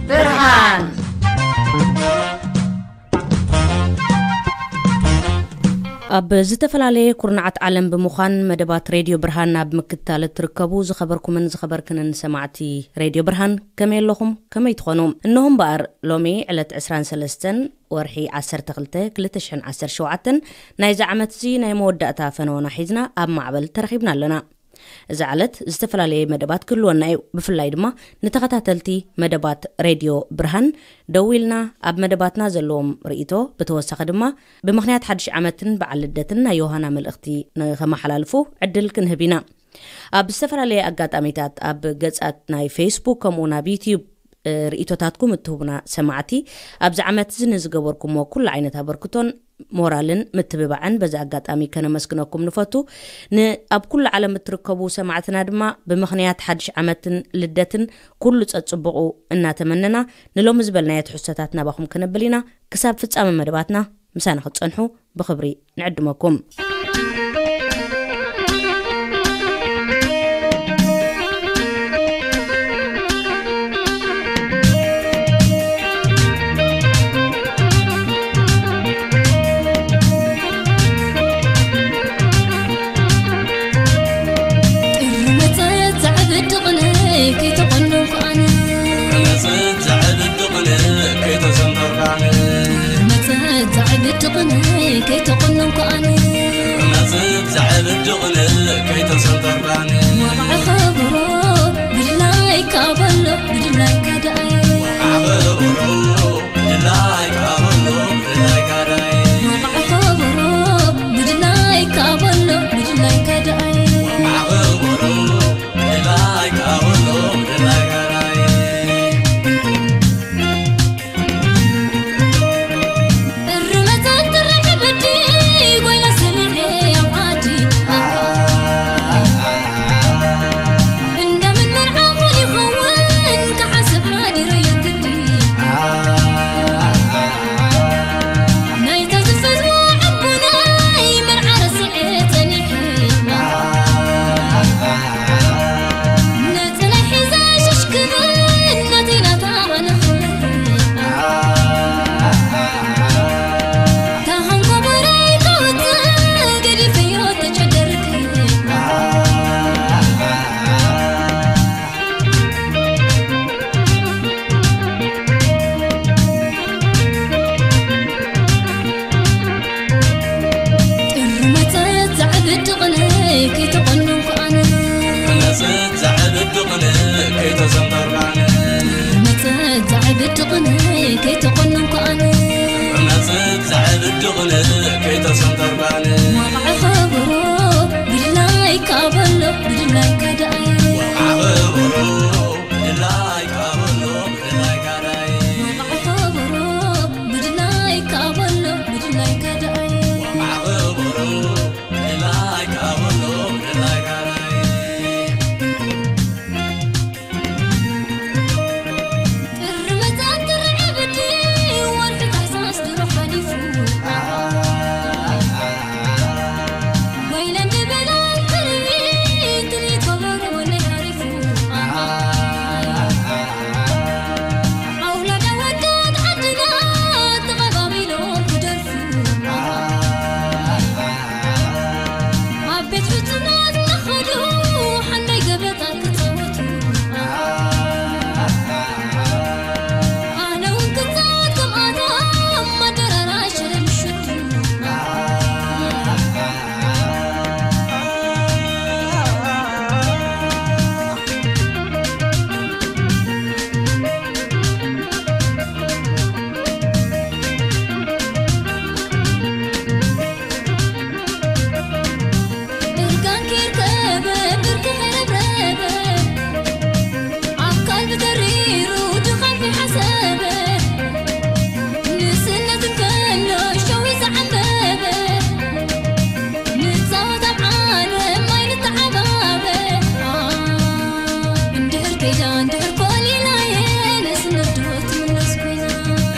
ብርሃን። ኣብ ዝተፈላለየ ኩርናዓት ዓለም ብምዃን መደባት ሬድዮ ብርሃን ኣብ ምክትታል እትርከቡ ዝኸበርኩምን ዝኸበርክንን ሰማዕቲ ሬድዮ ብርሃን፣ ከመይ ኣለኹም? ከመይ ትኾኑ? እንሆ እምበኣር፣ ሎሚ ዕለት ዕስራን ሰለስተን ወርሒ ዓሰርተ ክልተ ክልተ ሽሕን ዓሰርተ ሸውዓተን ናይዚ ዓመት እዚ ናይ መወዳእታ ፈነወና ሒዝና ኣብ ማዕበል ተረኺብና ኣለና። እዛ ዕለት ዝተፈላለየ መደባት ክህልወና እዩ። ብፍላይ ድማ ንተኸታተልቲ መደባት ሬድዮ ብርሃን ደዊልና ኣብ መደባትና ዘለዎም ርእይቶ፣ ብተወሳኺ ድማ ብምኽንያት ሓድሽ ዓመትን በዓል ልደትን ናይ ዮሃና መልእኽቲ ንኸመሓላልፉ ዕድል ክንህብ ኢና። ኣብ ዝተፈላለየ ኣጋጣሚታት ኣብ ገጻት ናይ ፌስቡክ ከምኡ ናብ ዩትዩብ እ፣ ርእይቶታትኩም እትህቡና ሰማዕቲ፣ ኣብዚ ዓመት እዚ ንዝገበርኩሞ ኩሉ ዓይነት ኣበርክቶን ሞራልን ምትብባዕን በዚ ኣጋጣሚ ከነመስግነኩም ንፈቱ። ን-፣ ኣብ ኩሉ ዓለም እትርከቡ ሰማዕትና ድማ ብምኽንያት ሓድሽ ዓመትን ልደትን ኩሉ ጸጽብቑ እናተመነና፣ ንሎሚ ዝበልናዮ ትሕዝቶታት ናባኹም ከነብል ኢና። ክሳብ ፍጻመ መደባትና ምሳና ክትጸንሑ ብኽብሪ ንዕድመኩም። ጥሪ መጸት ዘዕብድ ቅነ ከይተቆነንኩ ኣነ። መጸት ዘዕብድ ቅነ ከይተሰንተርካነ። መጸት ዘዕብድ ቅነ ከይተቆነንኩ ኣነ። መጸት ዘዕብድ ቅነ ከይተሰንተርካነ። ወቕዒ ከበሮ ብድላይካ በሎ፣ ብድላይካ ደኣይ። ወቕዒ ከበሮ ብድላይካ በሎ፣ ብድላይካ ደኣይ። ወቕዒ ከበሮ ብድላይካ በሎ፣ ብድላይካ ደኣይ። ወቕዒ ከበሮ ናይታ ዝፈትዋ ኣቦናይ መርዓ ረሲዐ ጸኒሐ። ነጸላ ሒዛ ሽሽ ክብል ናተይ ናታ ኣነ ክብል። ታሃንኮ በረይ ከውጽእ ገዲፈዮ ተጨደርክ። ጥሪ መጸት ዘዕብድ ቅነ ከይተቆነንኩ ኣነ። መጸት ዘዕብድ ቅነ ከይተሰንተርኩ ኣነ። መጸት ዘዕብድ ቅነ ከይተቆነንኩ ኣነ። መጸት ዘዕብድ ቅነ ከይተሰንተርኩ ኣነ። ወቕዒ ከበሮ ብድላይካ በሎ፣ ብድላይካ ደኣይ። ወቕዒ ከበሮ ብድላይካ በሎ፣ ብድላይካ ደኣይ። ወቕዒ ከበሮ ብድላይካ በሎ፣ ብድላይካ ደኣይ። ወቕዒ ከበሮ ብድላይካ በሎ፣ ብድላይካ ደኣይ። ጥሪ መጸት ጥሪ ዕብዲ ወርሒ ታሕሳስ ድሮ ሓሊፉ። ወይለን ዝበላ ትርኢት ትርኢት ከበሮ ወለይ ሓሪፉ። ኣውላዳ ወዳት ዓድና ተቐባቢሎም ክደርፉ። ኣብ ቤት ፍጹማት እናኸዱ ሓንዳይ ገበታ ክጻወቱ። ኣነ እውን ክጻወት ከምኣቶም ኣደራራሽ ሽረ ምሽቱ። እርጋንኪ ይርከበ፣ ብርኪ ከይረብረበ፣ ኣካል ብተሪሩ ድኻም ከይሓሰበ፣ ንስነት እንከሎ ሸዊ ዝዓበበ፣ ንጻወት ኣብ ዓለም ኣይንተዓባበ። ኣ፣ እንድሕር ከይዳ፣ እንድሕር ኮሊላየ፣ ንስነት ዶ ትምለስ ኮይና?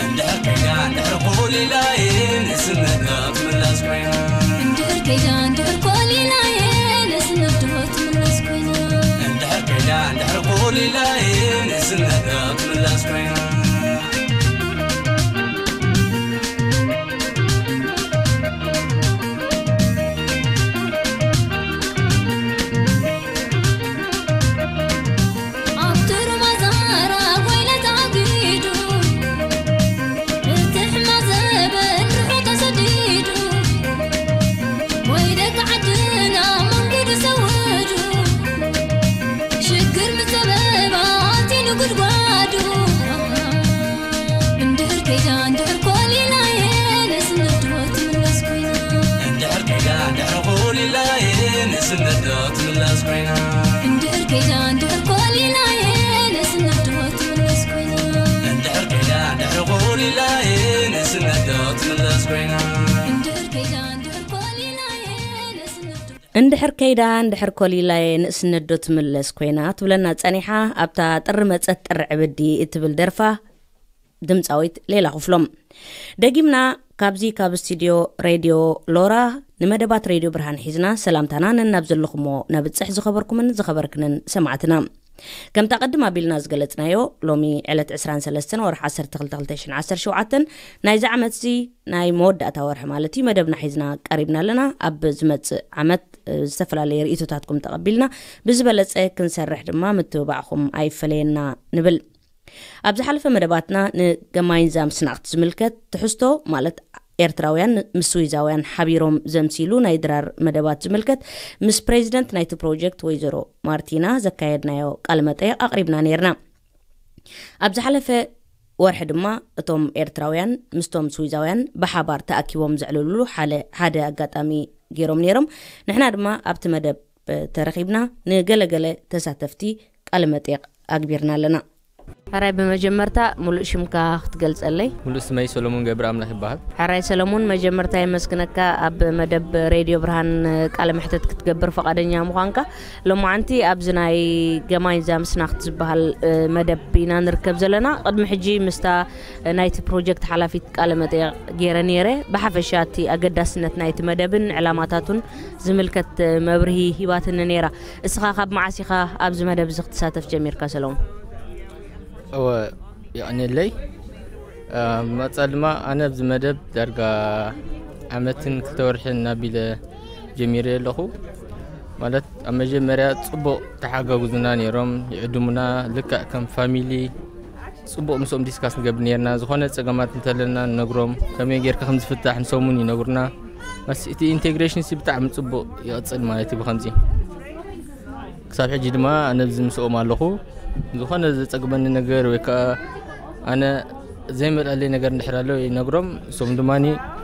እንድሕር ከይዳ፣ እንድሕር ኮሊላየ፣ ንስነት ዶ ትምለስ ኮይና? እንድሕር ከይዳ፣ እንድሕር ኮሊላየ፣ ንስነት ዶ ትምለስ ኮይና? እንድሕር ከይዳ፣ እንድሕር ኮሊላየ፣ ንስነት ዶ ትምለስ ኮይና? ከይዳ እንድሕር ኮሊላየ ንእስነት ዶ ትምለስ ኮይና? እንድሕር ከይዳ እንድሕር ኮሊላየ ንእስነት ዶ ትምለስ ኮይና? እንድሕር ከይዳ እንድሕር ኮሊላየ ንእስነት ዶ እንድሕር ከይዳ እንድሕር ኮሊላየ ንእስነት ዶ ትምለስ ኮይና ትብለና ጸኒሓ። ኣብታ ጥሪ መጸት ጥሪ ዕብዲ እትብል ደርፋ ድምፃዊት ሌላ ክፍሎም። ደጊምና ካብዚ ካብ ስቱድዮ ሬድዮ ሎራ ንመደባት ሬድዮ ብርሃን ሒዝና ሰላምታና ነናብ ዘለኹሞ ነብፅሕ። ዝኸበርኩምን ዝኸበርክንን ሰማዕትና፣ ከምታ ቅድም ኣቢልና ዝገለጽናዮ፣ ሎሚ ዕለት ዕስራን ሰለስተን ወርሒ ዓሰርተ ክልተ ክልተ ሽሕን ዓሰርተ ሸውዓተን ናይዚ ዓመትዚ ናይ መወዳእታ ወርሒ ማለት እዩ፣ መደብና ሒዝና ቀሪብና ኣለና። ኣብ ዝመጽእ ዓመት፣ እ፣ ዝተፈላለየ ርእይቶታትኩም ተቐቢልና ብዝበለጸ ክንሰርሕ ድማ ምትብባዕኹም ኣይፈለየና ንብል። ኣብ ዝሓለፈ መደባትና ንገማይንዛም ስናቕት ዝምልከት ትሕዝቶ፣ ማለት ኤርትራውያን ምስ ስዊዛውያን ሓቢሮም ዘምሲሉ ናይ ድራር መደባት ዝምልከት፣ ምስ ፕሬዚደንት ናይቲ ፕሮጀክት ወይዘሮ ማርቲና ዘካየድናዮ ቃለ መጠይቕ ኣቕሪብና ነይርና። ኣብ ዝሓለፈ ወርሒ ድማ እቶም ኤርትራውያን ምስቶም ስዊዛውያን ብሓባር ተኣኪቦም ዘዕልሉሉ ሓለ-፣ ሓደ ኣጋጣሚ ገይሮም ነይሮም። ንሕና ድማ ኣብቲ መደብ ተረኺብና ንገለገለ ተሳተፍቲ ቃለ መጠይቕ ኣግቢርና ኣለና። ሕራይ፣ ብመጀመርታ ሙሉእ ሽምካ ክትገልጸለይ? ሙሉእ ስመይ ሰሎሞን ገብረ ኣምላኽ ይበሃል። ሕራይ ሰለሞን፣ መጀመርታ የመስግነካ ኣብ መደብ ሬድዮ ብርሃን ቃለ መሕተት ክትገብር ፈቓደኛ ምዃንካ። ሎማዓንቲ ኣብዚ ናይ ገማይንዛም ስናኽት ዝበሃል፣ እ፣ መደብ ኢና ንርከብ ዘለና። ቅድሚ ሕጂ ምስታ ናይቲ ፕሮጀክት ሓላፊት ቃለ መጠይቕ ገይረ ነይረ። ብሓፈሻ እቲ ኣገዳስነት ናይቲ መደብን ዕላማታቱን ዝምልከት መብርሂ ሂባትኒ ነይራ። እስኻ ካብ መዓስ ኢኻ ኣብዚ መደብ እዚ ክትሳተፍ ጀሚርካ ሰለሙን? እወ፣ የቐንየለይ። እ፣ መጻ ድማ ኣነ ኣብዚ መደብ ዳርጋ ዓመትን ክልተ ወርሕን ኣቢለ ጀሚረ ኣለኹ። ማለት ኣብ መጀመርያ ጽቡቕ ተሓጋግዙና ነይሮም፣ ይዕድሙና፣ ልክዕ ከም ፋሚሊ ጽቡቕ ምስኦም ዲስካስ ንገብር ነይርና። ዝኾነ ጸገማት እንተለና ንነግሮም፣ ከመይ ጌርካ ከም ዝፍታሕ ንሶም እውን ይነግሩና። መስ-፣ እቲ ኢንቴግሬሽን ሲ ብጣዕሚ ጽቡቕ ይቕጽል ማለት እዩ ብኸምዚ። ክሳብ ሕጂ ድማ ኣነ ኣብዚ ምስኦም ኣለኹ። ዝኾነ ዘጸግመኒ ነገር ወይ ከኣ ኣነ ዘይመልኣለይ ነገር እንድሕር ኣሎ ይነግሮም። እሶም ድማ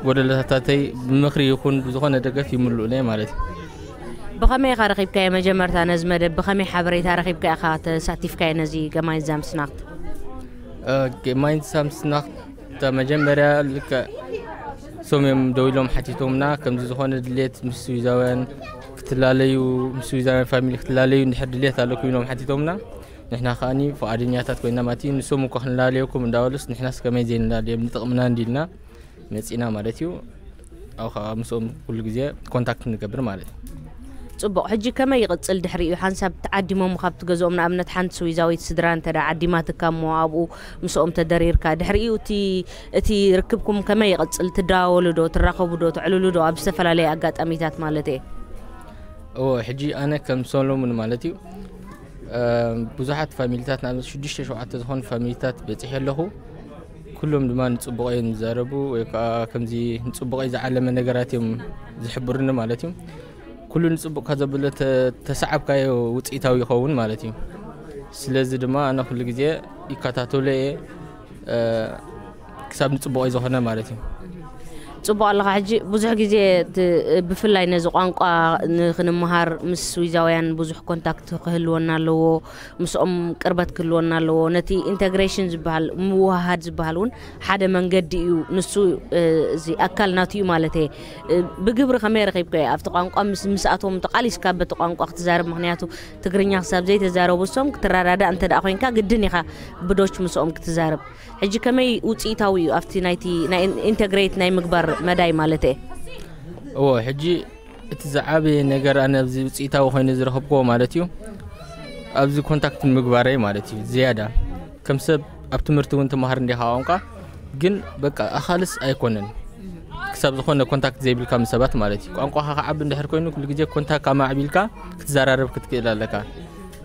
ጎደሎታተይ ብምኽሪ ይኹን ብዝኾነ ደገፍ ይምልኡለይ ማለት እዩ። ብኸመይ ኢኻ ረኺብካዮ መጀመርታ ነዚ መደብ? ብኸመይ ሓበሬታ ረኺብካ ኢኻ ተሳቲፍካዮ ነዚ ገማይንዛም ስናኽት? እ፣ ገማይንዛም ስናኽት እታ መጀመርያ ልክዕ እሶም እዮም ደው ኢሎም ሓቲቶምና፣ ከምዚ ዝኾነ ድሌት ምስ ስዊዛውያን ክትላለዩ፣ ምስ ስዊዛውያን ፋሚሊ ክትላለዩ እንድሕር ድሌት ኣለኩም ኢሎም ሓቲቶምና። ንሕና ከኣኒ ፍቓደኛታት ኮይና ማለት እዩ። ንሶም እኳ ክንላለየኩም እንዳበሉስ ንሕናስ ከመይ ዘይንላለዮም ንጥቕምና እንዲልና መጺና ማለት እዩ። ኣብኡ ከዓ ምስኦም ኩሉ ግዜ ኮንታክት ንገብር ማለት እዩ። ጽቡቕ። ሕጂ ከመይ ይቕጽል ድሕሪኡ? ሓንሳብ ተዓዲሞም ካብቲ ገዝኦም፣ ንኣብነት ሓንቲ ስዊዛዊት ስድራ እንተ ደኣ ዓዲማትካ እሞ ኣብኡ ምስኦም ተደሪርካ፣ ድሕሪኡ እቲ፣ እቲ ርክብኩም ከመይ ይቕጽል? ትደዋወሉ ዶ? ትራኸቡ ዶ? ትዕልሉ ዶ? ኣብ ዝተፈላለየ ኣጋጣሚታት ማለት እየ። እወ፣ ሕጂ ኣነ ከም ሰሎሙን ማለት እዩ፣ እ፣ ብዙሓት ፋሚሊታት፣ ንኣብነት ሽዱሽተ ሸውዓተ ዝኾኑ ፋሚሊታት በጺሐ ኣለኹ። ኩሎም ድማ ንጽቡቕ እዮም ዝዛረቡ፣ ወይ ከዓ ከምዚ ንጽቡቐይ ዝዓለመ ነገራት እዮም ዝሕብሩኒ ማለት እዩ። ኩሉ ንጽቡቕካ ዘብሎ ተ-፣ ተሰዓብካዮ ውጽኢታዊ ይኸውን ማለት እዩ። ስለዚ ድማ ኣነ ኩሉ ግዜ ይከታተሎ እየ፣ እ፣ ክሳብ ንጽቡቐይ ዝኾነ ማለት እዩ። ጽቡቕ ኣለኻ። ሕጂ ብዙሕ ግዜ እቲ፣ ብፍላይ ነዚ ቋንቋ ንኽንመሃር ምስ ስዊዛውያን ብዙሕ ኮንታክት ክህልወና ኣለዎ፣ ምስኦም ቅርበት ክህልወና ኣለዎ። ነቲ ኢንተግሬሽን ዝበሃል፣ ምውህሃድ ዝበሃል እውን ሓደ መንገዲ እዩ። ንሱ፣ እ፣ እዚ ኣካል ናቱ እዩ ማለት እየ። እ፣ ብግብሪ ከመይ ረኺብካዮ? ኣብቲ ቋንቋ ምስ፣ ምስኣቶም ተቓሊስካ በቲ ቋንቋ ክትዛረብ፣ ምኽንያቱ ትግርኛ ክሳብ ዘይተዛረቡ እሶም ክትረዳዳእ እንተ ደኣ ኮይንካ ግድን ኢኻ ብዶች ምስኦም ክትዛረብ። ሕጂ ከመይ ውጽኢታዊ እዩ ኣብቲ ናይቲ ናይ ኢን-፣ ኢንተግሬት ናይ ምግባር መዳይ ማለት እየ? እዎ፣ ሕጂ እቲ ዝዓበየ ነገር ኣነ ኣብዚ ውጽኢታዊ ኮይኑ ዝረኸብክዎ ማለት እዩ፣ ኣብዚ ኮንታክት ምግባረይ ማለት እዩ። ዝያዳ ከም ሰብ ኣብ ትምህርቲ እውን ትመሃር እንዲኻ ቋንቋ፣ ግን በቃ ኣኻልስ ኣይኮነን። ክሳብ ዝኾነ ኮንታክት ዘይብልካ ምስ ሰባት ማለት እዩ። ቋንቋኻ ክዓቢ እንድሕር ኮይኑ ኩሉ ግዜ ኮንታክት ኣማዕቢልካ ክትዘራረብ ክትክእል ኣለካ።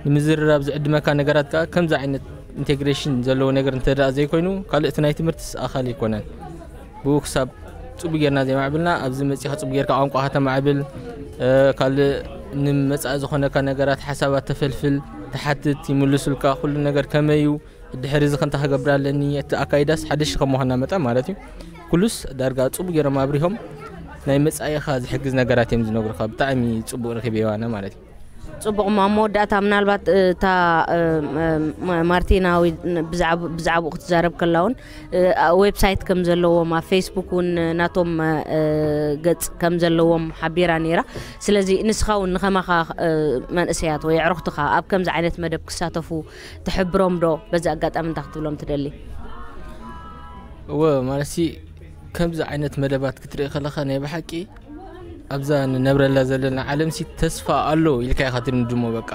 ንምዝርራብ ዝዕድመካ ነገራት ከኣ ከምዚ ዓይነት ኢንቴግሬሽን ዘለዎ ነገር እንተ ደኣ ዘይኮይኑ፣ ካልእ እቲ ናይ ትምህርትስ ኣኻል ኣይኮነን። ብኡ ክሳብ ጽቡቕ ጌርና ዘይማዕብልና፣ ኣብዚ መጺኻ ጽቡቕ ጌርካ ቋንቋኻ ተማዕብል፣ እ፣ ካልእ ንመጻኢ ዝኾነካ ነገራት ሓሳባት ተፈልፍል፣ ትሓትት፣ ይምልሱልካ፣ ኩሉ ነገር ከመይ እዩ፣ ድሕሪ እዚ ከምታ ክገብር ኣለኒ፣ እቲ ኣካይዳስ ሓደሽ ከም ምዃንና መጠን ማለት እዩ። ኩሉስ ዳርጋ ጽቡቕ ጌሮም ኣብሪሆም፣ ናይ መጻኢኻ ዝሕግዝ ነገራት እዮም ዝነግሩኻ። ብጣዕሚ ጽቡቕ ረኺበዮ ኣነ ማለት እዩ። ጽቡቕ። ማ መወዳእታ ምናልባት እታ ማርቲናዊ ብዛዕባኡ ክትዛረብ ከላ እውን ዌብሳይት ከም ዘለዎም ኣብ ፌስቡክ እውን ናቶም ገጽ ከም ዘለዎም ሓቢራ ነይራ። ስለዚ ንስኻ እውን ንኸማኻ መንእሰያት ወይ ኣዕሩኽትኻ ኣብ ከምዚ ዓይነት መደብ ክሳተፉ ትሕብሮም ዶ? በዚ ኣጋጣሚ እንታይ ክትብሎም ትደሊ? እወ፣ ማለት ከምዚ ዓይነት መደባት ክትርኢ ከለኻ ናይ ብሓቂ ኣብዛ ንነብረላ ዘለና ዓለምሲ ተስፋ ኣሎ ኢልካ ኢኻ ትድምድሞ። በቃ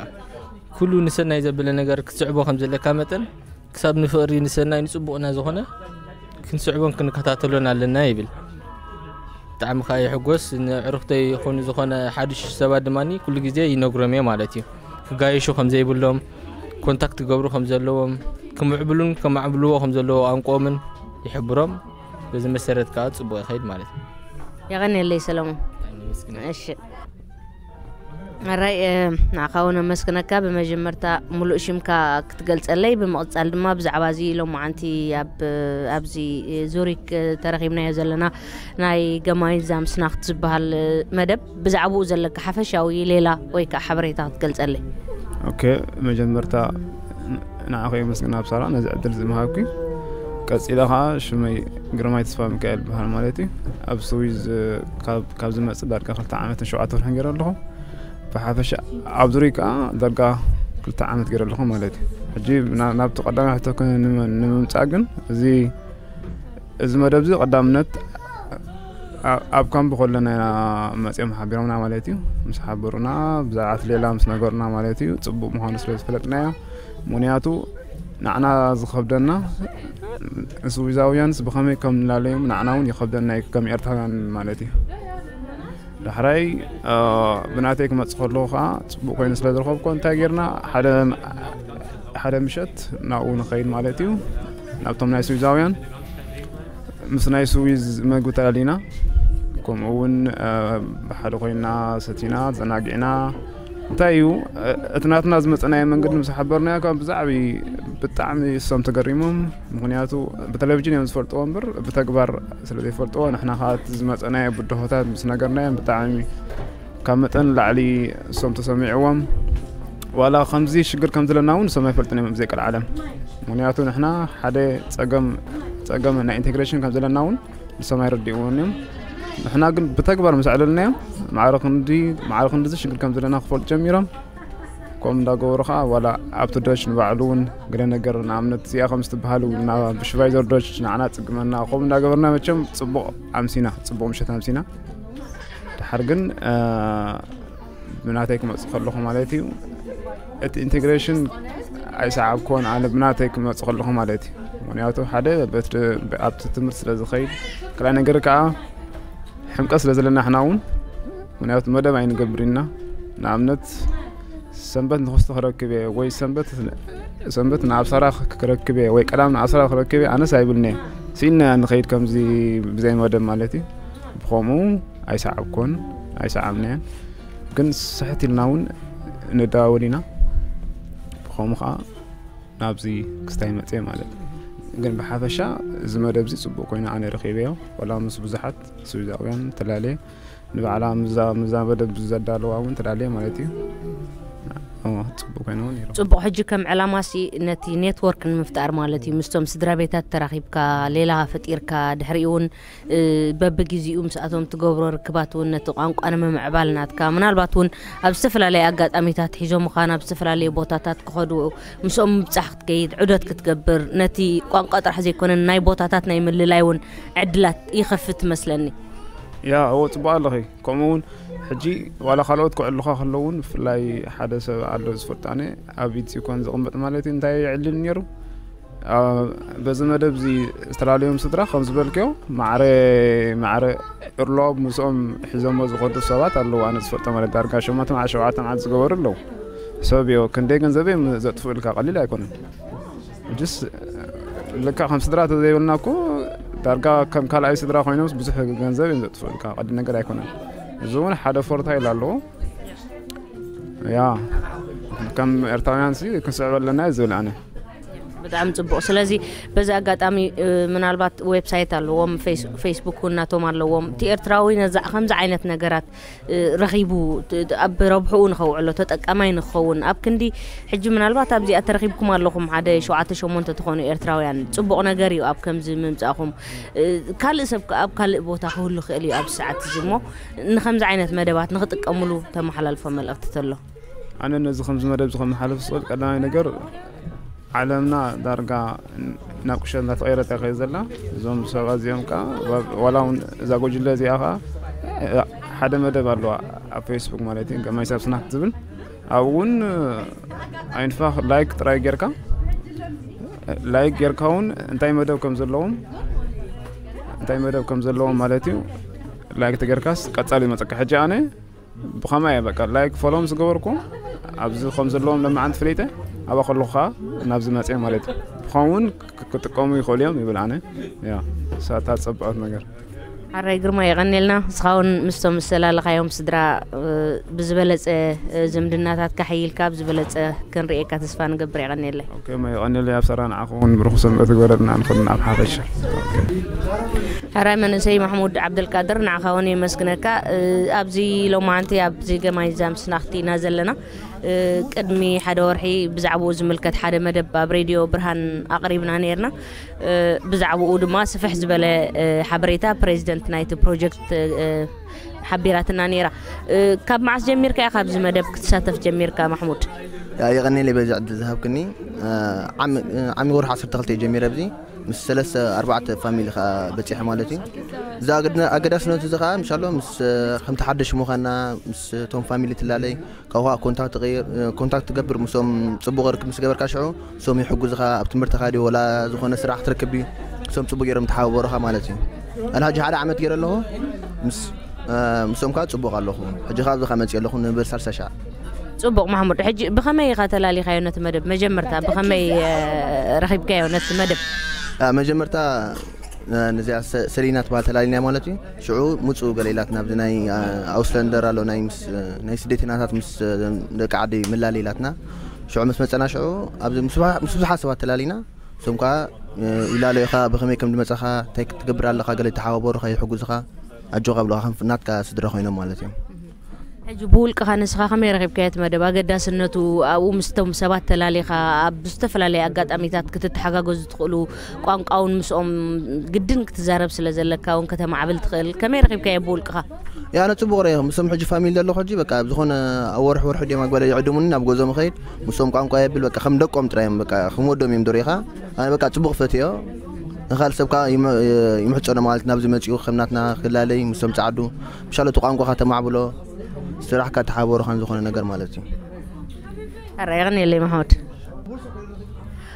ኩሉ ንሰናይ ዘበለ ነገር ክትስዕቦ ከም ዘለካ መጠን ክሳብ ንፍቕሪ ንሰናይ ንጽቡቕና ዝኾነ ክንስዕቦን ክንከታተሎን ኣለና ይብል። ብጣዕሚ ከዓ ይሕጎስ። ንዕሩኽተይ ይኹን ዝኾነ ሓድሽ ሰባት ድማ ኩሉ ግዜ ይነግሮም እየ ማለት እዩ። ክጋየሹ ከም ዘይብሎም፣ ኮንታክት ክገብሩ ከም ዘለዎም፣ ክምዕብሉን ከማዕብልዎ ከም ዘለዎ ቋንቋኦምን ይሕብሮም። በዚ መሰረት ከዓ ጽቡቕ ይኸይድ ማለት እዩ። የቐንየለይ ሰለሙን። እሺ ኣራይ ንዓኻ እውን ኣመስግነካ። ብመጀመርታ ሙሉእ ሽምካ ክትገልጸለይ፣ ብምቕጻል ድማ ብዛዕባ እዚ ሎማዓንቲ ኣብ ኣብዚ ዙሪክ ተረኺብናዮ ዘለና ናይ ገማይት ዛምስናክት ዝበሃል መደብ ብዛዕባኡ ዘለካ ሓፈሻዊ ሌላ ወይ ከዓ ሓበሬታ ክትገልጸለይ? ኦኬ፣ መጀመርታ ንዓኸ የመስግን ኣብ ሳራ ነዚ ዕድል ዝምሃብኪ። ቀጺለ ከዓ ሽመይ ግርማይ ተስፋ ሚካኤል በሃል ማለት እዩ። ኣብ ስዊዝ ካብ ዝመጽእ ዳርጋ ክልተ ዓመትን ሸውዓተ ወርሕን ገይረ ኣለኹ። ብሓፈሻ ኣብ ዙሪ ከዓ ዳርጋ ክልተ ዓመት ገይረ ኣለኹ ማለት እዩ። ሕጂ ናብቲ ቀዳማይ ሕቶ ንምምፃእ ግን እዚ እዚ መደብ እዚ ቀዳምነት ኣብ ካምፕ ከለና ኢና መፅኦም ሓቢሮምና ማለት እዩ። ምስ ሓበሩና ብዛዕባ እቲ ሌላ ምስ ነገሩና ማለት እዩ፣ ፅቡቅ ምኳኑ ስለ ዝፈለጥናዮ። ምክንያቱ ንዓና ዝኸብደና ስዊዛውያንስ ብኸመይ ከም ንላለዮም ንዓና እውን ይኸብደና እዩ ከም ኤርትራውያን ማለት እዩ። ዳሕራይ ብናተይ ክመፅእ ከለኹ ከዓ ፅቡቅ ኮይኑ ስለ ዝረኸብኮ እንታይ ጌርና ሓደ ምሸት ናብኡ ንኸይድ ማለት እዩ፣ ናብቶም ናይ ስዊዛውያን ምስ ናይ ስዊዝ መግቢ ተላሊና፣ ከምኡ እውን ብሓደ ኮይና ሰቲና ተዘናጊዕና። እንታይ እዩ እቲ ናትና ዝመፀናዮ መንገዲ ምስ ሓበርናዮ ካብ ብዛዕቢ ብጣዕሚ እሶም ተገሪሞም። ምክንያቱ ብቴሌቪዥን እዮም ዝፈልጥዎ እምበር ብተግባር ስለ ዘይፈልጥዎ፣ ንሕና ከዓ እቲ ዝመፀናዮ ብድሆታት ምስ ነገርናዮም ብጣዕሚ ካብ መጠን ላዕሊ እሶም ተሰሚዕዎም። ዋላ ከምዚ ሽግር ከም ዘለና እውን እሶም ኣይፈልጥን እዮም ብዘይ ቀልዓለም። ምክንያቱ ንሕና ሓደ ፀገም ፀገም ናይ ኢንቴግሬሽን ከም ዘለና እውን ንሶም ኣይረድእዎን እዮም። ንሕና ግን ብተግባር ምስ ኣዕለልናዮም ማዕረ ክንዲ ማዕረ ክንዲዚ ሽግር ከም ዘለና ክፈልጡ ጀሚሮም። ከምኡ እንዳገበሩ ከዓ ዋላ ኣብቲ ዶች ንባዕሉ እውን ገለ ነገር ንኣብነት እዚኣ ከም ዝትበሃል እውን ናብ ብሽቫይዘር ዶች ንዓና ፅግመና ከምኡ እንዳገበርና መቸም ፅቡቕ ኣምሲና ፅቡቕ ምሸት ኣምሲና። ድሓር ግን ብናተይ ክመፅእ ከለኹ ማለት እዩ እቲ ኢንቴግሬሽን ኣይሰዓብኮን ኣነ ብናተይ ክመፅእ ከለኹ ማለት እዩ። ምክንያቱ ሓደ ኣብቲ ትምህርቲ ስለ ዝኸይድ፣ ካልኣይ ነገር ከዓ ሕምቀት ስለ ዘለና ሕና እውን ምክንያቱ መደብ ኣይንገብር ኢና። ንኣብነት ሰንበት ንክስቶ ክረክብ እየ ወይ ሰንበት ሰንበት ንኣብ ሳራ ክረክብ እየ ወይ ቀዳም ንኣብ ሳራ ክረክብ እየ ኣነስ ኣይብልነ ስኢና ንኸይድ ከምዚ ብዘይ መደብ ማለት እዩ። ብኸምኡ ኣይሰዓብኮን ኣይሰዓብናያን። ግን ስሕት ኢልና እውን ንደዋወል ኢና። ብኸምኡ ከዓ ናብዚ ክስታይ መፅየ ማለት እዩ። ግን ብሓፈሻ እዚ መደብ እዚ ፅቡቅ ኮይኑ ኣነ ረኪበዮ። ዋላ ምስ ብዙሓት ስዊዛውያን ተላለየ ንባዕላ ምዛ መደብ ዘዳለዋ እውን ተላለየ ማለት እዩ። ፅቡቅ ኮይኑ እውን ይረክብ። ፅቡቅ። ሕጂ ከም ዕላማሲ ነቲ ኔትወርክ ንምፍጣር ማለት እዩ ምስቶም ስድራ ቤታት ተራኪብካ ሌላ ፈጢርካ ድሕሪኡ እውን በብግዜኡ ምስኣቶም ትገብሮ ርክባት እውን ነቲ ቋንቋ ንምምዕባል ናትካ ምናልባት እውን ኣብ ዝተፈላለየ ኣጋጣሚታት ሒዞምኻ ናብ ዝተፈላለየ ቦታታት ክኸዱ ምስኦም ምብፃሕ ክትከይድ ዑደት ክትገብር ነቲ ቋንቋ ጥራሕ ዘይኮነን ናይ ቦታታት ናይ ምልላይ እውን ዕድላት ይኸፍት መስለኒ። ያ እዎ ፅቡቅ ኣለኺ። ከምኡ እውን ሕጂ ዋላ ካልኦት ክዕልኻ ከለውን ብፍላይ ሓደ ሰብ ኣሎ ዝፈልጣነ ኣብ ኢትሲ ኮን ዝቕመጥ ማለት እዩ እንታይ ይዕልን ነይሩ በዚ መደብ እዚ ዝተላለዮም ስድራ ከም ዝበልክዮ ማዕረ ማዕረ እርሎብ ምስኦም ሒዞሞ ዝኸዱ ሰባት ኣለዉ። ኣነ ዝፈልጦ ማለት ዳርጋ ሸሞንተ መዓልቲ ሸውዓተ መዓልቲ ዝገበሩ ኣለዉ። ሰብ እዮ ክንደይ ገንዘብ እዮም ዘጥፍኡ ኢልካ ቀሊል ኣይኮነን። ጅስ ልካ ከም ስድራ ተዘይበልና እኮ ዳርጋ ከም ካልኣይ ስድራ ኮይኖምስ ብዙሕ ገንዘብ እዮም ዘጥፍኡ ኢልካ ቀሊል ነገር ኣይኮነን። እዚ እውን ሓደ ፎርታ ኢሉ ኣለዎ። ያ ከም ኤርትራውያን ሲ ክንስዕብ ኣለና እዩ ዝብል ኣነ። ብጣዕሚ ጽቡቕ። ስለዚ በዚ ኣጋጣሚ ምናልባት ዌብሳይት ኣለዎም፣ ፌስቡክ እውን ናቶም ኣለዎም። እቲ ኤርትራዊ ነዛ ከምዚ ዓይነት ነገራት ረኺቡ ኣብ ረብሕኡ ንኸውዕሎ፣ ተጠቃማይ ንክኸውን፣ ኣብ ክንዲ ሕጂ ምናልባት ኣብዚኣ ተረኺብኩም ኣለኹም፣ ሓደ ሸውዓተ ሸሞንተ ትኾኑ ኤርትራውያን፣ ጽቡቕ ነገር እዩ ኣብ ከምዚ ምምጻእኹም። ካልእ ሰብ ከኣ ኣብ ካልእ ቦታ ክህሉ ክእል እዩ ኣብዚ ሰዓት እዚ እሞ፣ ንኸምዚ ዓይነት መደባት ንኽጥቀምሉ ተመሓላልፎ መልእኽቲ ተሎ? ኣነ ነዚ ከምዚ መደብ እዚ ከመሓላልፍ ዝኽእል ቀዳማይ ነገር፣ ዓለምና ዳርጋ ናብ ቁሸት እንዳተቐየረት እያ ከይድ ዘላ። እዞም ሰባት እዚኦም ከዓ ዋላ እውን እዛ ጎጅለ እዚኣ ከዓ ሓደ መደብ ኣለዋ ኣብ ፌስቡክ ማለት እዩ፣ ገማይ ሰብ ስናክ ዝብል። ኣብኡ እውን ኣይንፋ ላይክ ጥራይ ጌርካ፣ ላይክ ጌርካ እውን እንታይ መደብ ከም ዘለዎም እንታይ መደብ ከም ዘለዎም ማለት እዩ፣ ላይክ ተጌርካስ ቀጻሊ መጸካ። ሕጂ ኣነ ብኸማይ እየ በቃ ላይክ ፎሎ ምስ ገበርኩ ኣብዚ ከም ዘለዎም ለማዓንቲ ፍለይተ፣ ኣብኣ ከለኹ ከዓ ናብዚ መፅየ ማለት እዩ። ብኸውን ክጥቀሙ ይኽእሉ እዮም ይብል ኣነ። ያ ሳታ ፀብዖት ነገር። ሓራይ ግርማ የቐኔልና። ንስኻ እውን ምስቶም ዝሰላለኻዮም ስድራ ብዝበለፀ ዝምድናታት ካሕይልካ ብዝበለፀ ክንርእየካ ተስፋ ንገብር። የቐኔለይ። ኦኬ፣ መ የቐኔለይ። ኣብ ሰራ ንዓኹም እውን ብሩኽ ሰንበት ግበረልና ንኹልና ኣብ ሓፈሻ። ሕራይ መንእሰይ ማሕሙድ ዓብደልቃድር፣ ንዓኻ እውን የመስግነካ። ኣብዚ ሎማዓንቲ ኣብዚ ገማይ ዛምስናኽቲ ኢና ዘለና። ቅድሚ ሓደ ወርሒ ብዛዕባኡ ዝምልከት ሓደ መደብ ኣብ ሬድዮ ብርሃን ኣቕሪብና ነይርና። ብዛዕባኡ ድማ ስፍሕ ዝበለ ሓበሬታ ፕሬዚደንት ናይቲ ፕሮጀክት ሓቢራትና ነይራ። ካብ መዓስ ጀሚርካ ኢኻ ኣብዚ መደብ ክትሳተፍ ጀሚርካ ማሕሙድ? የቐኔለይ በዚ ዕድል ዝሃብክኒ። ዓሚ ወርሒ ዓሰርተ ክልተ ጀሚረ ኣብዚ ምስ ሰለስተ ኣርባዕተ ፋሚሊ ከዓ በፂሐ ማለት እዩ። እዚ ኣገድነ- ኣገዳስነቱ እዚ ከዓ ምሻሎ ምስ ከምቲ ሓደሽ ምዃንና ምስ እቶም ፋሚሊ ትላለይ ካብኡ ከዓ ኮንታክት ትቕይር- ኮንታክት ትገብር፣ ምስኦም ፅቡቕ ርክብ ምስ ገበርካ ሽዑ እሶም ይሕጉዝኻ፣ ኣብ ትምህርትኻ ድዩ ወላ ዝኾነ ስራሕ ክትረክብ ድዩ እሶም ፅቡቕ ገይሮም ተሓባበሩኻ ማለት እዩ። ኣነ ሕጂ ሓደ ዓመት ገይረ ኣለኹ ምስ ምስኦም ከዓ ፅቡቕ ኣለኹ። ሕጂ ከዓ ኣብዚ ከዓ መፅእ ኣለኹ ንብል ሳልሳ ሻዕ። ጽቡቕ ማሕሙድ፣ ሕጂ ብኸመይ ኢኻ ተላሊኻዮ ነቲ መደብ? መጀመርታ ብኸመይ ረኺብካዮ ነቲ መደብ? መጀመርታ ነዚኣ ሰሊና ትበሃል ተላሊና ማለት እዩ። ሽዑ ምፁ ገለ ኢላትና ኣብዚ ናይ ኣውስለንደር ኣሎ ናይ ስደተኛታት ምስ ደቂ ዓዲ ምላል ኢላትና። ሽዑ ምስ መፀና ሽዑ ኣብዚ ምስ ብዙሓት ሰባት ተላሊና። እሶም ከዓ ይላለዩኻ ብኸመይ ከም ዝመፃኻ እንታይ ክትገብር ኣለኻ ገለ ይተሓባበሩኻ ይሕጉዝኻ። ኣጆኻ ብለኻ ከም ናትካ ስድራ ኮይኖም ማለት እዮም። ሕጂ ብውልቅኻ ንስኻ ከመይ ረኺብካዮ እቲ መደብ? ኣገዳስነቱ ኣብኡ ምስቶም ሰባት ተላሊኻ ኣብ ዝተፈላለየ ኣጋጣሚታት ክትተሓጋገዙ ትኽእሉ፣ ቋንቋ እውን ምስኦም ግድን ክትዛረብ ስለ ዘለካ እውን ከተማዕብል ትኽእል። ከመይ ረኺብካዮ ብውልቅኻ? ያነ ጽቡቕ ረኢኹም ምስቶም ሕጂ ፋሚሊ ዘለኹ ሕጂ በቃ ዝኾነ ኣብ ወርሒ ወርሒ ድዮም ኣጓለ ይዕድሙኒ ናብ ገዞም ኸይድ ምስቶም ቋንቋ የብል በቃ ከም ደቆም ጥራይ እዮም በቃ ከም ወዶም እዮም ዶሪኻ ኣነ በቃ ጽቡቕ ፈትዮ ንኻል ሰብካ ይምሕጸኖ ማለት ናብዚ መጺኡ ከም ናትና ክላለይ ምስቶም ጸዓዱ ምሻሎ እቲ ቋንቋኻ ተማዕብሎ ስራሕካ ተሓበሩኻን ዝኾነ ነገር ማለት እዩ። ኣረ የቐንየለይ ማሕሙድ።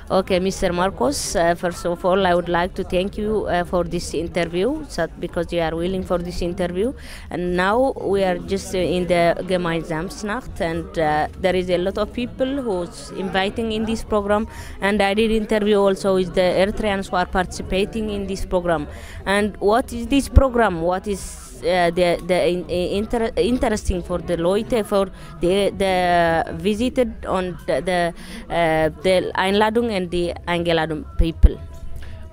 Okay, Mister Marcos, uh, first of all, I would like to thank you uh, for this interview, so, because you are willing for this interview. And now we are just in the Gemeinschaftssnacht, and uh, there is a lot of people who's inviting in this program. And I did interview also with the Eritreans who are participating in this program. And what is this program? What is uh, the the in, in, inter, interesting for the Leute, for the the visited on the the, uh, the Einladung and the Eingeladung people?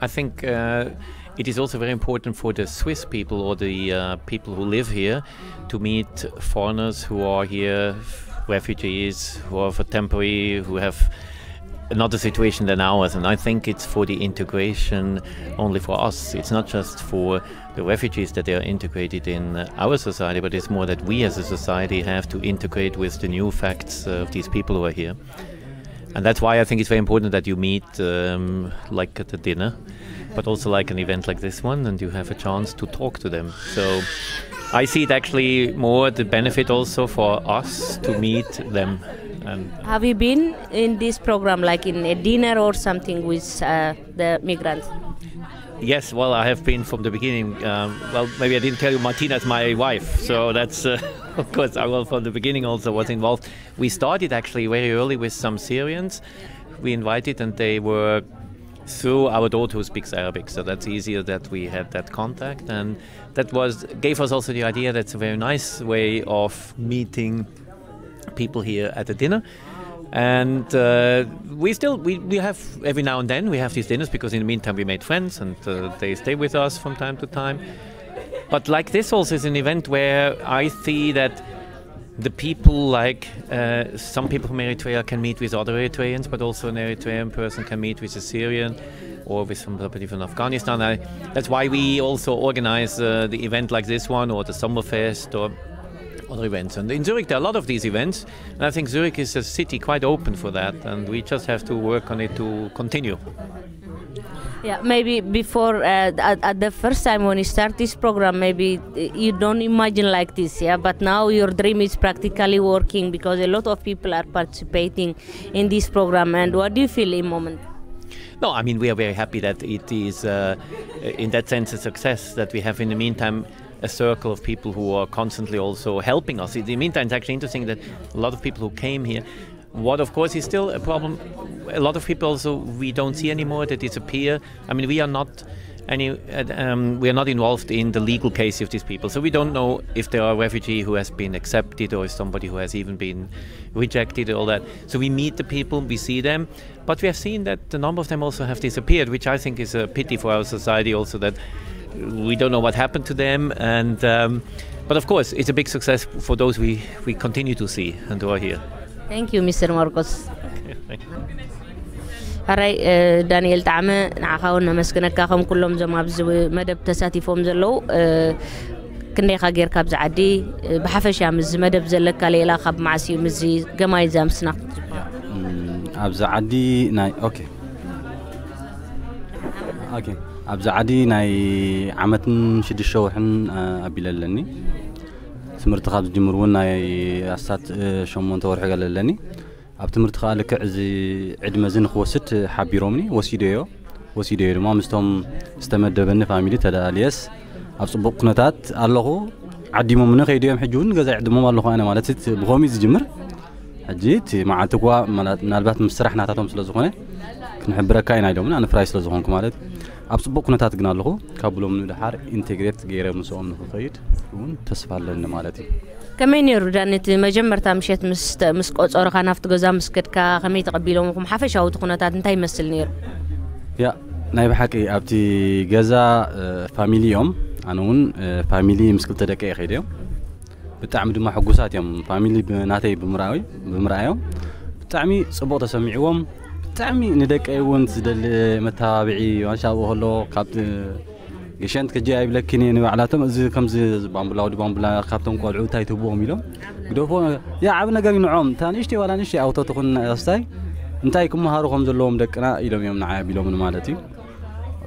I think uh, it is also very important for the Swiss people or the uh, people who live here to meet foreigners who are here, refugees who are for temporary, who have another situation than ours. And I think it's for the integration only for us. It's not just for the refugees that they are integrated in uh, our society, but it's more that we as a society have to integrate with the new facts of these people who are here. And that's why I think it's very important that you meet um, like at a dinner, but also like an event like this one, and you have a chance to talk to them. So I see it actually more the benefit also for us to meet them. And have you been in this program, like in a dinner or something with uh, the migrants? Yes, well, I have been from the beginning. Um, well, maybe I didn't tell you, Martina is my wife, so that's uh, of course I was from the beginning also was involved. We started actually very early with some Syrians. We invited, and they were through our daughter who speaks Arabic, so that's easier that we had that contact, and that was gave us also the idea that's a very nice way of meeting people here at a dinner. And uh, we still we, we have, every now and then we have these dinners, because in the meantime we made friends, and uh, they stay with us from time to time. But like, this also is an event where I see that the people, like, uh, some people from Eritrea can meet with other Eritreans, but also an Eritrean person can meet with a Syrian or with somebody from Afghanistan. I, that's why we also organize uh, the event like this one, or the Summerfest, or other events. And in Zurich, there are a lot of these events. And I think Zurich is a city quite open for that, and we just have to work on it to continue. Yeah, maybe before uh, at, at the first time when you start this program, maybe uh, you don't imagine like this, yeah. But now your dream is practically working because a lot of people are participating in this program. And what do you feel in moment? No, I mean, we are very happy that it is, uh, in that sense, a success, that we have in the meantime a circle of people who are constantly also helping us. In the meantime, it's actually interesting that a lot of people who came here, what of course is still a problem, a lot of people also we don't see anymore, that disappear. I mean, we are not any, uh, um, we are not involved in the legal case of these people, so we don't know if they are a refugee who has been accepted or if somebody who has even been rejected and all that. So we meet the people, we see them, but we have seen that the number of them also have disappeared, which I think is a pity for our society also, that we don't know what happened to them. And um, but of course, it's a big success for those we, we continue to see and who are here. Thank you, Mister Marcos. ሕራይ ዳንኤል ጣዕመ፣ ንዓኻ እውን ነመስግነካ። ከም ኩሎም እዞም ኣብዚ መደብ ተሳቲፎም ዘለዉ፣ ክንደይኻ ጌርካ ኣብዚ ዓዲ? ብሓፈሻ ምስዚ መደብ ዘለካ ሌላ ካብ መዓስ እዩ ምስዚ ገማይ ዛምስና ክትዝባ? ኣብዚ ዓዲ ናይ ኦኬ ኦኬ ኣብዚ ዓዲ ናይ ዓመትን ሽዱሽተ ወርሕን ኣቢለ ኣለኒ። ትምህርቲ ካብ ዝጅምር እውን ናይ ኣስታት ሸሞንተ ወርሒ ገለ ኣለኒ። ኣብ ትምህርቲ ከዓ ልክዕ እዚ ዕድመ እዚ ንክወስድ ሓቢሮምኒ፣ ወሲደዮ ወሲደዮ ድማ ምስቶም ዝተመደበኒ ፋሚሊ ተለኣልየስ ኣብ ፅቡቕ ኩነታት ኣለኹ። ዓዲሞምኒ ከይድዮም ሕጂ እውን ገዛ ይዕድሞም ኣለኹ ኣነ ማለት እቲ ብኸምኡ ዝጅምር። ሕጂ እቲ መዓልቲ እኳ ምናልባት ምስ ስራሕ ናታቶም ስለ ዝኾነ ክንሕብረካ ኢና ኢሎምኒ፣ ኣነ ፍራይ ስለ ዝኾንኩ ማለት ኣብ ፅቡቕ ኩነታት ግን ኣለኹ። ካብ ብሎም ንድሓር ኢንቴግሬት ገይረ ምስኦም ንክኸይድ እውን ተስፋ ኣለኒ ማለት እዩ። ከመይ ነይሩ ዳኒ እቲ መጀመርታ ምሸት ምስ ቆጸሩኻ ናብቲ ገዛ ምስ ከድካ ከመይ ተቐቢሎምኹም? ሓፈሻዊ እቲ ኩነታት እንታይ ይመስል ነይሩ? ያ ናይ ብሓቂ ኣብቲ ገዛ ፋሚሊ እዮም። ኣነ እውን ፋሚሊ ምስ ክልተ ደቂ እየ ከይደ እዮም። ብጣዕሚ ድማ ሕጉሳት እዮም። ፋሚሊ ናተይ ብምርኣዮም ብጣዕሚ ፅቡቕ ተሰሚዕዎም። ብጣዕሚ ንደቀይ እውን ዝደሊ መተባብዒ ዋንሻ ኣብኡ ከሎ ካብ ግሸንት ክጂ ኣይብለኪን እየ ንባዕላቶም እዚ ከምዚ ባምቡላ ወዲ ባምቡላ ካብቶም ቆልዑ እንታይ ትህብዎም ኢሎም ግደፎ። ያ ዓብ ነገር ይንዖም እታ ንእሽተይ ዋላ ንእሽተይ ኣውቶ ትኹን ኣስታይ እንታይ ክመሃሩ ከም ዘለዎም ደቅና ኢሎም እዮም ንዓይ ኣቢሎምን ማለት እዩ።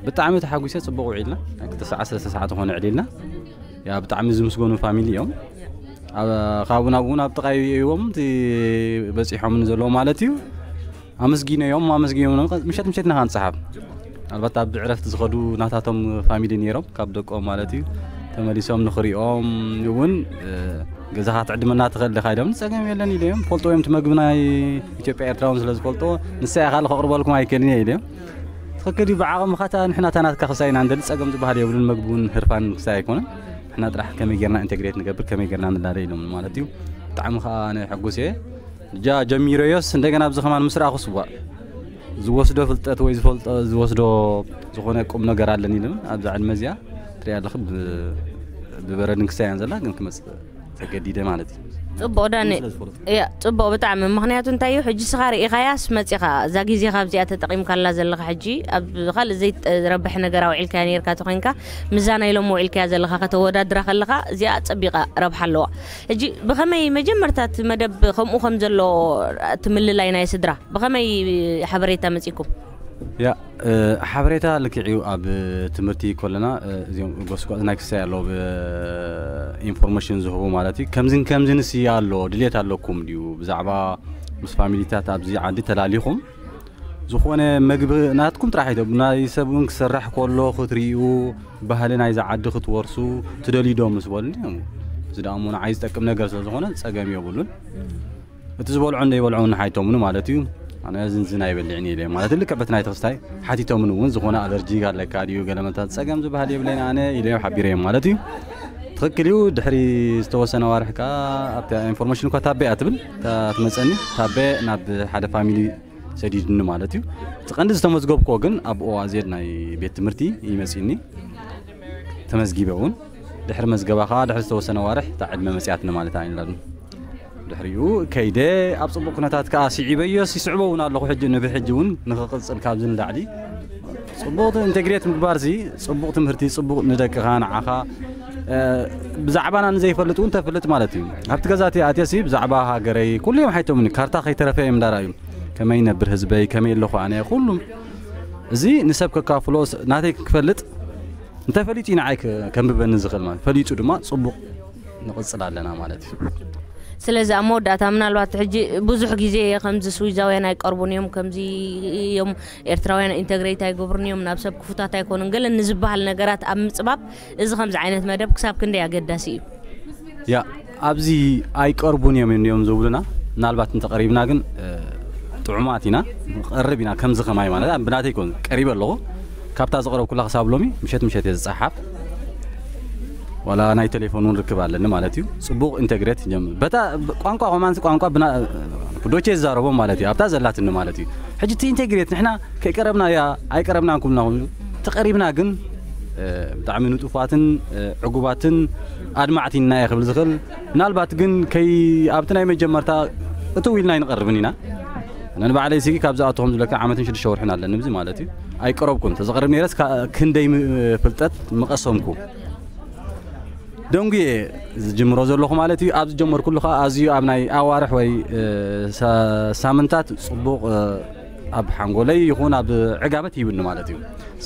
ብጣዕሚ ተሓጒሰ። ፅቡቕ ውዒልና ናይ ክልተ ሰዓት ሰለስተ ሰዓት ዝኾነ ዕሊልና። ያ ብጣዕሚ ዝምስገኑ ፋሚሊ እዮም። ካብኡ ናብኡ ናብ ጥቓይ እዮም በፂሖምን ዘለዉ ማለት እዩ። ኣመስጊነዮም ኣመስጊኖም ምሸት ምሸት ኢና ንፅሓፍ። ምናልባት ኣብ ዕረፍቲ ዝኸዱ ናታቶም ፋሚሊ ነይሮም ካብ ደቆም ማለት እዩ። ተመሊሶም ንኽሪኦም እውን ገዛኻ ትዕድመና ትኽእል ዲኻ ኢሎም ፀገም የለን ኢለዮም። ፈልጦ እዮም እቲ መግቢ ናይ ኢትዮጵያ ኤርትራውን ስለ ዝፈልጦ ንሳ ኢኻ ከቕርበልኩም ኣይክእልን እየ ኢለዮም። ትኽክል እዩ ብዓቕምኻ እታ ንሕና እታ ናትካ ክሳይ ኢና ንደሊ ፀገም ዝበሃል የብሉን። መግቢ እውን ህርፋን ክሳይ ኣይኮነን። ንሕና ጥራሕ ከመይ ጌርና ኢንቴግሬት ንገብር ከመይ ጌርና ንላለ ኢሎም ማለት እዩ። ብጣዕሚ ከዓ ኣነ ሕጉስ እየ። ጃ ጀሚረዮስ እንደገና ኣብዚ ከማን ምስ ረኣኹ ስዋእ ዝወስዶ ፍልጠት ወይ ዝፈልጦ ዝወስዶ ዝኾነ ቁም ነገር ኣለኒ ኢለ ኣብዚ ዕድመ እዚኣ ትሪኣ ኣለኺ ብበረድን ክሳያን ዘላ ግን ክመፅእ ተገዲደ ማለት እዩ። ፅቡቕ ዳኒ ያ ፅቡቕ ብጣዕሚ ምክንያቱ እንታይ እዩ ሕጂ ስኻ ርኢኻያስ መፂኻ እዛ ግዜ ካብዚኣ ተጠቂምካላ ዘለኻ ሕጂ ኣብ ካልእ ዘይረብሕ ነገር ኣውዒልካያ ነርካ ተኮይንካ ምዛ ናይ ሎሚ ውዒልካያ ዘለኻ ከተወዳድራ ከለኻ እዚኣ ፀቢቓ ረብሓ ኣለዋ። ሕጂ ብኸመይ መጀመርታ እቲ መደብ ከምኡ ከም ዘሎ እቲ ምልላይ ናይ ስድራ ብኸመይ ሓበሬታ መፂኩም? ያ ሓበሬታ ልክዕ እዩ። ኣብ ትምህርቲ ከለና እዚኦም ጎስጓዝ ናይ ክሳይ ኣለዉ ኢንፎርሜሽን ዝህቡ ማለት እዩ። ከምዝን ከምዝን ስ ኣሎ ድሌት ኣለኩም ድዩ ብዛዕባ ምስ ፋሚሊታት ኣብዚ ዓዲ ተላሊኹም ዝኾነ መግቢ ናትኩም ጥራሕ ኣይተ ናይ ሰብ እውን ክሰርሕ ከሎ ክትርእዩ ባህሊ ናይዚ ዓዲ ክትወርሱ ትደልዩ ዶ ምስ በሉኒ እዚ ደኣ እሞ ንዓይ ዝጠቅም ነገር ስለ ዝኾነ ፀገም የብሉን። እቲ ዝበልዖ እንደይበልዖ ንሓይቶምኒ ማለት እዩ። ኣነ ዝንዝን ኣይበልዕን ኢለ ማለት ልክዕ በቲ ናይ ተኽስታይ ሓቲቶምን እውን ዝኾነ ኣለርጂ ኣለካ ድዩ ገለመታት ፀገም ዝበሃል የብለይን ኣነ ኢለዮም ሓቢረዮም ማለት እዩ። ትኽክል እዩ። ድሕሪ ዝተወሰነ ዋርሕ ከኣ ኣብታ ኢንፎርሜሽን እኳ ታቤ እያ ትብል፣ እታ ትመጸኒ፣ ታቤ ናብ ሓደ ፋሚሊ ሰዲድኒ ማለት እዩ። እቲ ቀንዲ ዝተመዝገብኩዎ ግን ኣብ ኦኣዜድ ናይ ቤት ትምህርቲ ይመጺኒ። ተመዝጊበ እውን ድሕሪ መዝገባ ከኣ ድሕሪ ዝተወሰነ ዋርሕ እታ ዕድመ መጺኣትኒ ማለት ኣይንላሉ። ድሕሪኡ ከይደ ኣብ ጽቡቕ ኩነታት ከኣ ስዒበዮ፣ ይስዕቦ እውን ኣለኹ። ሕጂ ንብሕጂ እውን ንኽቕጽል ካብዚ ንላዕሊ ጽቡቕ ኢንቴግሬት ምግባር ሲ ጽቡቕ ትምህርቲ፣ ጽቡቕ ንደቅኻ፣ ንዓኻ፣ እ፣ ብዛዕባና ንዘይፈልጥ እውን ተፍልጥ ማለት እዩ። ኣብቲ ገዛ እቲ ኣትየ ሲ ብዛዕባ ሃገረይ ኩሉ እዮም ሓይቶምኒ። ካርታ ከይተረፈ እዮም እንዳረኣዩ። ከመይ ይነብር ህዝበይ፣ ከመይ ኣለኹ ኣነ፣ ኩሉም። እዚ ንሰብ ከካፍሎ፣ ስ-፣ ናተይ ክፈልጥ፣ እንተፈሊጡ እዩ ንዓይ ከ-፣ ከንብበኒ ዝኽእል ማለት። ፈሊጡ ድማ ጽቡቕ ንቕጽል ኣለና ማለት እዩ። ስለዚ ኣብ መወዳእታ ምናልባት ሕጂ ብዙሕ ግዜ ከምዚ ስዊዛውያን ኣይቀርቡን እዮም፣ ከምዚ እዮም ኤርትራውያን ኢንተግሬት ኣይገብሩን እዮም፣ ናብ ሰብ ክፉታት ኣይኮኑን፣ ገለ ንዝበሃል ነገራት ኣብ ምጽባብ እዚ ከምዚ ዓይነት መደብ ክሳብ ክንደይ ኣገዳሲ እዩ? ያ፣ ኣብዚ ኣይቀርቡን እዮም እንዲዮም ዝብሉና። ምናልባት እንተቐሪብና ግን፣ እ፣ ጥዑማት ኢና፣ ንቐርብ ኢና። ከምዚ ከማይ ማለት፣ እ፣ ብናተይ ይኮን ቀሪበ ኣለኹ። ካብታ ዝቐረብኩላ ክሳብ ሎሚ ምሸት ምሸት እየ ዝጸሓፍ። ዋላ ናይ ቴሌፎን እውን ርክብ ኣለኒ ማለት እዩ። ጽቡቕ ኢንተግሬት ይጀምር። በታ ቋንቋ ኮማንስ ቋንቋ ብና-፣ ዶቼ ዝዛረቦም ማለት እዩ። ኣብታ ዘላትኒ ማለት እዩ። ሕጂ እቲ ኢንተግሬት ንሕና ከይቀረብና እያ፣ ኣይቀረብናን ኩልና ኮይኑ፣ ተቐሪብና ግን፣ እ፣ ብጣዕሚ ንጡፋትን፣ እ፣ ዕጉባትን ኣድማዕቲ ኢና እየ ክብል ዝኽእል። ምናልባት ግን ከይ-፣ ኣብቲ ናይ መጀመርታ እትው ኢልና ኣይንቐርብን ኢና። ኣነ ንባዕለይ ሲጊ ካብዚ ኣተኹም ዝብለካ ዓመትን ሽዱሽተ ወርሕን ኣለኒ፣ ብዚ ማለት እዩ። ኣይቀረብኩን። ተዘቕርብ ነይረስ ካ-፣ ክንደይ ም-፣ ፍልጠት ምቐሰምኩ። ደንጉየ ዝጅምሮ ዘለኹ ማለት እዩ። ኣብ ዝጀመርኩሉ ኸዓ ኣዝዩ ኣብ ናይ ኣዋርሕ ወይ፣ እ፣ ሳ-፣ ሳምንታት ጽቡቕ፣ እ፣ ኣብ ሓንጎለይ ይኹን ኣብ ዕጋበት ይብኒ ማለት እዩ።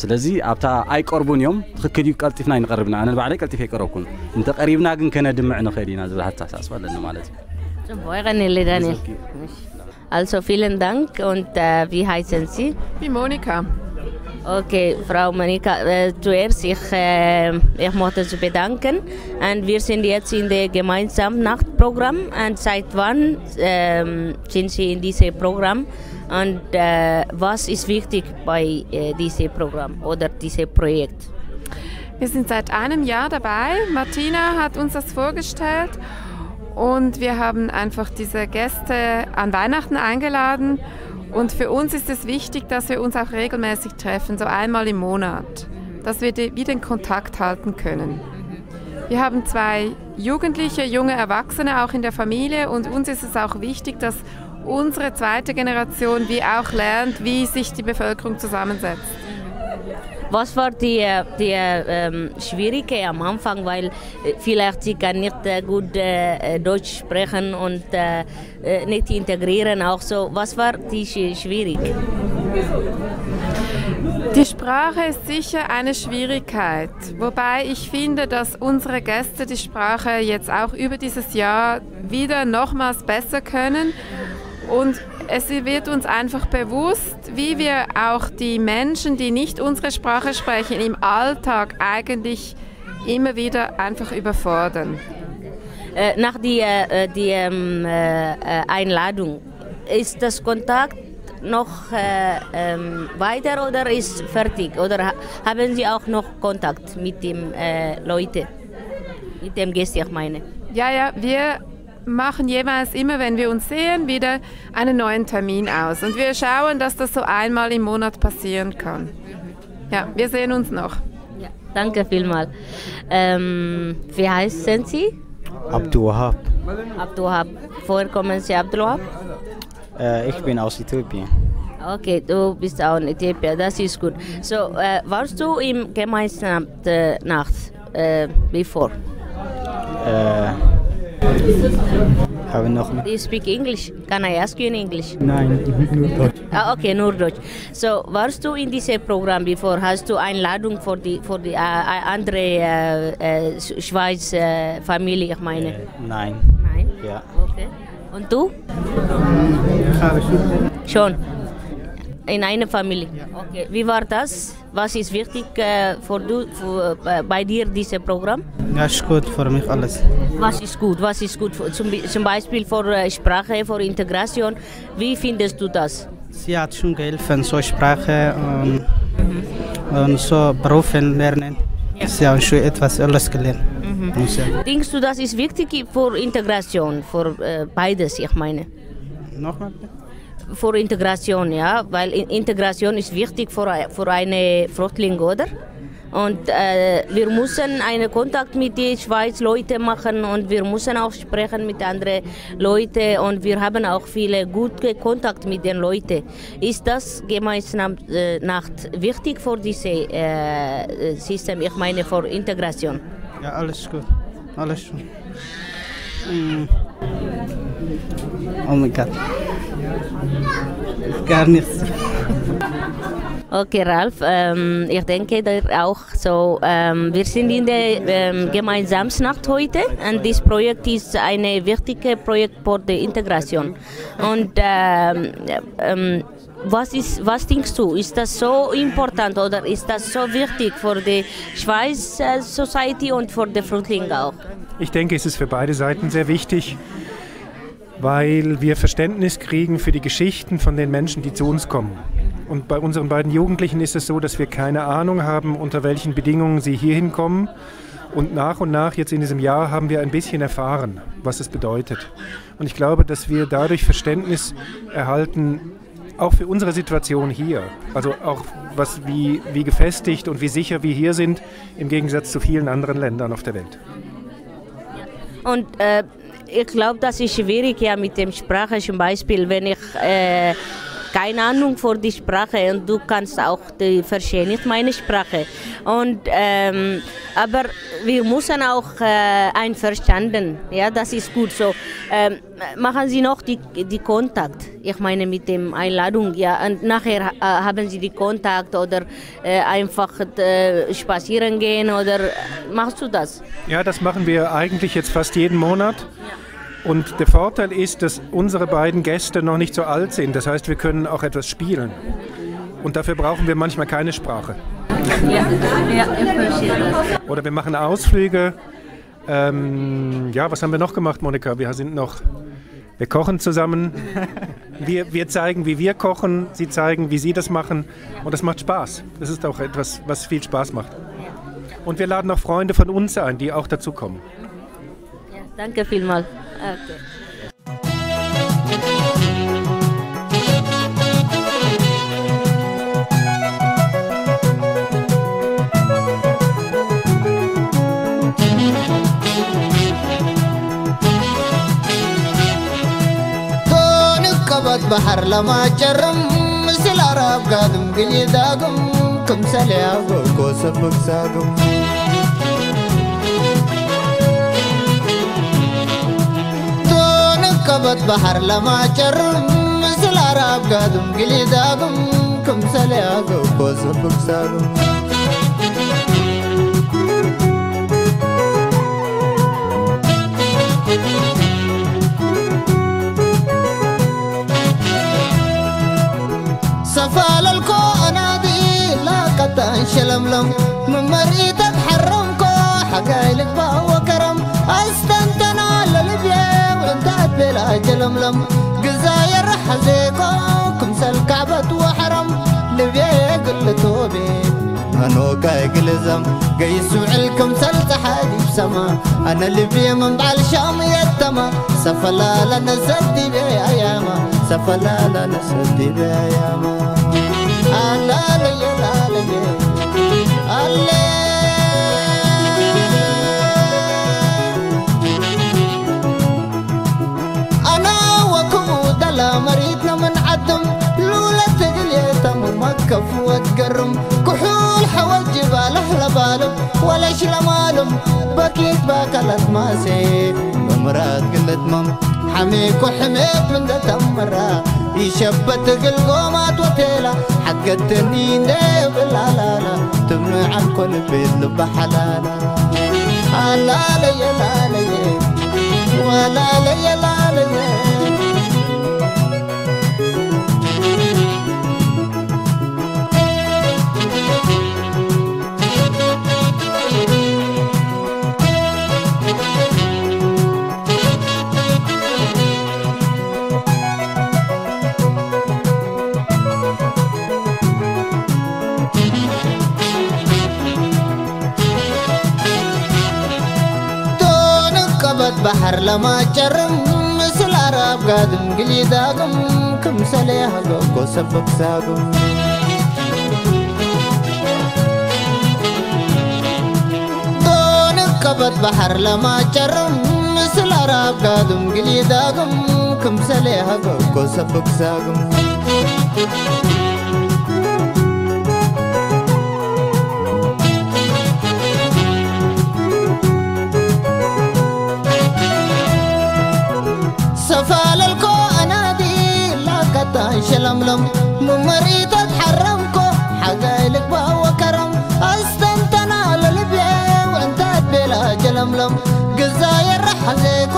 ስለዚ ኣብታ ኣይቀርቡን እዮም፣ ትኽክል እዩ፣ ቀልጢፍና ኣይንቐርብና። ኣነ ንባዕለይ ቀልጢፈ ኣይቀረብኩን። እንተቐሪብና ግን ከነድምዕ ንኽእል ኢና ዝብል ኣተሓሳስባ ኣለኒ ማለት እዩ። ጽቡቕ፣ የቐንየለይ ዳንኤል። Also vielen Dank und, äh, wie heißen Sie? Wie Monika. Okay, Frau Monika, äh, zuerst ich, äh, ich möchte Sie bedanken. Und wir sind jetzt in der gemeinsamen Nachtprogramm. Und seit wann, ähm, sind Sie in diesem Programm? Und, äh, was ist wichtig bei, äh, diesem Programm oder diesem Projekt? Wir sind seit einem Jahr dabei. Martina hat uns das vorgestellt und wir haben einfach diese Gäste an Weihnachten eingeladen. Und für uns ist es wichtig, dass wir uns auch regelmäßig treffen, so einmal im Monat, dass wir de-, wieder den Kontakt halten können. Wir haben zwei Jugendliche, junge Erwachsene auch in der Familie und uns ist es auch wichtig, dass unsere zweite Generation wie auch lernt, wie sich die Bevölkerung zusammensetzt. Was war die, äh, die, äh, ähm, schwierige am Anfang, weil, äh, vielleicht sie kann nicht, äh, gut, äh, äh, Deutsch sprechen und, äh, äh, nicht integrieren auch so. Was war die schwi-, schwierig? Die Sprache ist sicher eine Schwierigkeit, wobei ich finde, dass unsere Gäste die Sprache jetzt auch über dieses Jahr wieder nochmals besser können. Und es wird uns einfach bewusst, wie wir auch die Menschen, die nicht unsere Sprache sprechen, im Alltag eigentlich immer wieder einfach überfordern. Äh, nach der, äh, die, ähm, äh, äh, Einladung, ist das Kontakt noch, äh, ähm, weiter oder ist fertig? Oder ha-, haben Sie auch noch Kontakt mit dem, äh, Leute? Mit dem Gäste, ich meine. Ja, ja, wir machen jeweils immer, wenn wir uns sehen, wieder einen neuen Termin aus. Und wir schauen, dass das so einmal im Monat passieren kann. Ja, wir sehen uns noch. Ja, danke vielmals. Ähm, wie heißen Sie? Abdul Wahab. Abdul Wahab. Woher kommen Sie, Abdul Wahab? Äh, ich bin aus Äthiopien. Okay, du bist auch in Äthiopien. Das ist gut. So, äh, warst du im Gemeinschaftsnacht, äh, before? Äh, habe noch nicht. Do you speak English? Can I ask you in English? Nein, nur Deutsch. Ah, okay, nur Deutsch. So, warst du in diesem Programm before? Hast du Einladung für die, für die, äh, äh, andere, äh, äh, Sch-, Schweiz, äh, Familie, ich meine? Äh, nein. Nein? Ja. Okay. Und du? Ich habe schon. Schon? In einer Familie? Ja. Okay. Wie war das? Was ist wichtig, äh, für du, für, äh, bei dir, dieses Programm? Ja, ist gut für mich alles. Was ist gut? Was ist gut? Für, zum, Be- zum Beispiel für, äh, Sprache, für Integration. Wie findest du das? Sie hat schon geholfen, so Sprache und, und so Berufen lernen. Ja. Sie haben schon etwas alles gelernt. Denkst du, das ist wichtig für Integration, für äh, beides, ich meine? Nochmal bitte? Für Integration, ja, weil In- Integration ist wichtig für, für eine Flüchtling, oder? Und äh, wir müssen einen Kontakt mit den Schweiz Leute machen und wir müssen auch sprechen mit anderen Leuten und wir haben auch viele gute Kontakt mit den Leuten. Ist das Gemeinschaft äh, Nacht wichtig für diese äh, System, ich meine für Integration? Ja, alles gut. Alles schon. Mm. Oh mein Gott. Gar nichts. Okay, Ralf, ähm, ich denke, der auch so, ähm, wir sind in der ähm, Gemeinschaftsnacht heute und dieses Projekt ist ein wichtiges Projekt für die Integration. Und ähm, ähm, was, ist, was denkst du, ist das so important oder ist das so wichtig für die Schweiz äh, Society und für die Flüchtlinge auch? Ich denke, es ist für beide Seiten sehr wichtig, weil wir Verständnis kriegen für die Geschichten von den Menschen, die zu uns kommen. Und bei unseren beiden Jugendlichen ist es so, dass wir keine Ahnung haben, unter welchen Bedingungen sie hierhin kommen. Und nach und nach jetzt in diesem Jahr haben wir ein bisschen erfahren, was es bedeutet. Und ich glaube, dass wir dadurch Verständnis erhalten, auch für unsere Situation hier. Also auch was, wie, wie gefestigt und wie sicher wir hier sind, im Gegensatz zu vielen anderen Ländern auf der Welt. Und äh, ich glaube, das ist schwierig ja mit dem Sprache zum Beispiel, wenn ich äh, keine Ahnung für die Sprache und du kannst auch die verstehen nicht meine Sprache. Und ähm, aber wir müssen auch äh, einverstanden, ja, das ist gut so. Ähm, machen Sie noch die, die Kontakt, ich meine mit dem Einladung, ja, und nachher äh, haben Sie die Kontakt oder äh, einfach äh, spazieren gehen oder äh, machst du das? Ja, das machen wir eigentlich jetzt fast jeden Monat. Und der Vorteil ist, dass unsere beiden Gäste noch nicht so alt sind. Das heißt, wir können auch etwas spielen. Und dafür brauchen wir manchmal keine Sprache. Ja, ja, ich verstehe das. Oder wir machen Ausflüge. Ähm, ja, was haben wir noch gemacht, Monika? Wir sind noch, wir kochen zusammen. Wir, wir zeigen, wie wir kochen. Sie zeigen, wie sie das machen. Und das macht Spaß. Das ist auch etwas, was viel Spaß macht. Und wir laden auch Freunde von uns ein, die auch dazukommen. Danke vielmals. Okay. ባት ባሕር ለማጨርም ምስል ኣራብ ጋድም ግሊ ዳግም ክምሰል ያጎ ኮሰብ ብግሳግም ዶን ከበት ባሕር ለማጨርም ምስል ኣራብ ጋድም ግሊ ዳግም ክምሰል ያጎ ኮሰብ ብግሳግም ሰፋለልኮ ኣናዲ ላቀጣን ሸለምለም ምመርኢተት ሓረምኮ ሓጋይ ልግባ ወከረም ኣስተንተና ለልብየ ወንታት ቤላ ጀለምለም ግዛ የረሓዜኮ ክምሰል ካዕበት ወሐረም ልብየ ግልቶቤ ኣኖ ጋይ ግልዘም ገይስ ውዕል ክምሰል ፀሓይ ዲብ ሰማ ኣነ ልብየ ምን በዓል ሻም የተማ ሰፈላላ ነሰዲበ ኣያማ ሰፈላላ ነሰዲበ ኣያማ ኣላለየ ላለየ ኣለ ኣና ወክቡ ደላ መሪትና ምን ዓድም ሉለ ትግል የተሙ መከፍ ወትገርም ኩሑል ሐወጅባ ለህለባልም ወለሽ ለማልም በኪት ባከለት ማሴ በምራት ግለትመም ሐሜኮ ሕሜት ምን ደተምራ ይሸበት እግል ጎማት ወቴላ ሓገትኒ እንደ ብላላላ ትምንዓን ኮልቤት ልባ ሓላላ ኣላለየ ላለየ ወላለየ ላለየ ባሕር ለማጨርም ምስል ኣራብ ጋድም ግሊ ዳግም ክምሰል ያህገኮ ሰብክ ሳግም ዶን ቀበት ባሕር ለማጨርም ምስል ኣራብ ጋድም ግሊ ዳግም ክምሰል ያህገኮ ሰብክ ሳግም ሰፋለልኮ ኣናዲ ላካታ ሸለምለም ሙመሪታት ሓረምኮ ሓጋይ ልግባ ወከረም ኣስተንተና ለልቤ ወእንታት ቤላ ጀለምለም ግዛ የረሓ ዘይኮ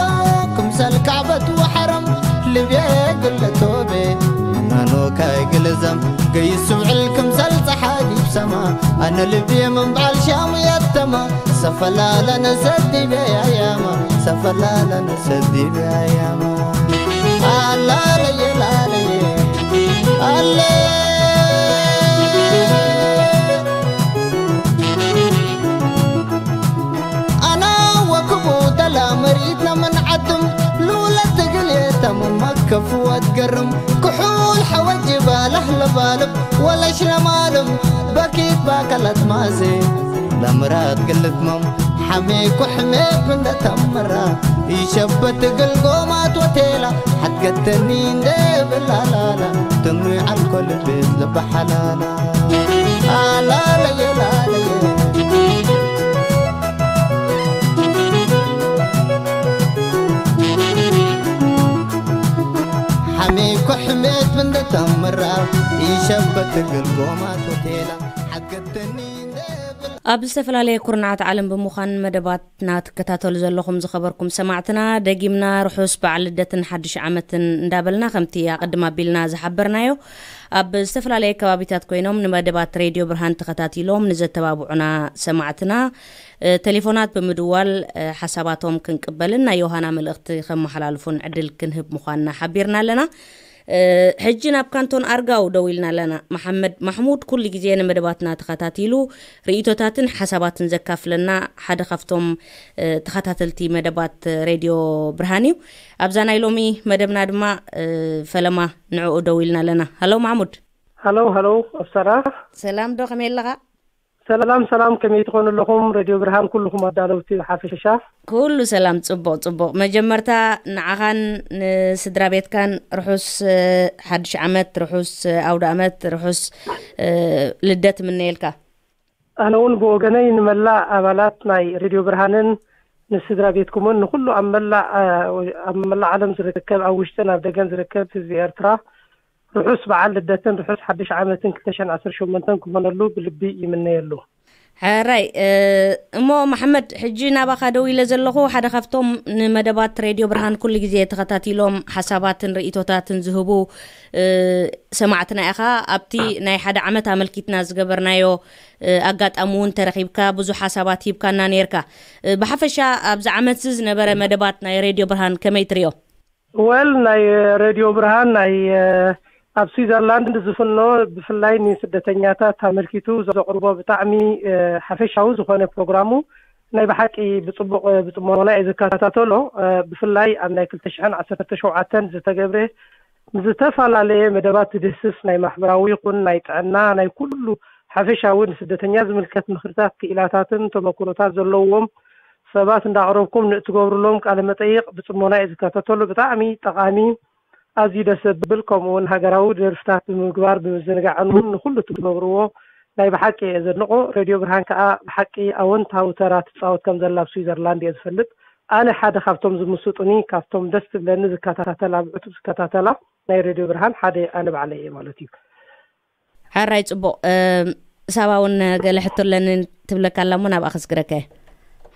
ክምሰል ካዕበት ወሓረም ልቤ ግለቶቤ ናኖካይ ግልዘም ገይስ ውዕል ክምሰል ፀሓይ ይብሰማ ኣነ ልቤ መንባል ሻሙ የተማ ሰፈላለነ ሰዲቤ ያያማ ሰፈላለነ ሰዲቤ ያያማ ኣላለየ ላለየ ኣለ ኣና ወክቡ ደላ መሪትና መንዓድም ልውለት ትግል የተምማ ከፍዋ ትገርም ክሑል ሓወጅባ ለህለባልብ ወለሽ ለማልም በኪት ባከለት ማዜ ለምራት ግልትመም ሓሜ ኩሕሜ ብንደተምራ ይሸበት ትግል ጎማት ወቴላ ሓትገተኒ እንደ ብላላላ ትምኑይ ዓልኮል ቤት ልበሓላላ ኣላለየላለየ ሓሜኮ ሕሜት ብንደተምራ ይሸበት ትግል ጎማት ወቴላ ሓትገተኒ እንደ ኣብ ዝተፈላለየ ኩርናዓት ዓለም ብምዃን መደባትና ትከታተሉ ዘለኹም ዝኸበርኩም ሰማዕትና፣ ደጊምና ርሑስ በዓል ልደትን ሓድሽ ዓመትን እንዳበልና፣ ከምቲ ኣቐድም ኣቢልና ዝሓበርናዮ፣ ኣብ ዝተፈላለየ ከባቢታት ኮይኖም ንመደባት ሬድዮ ብርሃን ተኸታቲሎም ንዘተባብዑና ሰማዕትና፣ እ፣ ቴሌፎናት ብምድዋል፣ እ፣ ሓሳባቶም ክንቅበልን ናይ ዮሃና መልእኽቲ ከመሓላልፉን ዕድል ክንህብ ምዃንና ሓቢርና ኣለና። እ፣ ሕጂ ናብ ካንቶን ኣርጋው ደው ኢልና ኣለና። መሓመድ ማሕሙድ ኩሉ ግዜ ንመደባትና ተኸታቲሉ ርእይቶታትን ሓሳባትን ዘካፍለና ሓደ ካብቶም፣ እ፣ ተኸታተልቲ መደባት ሬድዮ ብርሃን እዩ። ኣብዛ ናይ ሎሚ መደብና ድማ፣ እ፣ ፈለማ ንዕኡ ደው ኢልና ኣለና። ሃሎ ማሕሙድ። ሃሎ፣ ሃሎ፣ ኣፍሰራ። ሰላም ዶ፣ ከመይ ኣለኻ? ሰላም፣ ሰላም፣ ከመይ ትኾኑ ኣለኹም? ሬድዮ ብርሃን፣ ኩልኹም ኣዳለውቲ ብሓፈሻ። ኩሉ ሰላም፣ ጽቡቕ፣ ጽቡቕ። መጀመርታ ንዓኻን ንስድራ ቤትካን ርሑስ፣ እ፣ ሓድሽ ዓመት፣ ርሑስ፣ እ፣ ኣውደ ዓመት፣ ርሑስ፣ እ፣ ልደት እምነየልካ። ኣነ እውን ብወገነይ ንመላእ ኣባላት ናይ ሬድዮ ብርሃንን ንስድራ ቤትኩምን ንኹሉ ኣብ መላእ፣ እ፣ ኣብ መላእ ዓለም ዝርከብ፣ ኣብ ውሽጥን ኣብ ደገን ዝርከብ ህዝቢ ኤርትራ ርሑስ በዓል ልደትን ርሑስ ሓድሽ ዓመትን ክልተ ሽሕን ዓሰርተ ሸሞንተን ክኾነሉ ብልቢ ይምነየሉ። ሕራይ፣ እ፣ እሞ መሓመድ፣ ሕጂ ናባኻ ደው ኢለ ዘለኹ ሓደ ካብቶም ንመደባት ሬድዮ ብርሃን ኩሉ ግዜ ተኸታቲሎም ሓሳባትን ርእይቶታትን ዝህቡ፣ እ፣ ሰማዕትና ኢኻ። ኣብቲ ናይ ሓደ ዓመት ኣመልኪትና ዝገበርናዮ፣ እ፣ ኣጋጣሚ እውን ተረኺብካ ብዙሕ ሓሳባት ሂብካና ነይርካ። እ፣ ብሓፈሻ ኣብዚ ዓመትዚ ዝነበረ መደባት ናይ ሬድዮ ብርሃን ከመይ ትሪኦ? ወል ናይ ሬድዮ ብርሃን ናይ፣ እ፣ ኣብ ስዊዘርላንድ ዝፍኖ ብፍላይ ንስደተኛታት ኣመልኪቱ ዘቕርቦ ብጣዕሚ፣ እ፣ ሓፈሻዊ ዝኾነ ፕሮግራሙ ናይ ብሓቂ ብጽቡቕ፣ እ፣ ብጽሞና እየ ዝከታተሎ። እ፣ ብፍላይ ኣብ ናይ ክልተ ሽሕን ዓሰርተ ሸውዓተን ዝተገብረ ዝተፈላለየ መደባት ዝድህስስ ናይ ማሕበራዊ ይኹን ናይ ጥዕና ናይ ኩሉ ሓፈሻዊ ንስደተኛ ዝምልከት ምኽርታት፣ ክኢላታትን ተመክሮታት ዘለዎም ሰባት እንዳቕረብኩም ንእትገብሩሎም ቃለ መጠይቕ ብጽሞና እየ ዝከታተሎ። ብጣዕሚ ጠቓሚ፣ ኣዝዩ ደስ ዘብል፣ ከምኡ እውን ሃገራዊ ደርፍታት ብምግባር ብምዝንጋዕን እውን ንኹሉ እትገብርዎ ናይ ብሓቂ እየ ዘድንቖ። ሬድዮ ብርሃን ከኣ ብሓቂ ኣወንታዊ ተራ ትጻወት ከም ዘላ ኣብ ስዊዘርላንድ እየ ዝፈልጥ። ኣነ ሓደ ካብቶም ዝምስጡኒ፣ ካብቶም ደስ ትብለኒ ዝከታተላ፣ ብዕቱብ ዝከታተላ ናይ ሬድዮ ብርሃን ሓደ ኣነ ባዕለይ እየ ማለት እዩ። ሕራይ፣ ጽቡቕ። እም፣ ሳባ እውን ገለ ሕቶ ኣለኒ ትብለካ ኣላ እሞ ናብኣ ከስግረካ እየ።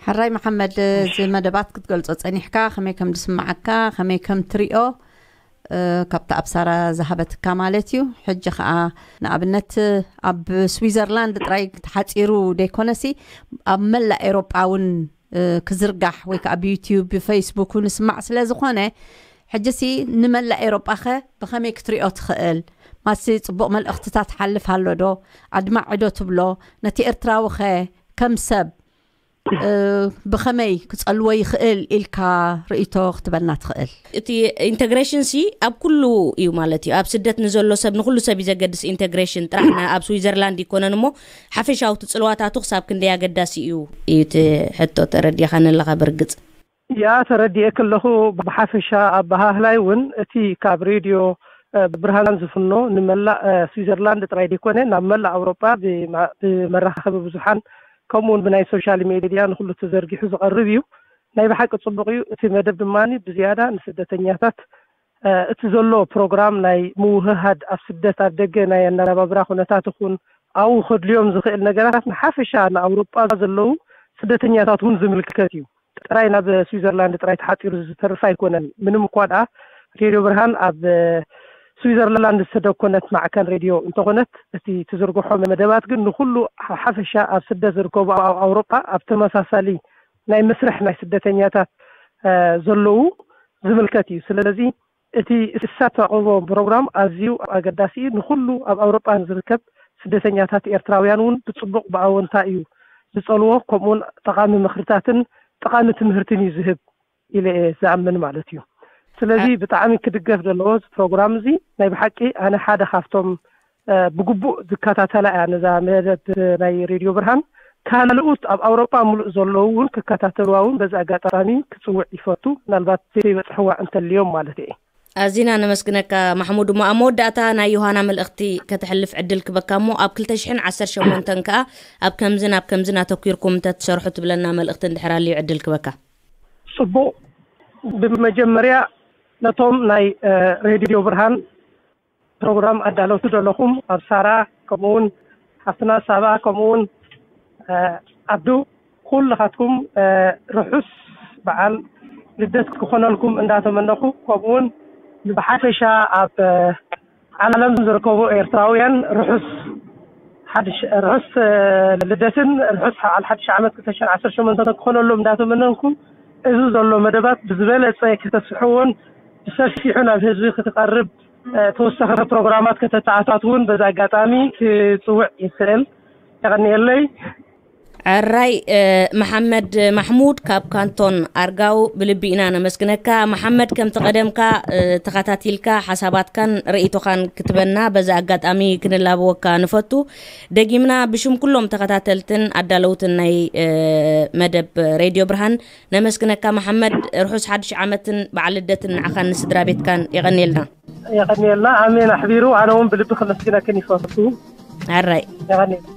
ሕራይ መሓመድ፣ እዚ መደባት ክትገልጾ ጸኒሕካ፣ ከመይ ከም ዝስምዓካ፣ ከመይ ከም ትሪኦ፣ እ፣ ካብቲ ኣብ ሳራ ዝሃበትካ ማለት እዩ። ሕጂ ኸኣ ንኣብነት ኣብ ስዊዘርላንድ ጥራይ ተሓጺሩ ደይኮነሲ፣ ኣብ መላእ ኤውሮጳ እውን፣ እ፣ ክዝርጋሕ ወይ ከኣ ብዩትዩብ፣ ብፌስቡክ እውን ይስማዕ ስለ ዝኾነ፣ ሕጂሲ ንመላእ ኤውሮጳኸ ብኸመይ ክትሪኦ ትኽእል? ማሲ ጽቡቕ መልእኽትታት ሓልፍ ኣሎ ዶ? ኣድማዒ ዶ ትብሎ? ነቲ ኤርትራዊኸ ከም ሰብ ብኸመይ ክጸልዎ ይኽእል ኢልካ ርእይቶ ክትበና ትኽእል? እቲ ኢንተግሬሽን ሲ ኣብ ኩሉ እዩ ማለት እዩ። ኣብ ስደት ንዘሎ ሰብ፣ ንኹሉ ሰብ እዩ ዘገድስ ኢንተግሬሽን ጥራሕ። ኣብ ስዊዘርላንድ ይኮነን እሞ፣ ሓፈሻዊ እቲ ጽልዋታቱ ክሳብ ክንደይ ኣገዳሲ እዩ? እዩ እቲ ሕቶ። ተረዲኻ ነለኻ ብርግጽ። ያ፣ ተረዲኤ ከለኹ፣ ብሓፈሻ ኣበሃህላይ እውን እቲ ካብ ሬድዮ ብርሃን ዝፍኖ ንመላእ ስዊዘርላንድ ጥራይ ዘይኮነ፣ ናብ መላእ ኣውሮጳ ብመራኸቢ ብዙሓን፣ ከምኡውን ብናይ ሶሻል ሜድያ ንኩሉ ተዘርጊሑ ዝቐርብ እዩ። ናይ ብሓቂ ጽቡቕ እዩ። እቲ መደብ ድማ ብዝያዳ ንስደተኛታት እቲ ዘሎ ፕሮግራም ናይ ምውህሃድ፣ ኣብ ስደት ኣብ ደገ ናይ ኣነባብራ ኩነታት ይኹን ኣብኡ ከድልዮም ዝኽእል ነገራት ንሓፈሻ ንኣውሮጳ ዘለዉ ስደተኛታት እውን ዝምልከት እዩ። ጥራይ ናብ ስዊዘርላንድ ጥራይ ተሓፂሩ ዝተርፍ ኣይኮነን። ምንም እኳ ደኣ ሬድዮ ብርሃን ኣብ ስዊዘርላንድ ዝተደኮነት ማዕከን ሬድዮ እንተኾነት፣ እቲ ትዝርግሖ መደባት ግን ንኹሉ ሓፈሻ ኣብ ስደት ዝርከቡ ኣብ ኣውሮጳ ኣብ ተመሳሳሊ ናይ መስርሕ ናይ ስደተኛታት ዘለዉ ዝምልከት እዩ። ስለዚ እቲ እሳ ተቕርቦ ፕሮግራም ኣዝዩ ኣገዳሲ እዩ። ንኹሉ ኣብ ኣውሮጳ ንዝርከብ ስደተኛታት ኤርትራውያን እውን ብጽቡቕ ብኣወንታ እዩ ዝጸልዎ። ከምኡውን ጠቓሚ ምኽርታትን ጠቓሚ ትምህርትን እዩ ዝህብ ኢለ እየ ዝኣምን ማለት እዩ። ስለዚ ብጣዕሚ ክድገፍ ዘለዎ እዚ ፕሮግራም እዚ። ናይ ብሓቂ ኣነ ሓደ ካብቶም ብግቡእ ዝከታተላ እያ ነዛ መደብ ናይ ሬድዮ ብርሃን። ካልኡት ኣብ ኣውሮጳ ምሉእ ዘለዉ እውን ክከታተልዋ እውን በዚ ኣጋጣሚ ክጽውዕ ይፈቱ፣ ምናልባት ዘይበጽሕዋ እንተልዮም ማለት እየ። ኣዚና ነመስግነካ ማሕሙድ። እሞ ኣብ መወዳእታ ናይ ዮሃና መልእኽቲ ከተሕልፍ ዕድል ክበካ እሞ፣ ኣብ ክልተ ሽሕን ዓሰርተ ሸሞንተን ከኣ ኣብ ከምዝን ኣብ ከምዝን ኣተኲርኩም እንተትሰርሑ ትብለና መልእኽቲ እንድሕር ኣልዩ ዕድል ክበካ። ጽቡቕ። ብመጀመርያ ነቶም ናይ ሬድዮ ብርሃን ፕሮግራም ኣዳለውቲ ዘለኹም፣ ኣብ ሳራ፣ ከምኡውን ሓፍትና ሳባ፣ ከምኡውን ዓብዱ፣ ኩልኻትኩም ርሑስ በዓል ልደት ክኾነልኩም እንዳተመነኹ፣ ከምኡውን ብሓፈሻ ኣብ ዓለም ዝርከቡ ኤርትራውያን ርሑስ ሓድሽ ርሑስ ልደትን ርሑስ በዓል ሓድሽ ዓመት ክልተ ሽሕን ዓሰርተ ሸሞንተን ክኾነሎም እንዳተመነንኩ፣ እዚ ዘሎ መደባት ብዝበለጸ ክተስፍሕዎን ብሰፊሑ ናብ ህዝቢ ክትቐርብ ተወሳኺ ፕሮግራማት ከተተኣታትውን በዚ ኣጋጣሚ ክጽውዕ ይኽእል። የቐንየለይ። ዕራይ መሓመድ ማሕሙድ ካብ ካንቶን ኣርጋው ብልቢ ኢና ነመስግነካ። መሓመድ፣ ከምቲ ቀደምካ ተኸታቲልካ ሓሳባትካን ርእይቶኻን ክትበና በዚ ኣጋጣሚ ክንላበወካ ንፈቱ። ደጊምና ብሽም ኩሎም ተኸታተልትን ኣዳለውትን ናይ መደብ ሬድዮ ብርሃን ነመስግነካ መሓመድ። ርሑስ ሓድሽ ዓመትን በዓል ልደትን ንዓኻን ንስድራ ቤትካን። የቐንየልና። የቐንየልና። ኣሜን ኣሕቢሩ። ኣነ እውን ብልቢ ከመስግነክን ይፈቱ። ኣራይ። የቐንየልና።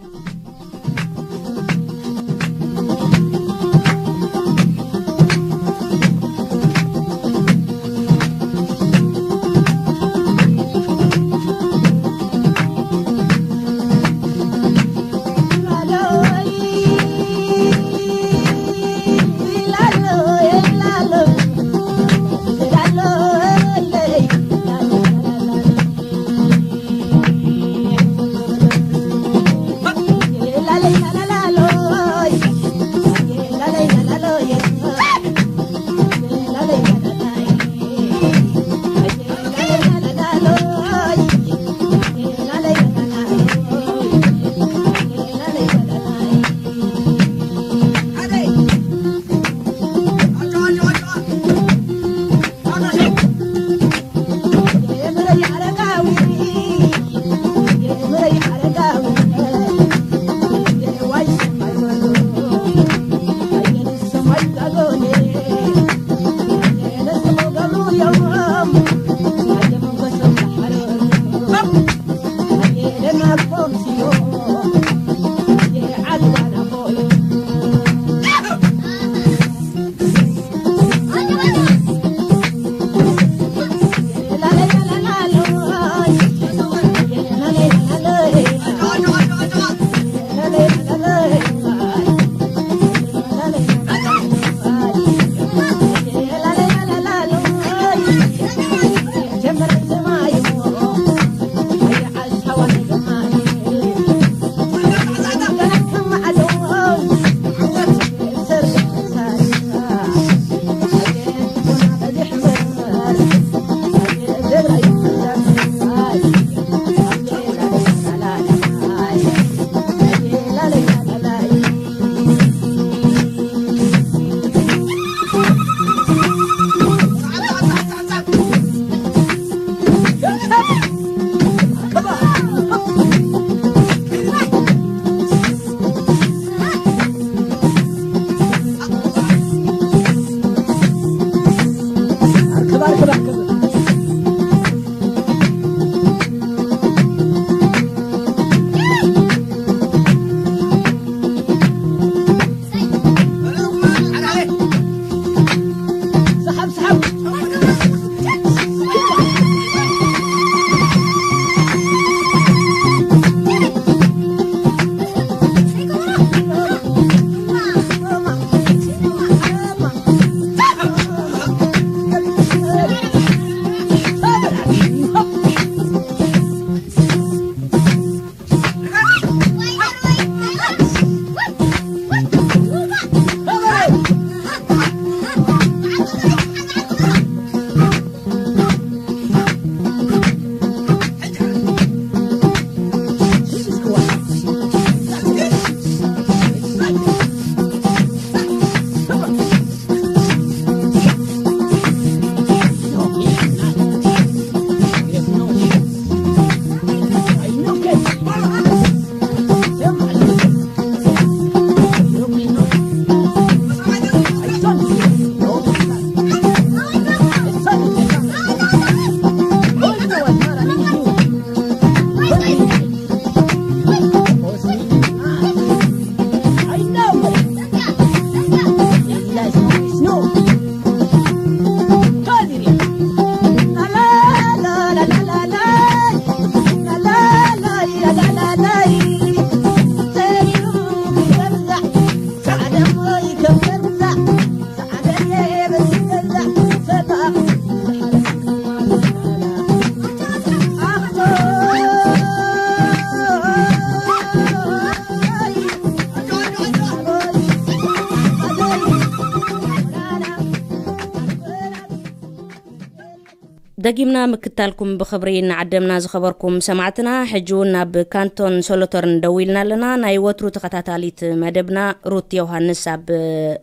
ደጊምና ምክታልኩም ብኽብሪ እናዓደምና ዝኸበርኩም ሰማዕትና፣ ሕጂ እውን ናብ ካንቶን ሶሎቶርን ደዊልና ኣለና። ናይ ወትሩ ተኸታታሊት መደብና ሩት ዮሃንስ ኣብ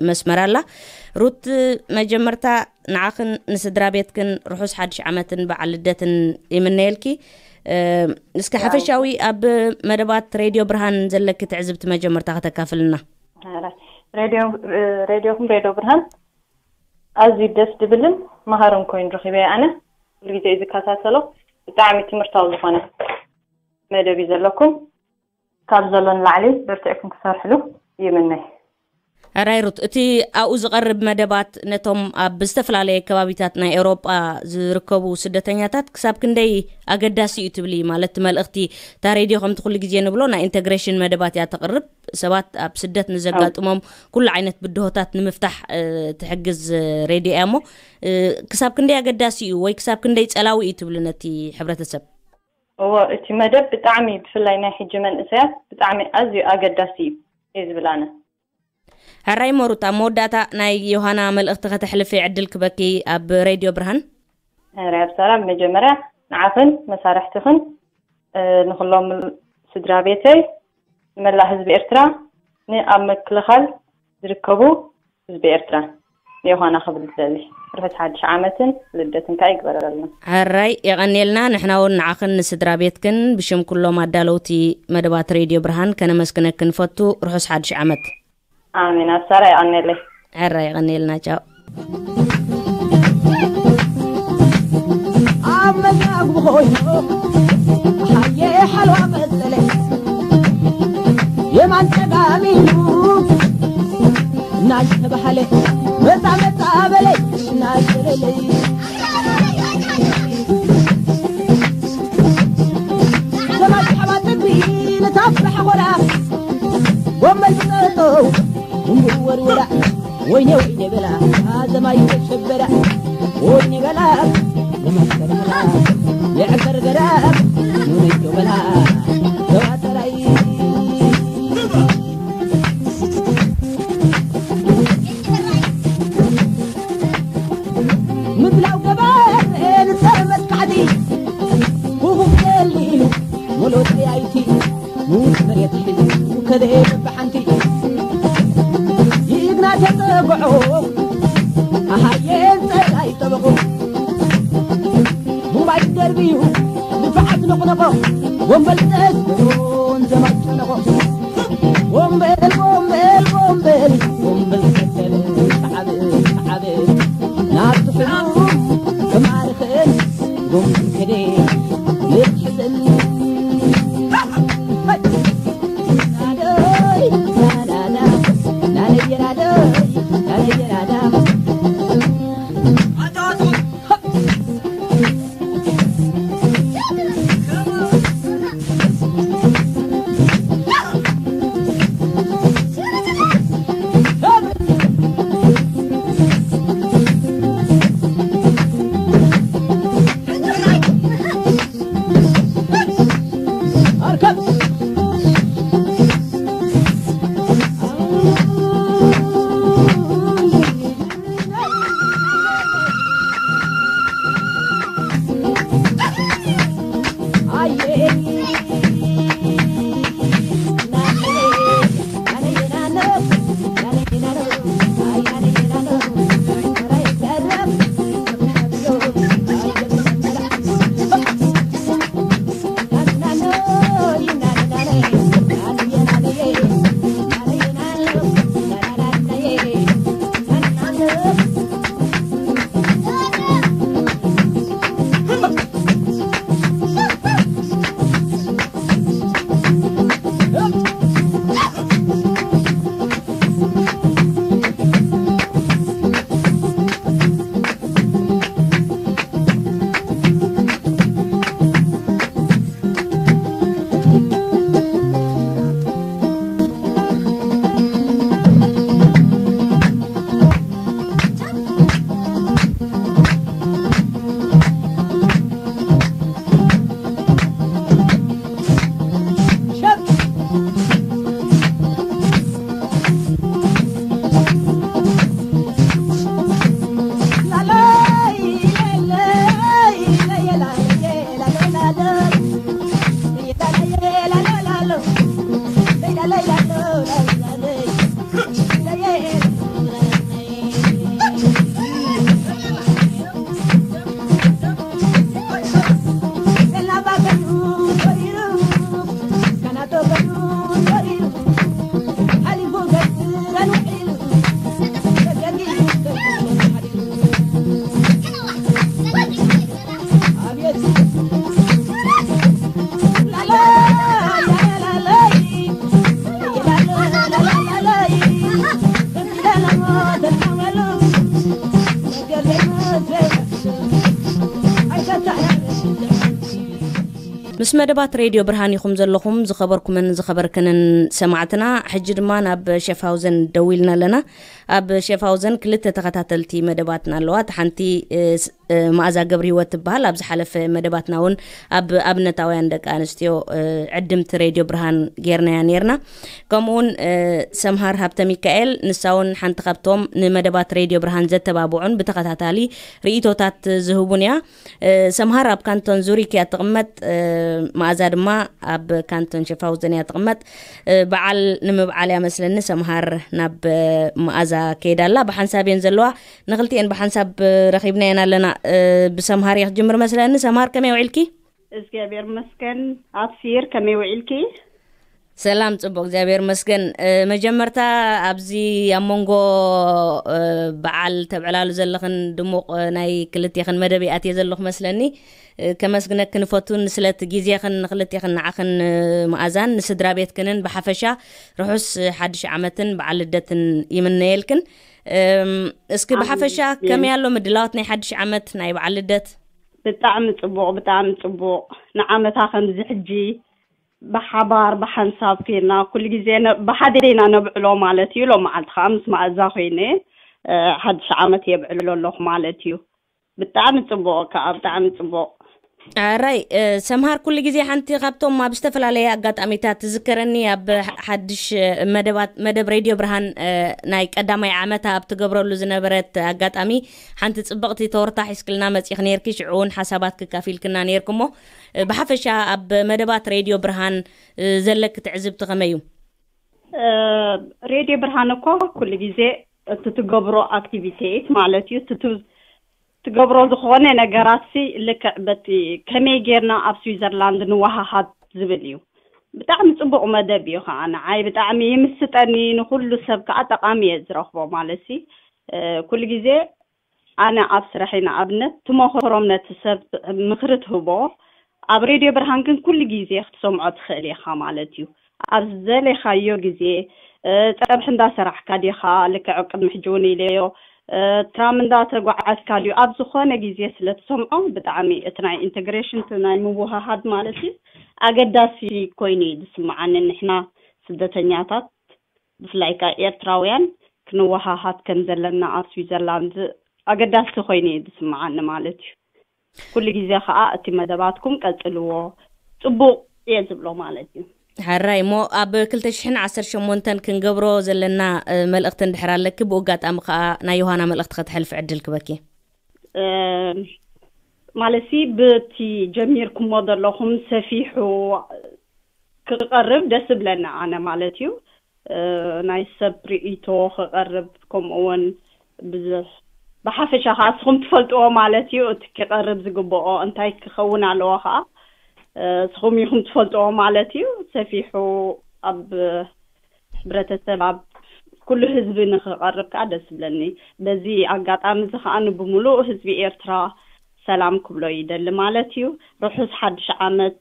መስመር ኣላ። ሩት፣ መጀመርታ ንዓኽን ንስድራ ቤትክን ርሑስ ሓድሽ ዓመትን በዓል ልደትን ይምነየልኪ። እ፣ እስከ ሓፈሻዊ ኣብ መደባት ሬድዮ ብርሃን ዘለኪ ትዕዝብቲ መጀመርታ ከተካፍልና። ሬድዮ፣ ሬድዮኹም ሬድዮ ብርሃን ኣዝዩ ደስ ድብልን መሃርን ኮይኑ ረኺበ። ኣነ ኩሉ ግዜ እዩ ዝከታተሎ። ብጣዕሚ ትምህርታዊ ዝኾነ መደብ እዩ ዘለኩም። ካብ ዘሎ ንላዕሊ በርቲዕኩም ክሰርሕሉ ይምነ። ሕራይ ሩት፣ እቲ ኣብኡ ዝቐርብ መደባት ነቶም ኣብ ዝተፈላለየ ከባቢታት ናይ ኤውሮጳ ዝርከቡ ስደተኛታት ክሳብ ክንደይ ኣገዳሲ እዩ ትብሊ? ማለት፣ መልእኽቲ፣ እታ ሬድዮ ከምቲ ኩሉ ግዜ ንብሎ ናይ ኢንተግሬሽን መደባት እያ ተቕርብ። ሰባት ኣብ ስደት ንዘጋጥሞም ኩሉ ዓይነት ብድሆታት ንምፍታሕ፣ እ፣ ትሕግዝ ሬድዮ እያ እሞ፣ እ፣ ክሳብ ክንደይ ኣገዳሲ እዩ ወይ ክሳብ ክንደይ ጸላዊ እዩ ትብሊ ነቲ ሕብረተሰብ? እዎ፣ እቲ መደብ ብጣዕሚ፣ ብፍላይ ናይ ሕጂ መንእሰያት፣ ብጣዕሚ ኣዝዩ ኣገዳሲ እዩ እየ ዝብል ኣነ። ሕራይ ሞሩት፣ ኣብ መወዳእታ ናይ ዮሃና መልእኽቲ ከተሕልፊ ዕድል ክበኪ ኣብ ሬድዮ ብርሃን። ሕራይ ኣብ ሰላም፣ መጀመርያ ንዓኽን መሳርሕትኽን፣ እ፣ ንኹሎም ስድራ ቤተይ፣ ንመላእ ህዝቢ ኤርትራ፣ ንኣብ ምክልኻል ዝርከቡ ህዝቢ ኤርትራ፣ ንዮሃና ክብል ዝደሊ። ርሑስ ሓድሽ ዓመትን ልደትን ከኣ ይግበረልና። ሕራይ የቐንየልና። ንሕና እውን ንዓኽን ንስድራ ቤትክን ብሽም ኩሎም ኣዳለውቲ መደባት ሬድዮ ብርሃን ከነመስግነኪ ንፈቱ። ርሑስ ሓድሽ ዓመት። ኣሜን። ኣብ ሰራ የቐንየለይ። ሕራይ የቐንየልና። ቻው። ኣብ መዛግቡ ኮይኑ፣ ሃየ ሓልዋ መሰለ፣ የማን ጸጋም ኢሉ እናተባህለ፣ መጻ መጻ በለይ እናሸለለይ። ሰማይ ሓባ ጥቢ ንታፍራሕ ኾራ፣ ወንበል ዝጠጠው፣ እምብኡ ወርወራ፣ ወይኔ ወይኔ በላ፣ ዘማይ ተሸበራ፣ ወይኔ በላ፣ ዘማይ ተሸበራ፣ የዕፈር ገራ፣ ኑነዮ በላ፣ ተዋተራይ። ምብላው ገበሬ ንጸመት ካዕቲ፣ ሁሁብ ገሊሉ፣ ሞሎጠያይቲ፣ ሙስ መሬት ሒዙ፣ ከደየ በብሓንቲ። ይግና ተጸግዖ፣ ኣሃየን ጸላይ ጠበቑ። ሙባይ ደርብዩ፣ ድፋዓት ነቕነቖ፣ ወንበል ተስቦን ዘማጨነቖ። ወንበል፣ ወንበል፣ ወንበል፣ ወንበል ሰደል፣ ሰዓብ፣ ሰዓብ፣ ናብቲ ሕሉም ክማርኽን፣ ጎንበል ከደ፣ ልሕዝን። ናደይ፣ ናናና፣ ናነየ ናደይ፣ ናነየ ናና። ምስ መደባት ሬድዮ ብርሃን ኢኹም ዘለኹም፣ ዝኸበርኩምን ዝኸበርክንን ሰማዕትና። ሕጂ ድማ ናብ ሸፋውዘን ደዊልና ኣለና። ኣብ ሸፋውዘን ክልተ ተኸታተልቲ መደባትና ኣለዋ። እታ ሓንቲ፣ እ፣ ስ-፣ እ፣ መኣዛ ገብረ ህይወት ትበሃል። ኣብ ዝሓለፈ መደባትና እውን ኣብ ኣብነታውያን ደቂ ኣንስትዮ፣ እ፣ ዕድምቲ ሬድዮ ብርሃን ጌርናያ ኔርና። ከምኡውን፣ እ፣ ሰምሃር ሃብተ ሚካኤል፣ ንሳ እውን ሓንቲ ካብቶም ንመደባት ሬድዮ ብርሃን ዘተባብዑን ብተኸታታሊ ርእይቶታት ዝህቡን እያ። እ፣ ሰምሃር ኣብ ካንቶን ዙሪክ እያ ትቕመጥ። እ፣ መኣዛ ድማ ኣብ ካንቶን ሸፋውዘን እያ ትቕመጥ። እ፣ በዓል ንምብዓል እያ መስለኒ ሰምሃር ናብ፣ እ፣ መኣዛ ከይዳ ኣላ። ብሓንሳብ እየን ዘለዋ። ንኽልቲኤን ብሓንሳብ፣ እ፣ ረኺብናየን ኣለና። እ፣ ብሰምሃር እየ ክጅምር መስለኒ። ሰምሃር ከመይ ውዒልኪ? እግዚኣብሔር መስገን። ኣብሲር ከመይ ውዒልኪ? ሰላም፣ ጽቡቕ፣ እግዚኣብሔር መስገን። እ፣ መጀመርታ ኣብዚ ኣብ መንጎ፣ እ፣ በዓል ተብዕላሉ ዘለኽን ድሙቕ፣ እ፣ ናይ ክልቴኽን መደብ ይኣትየ ዘለኹ መስለኒ። እ፣ ከመስግነክን እፈቱን ስለቲ ግዜኽን ንክልቴኽን ንዓኽን፣ እ፣ መኣዛን ንስድራ ቤትክንን ብሓፈሻ ርሑስ ሓድሽ ዓመትን በዓል ልደትን ይምነየልክን። እም፣ እስኪ ኣሜን፣ ብሓፈሻ ኣሜን። ከመይ ኣሎ ምድላዋት ናይ ሓድሽ ዓመት ናይ በዓል ልደት? ብጣዕሚ ጽቡቕ፣ ብጣዕሚ ጽቡቕ። ንዓመታ ከምዚ ሕጂ ብሓባር ብሓንሳብ ኮይና ኩሉ ግዜ ነ-፣ ብሓደ ኢና ነብዕሎ ማለት እዩ። ሎም መዓልቲ ከዓ ምስ መኣዛ ኮይነ፣ እ፣ ሓድሽ ዓመት የብዕሎ ኣለኹ ማለት እዩ። ብጣዕሚ ጽቡቕ ከዓ፣ ብጣዕሚ ጽቡቕ። ኣራይ፣ እ፣ ሰምሃር ኩሉ ግዜ ሓንቲ ካብቶም ኣብ ዝተፈላለየ ኣጋጣሚታት ትዝከረኒ፣ ኣብ ሓ-፣ ሓድሽ፣ እ፣ መደባት፣ መደብ ሬድዮ ብርሃን፣ እ፣ ናይ ቀዳማይ ዓመታ ኣብ ትገብረሉ ዝነበረት ኣጋጣሚ ሓንቲ ጽብቕቲ ተወርታ ሒዝክልና መጺኽ ኔርኪ፣ ሽዑ እውን ሓሳባት ክካፊልክና ኔርክሞ። እ፣ ብሓፈሻ ኣብ መደባት ሬድዮ ብርሃን፣ እ፣ ዘለኪ ትዕዝብቲ ከመይ እዩ? እ፣ ሬድዮ ብርሃን እኮ ኩሉ ግዜ እቲ ትገብሮ ኣክቲቪቲት ማለት እዩ፣ እቲ ት-፣ ትገብሮ ዝኾነ ነገራት ሲ ልክዕ በቲ ከመይ ጌርና ኣብ ስዊዘርላንድ ንወሃሃድ ዝብል እዩ። ብጣዕሚ ጽቡቕ መደብ እዩ ከዓ፣ ንዓይ ብጣዕሚ ይምስጠኒ፣ ንኹሉ ሰብ ከዓ ጠቓሚ እየ ዝረኽቦ ማለት ሲ። እ፣ ኩሉ ግዜ ኣነ ኣብ ስራሐይ ንኣብነት ትመኽሮም ነቲ ሰብ ምኽሪ ትህቦ፣ ኣብ ሬድዮ ብርሃን ግን ኩሉ ግዜ ክትሰምዖ ትኽእል ኢኻ ማለት እዩ። ኣብ ዝደሌኻዮ ግዜ፣ እ፣ ጸብሒ እንዳሰራሕካ ዲኻ፣ ልክዕ ቅድሚ ሕጂ እውን ኢለዮ፣ እ፣ ትራም እንዳተጓዓዝካ ድዩ፣ ኣብ ዝኾነ ግዜ ስለ ትሰምዖ ብጣዕሚ እቲ ናይ ኢንተግሬሽን፣ እቲ ናይ ምውህሃድ ማለት እዩ፣ ኣገዳሲ ኮይኑ እዩ ዝስምዓኒ። ንሕና ስደተኛታት ብፍላይ ከኣ ኤርትራውያን ክንወሃሃድ ከም ዘለና ኣብ ስዊዘርላንድ ኣገዳሲ ኮይኑ እዩ ዝስምዓኒ ማለት እዩ። ኩሉ ግዜ ከኣ እቲ መደባትኩም ቀጽልዎ፣ ጽቡቕ እየ ዝብሎ ማለት እዩ። ሕራይ እሞ ኣብ ክልተ ሽሕን ዓሰርተ ሸሞንተን ክንገብሮ ዘለና፣ እ፣ መልእኽቲ እንድሕር ኣለኪ፣ ብኡ ኣጋጣሚ ከኣ ናይ ዮሃና መልእኽቲ ከተሕልፊ ዕድል ክበኪ። እ፣ ማለትሲ ብቲ ጀሚርኩሞ ዘለኹም ሰፊሑ ክቐርብ ደስ ዝብለኒ ኣነ ማለት እዩ። እ፣ ናይ ሰብ ርእይቶ ክቐርብ፣ ከምኡ እውን ብዙሕ ብሓፈሻ ከዓ ንስኹም ትፈልጥዎ ማለት እዩ። እቲ ክቐርብ ዝግብኦ እንታይ ክኸውን ኣለዎ ከዓ፣ እ፣ ንስኹም ኢኹም ትፈልጥዎ ማለት እዩ። ሰፊሑ ኣብ ሕብረተሰብ፣ ኣብ ኩሉ ህዝቢ ንኽቐርብ ከዓ ደስ ዝብለኒ። በዚ ኣጋጣሚ እዚ ከዓ ንብምሉእ ህዝቢ ኤርትራ ሰላም ክብሎ ይደሊ ማለት እዩ። ርሑስ ሓድሽ ዓመት፣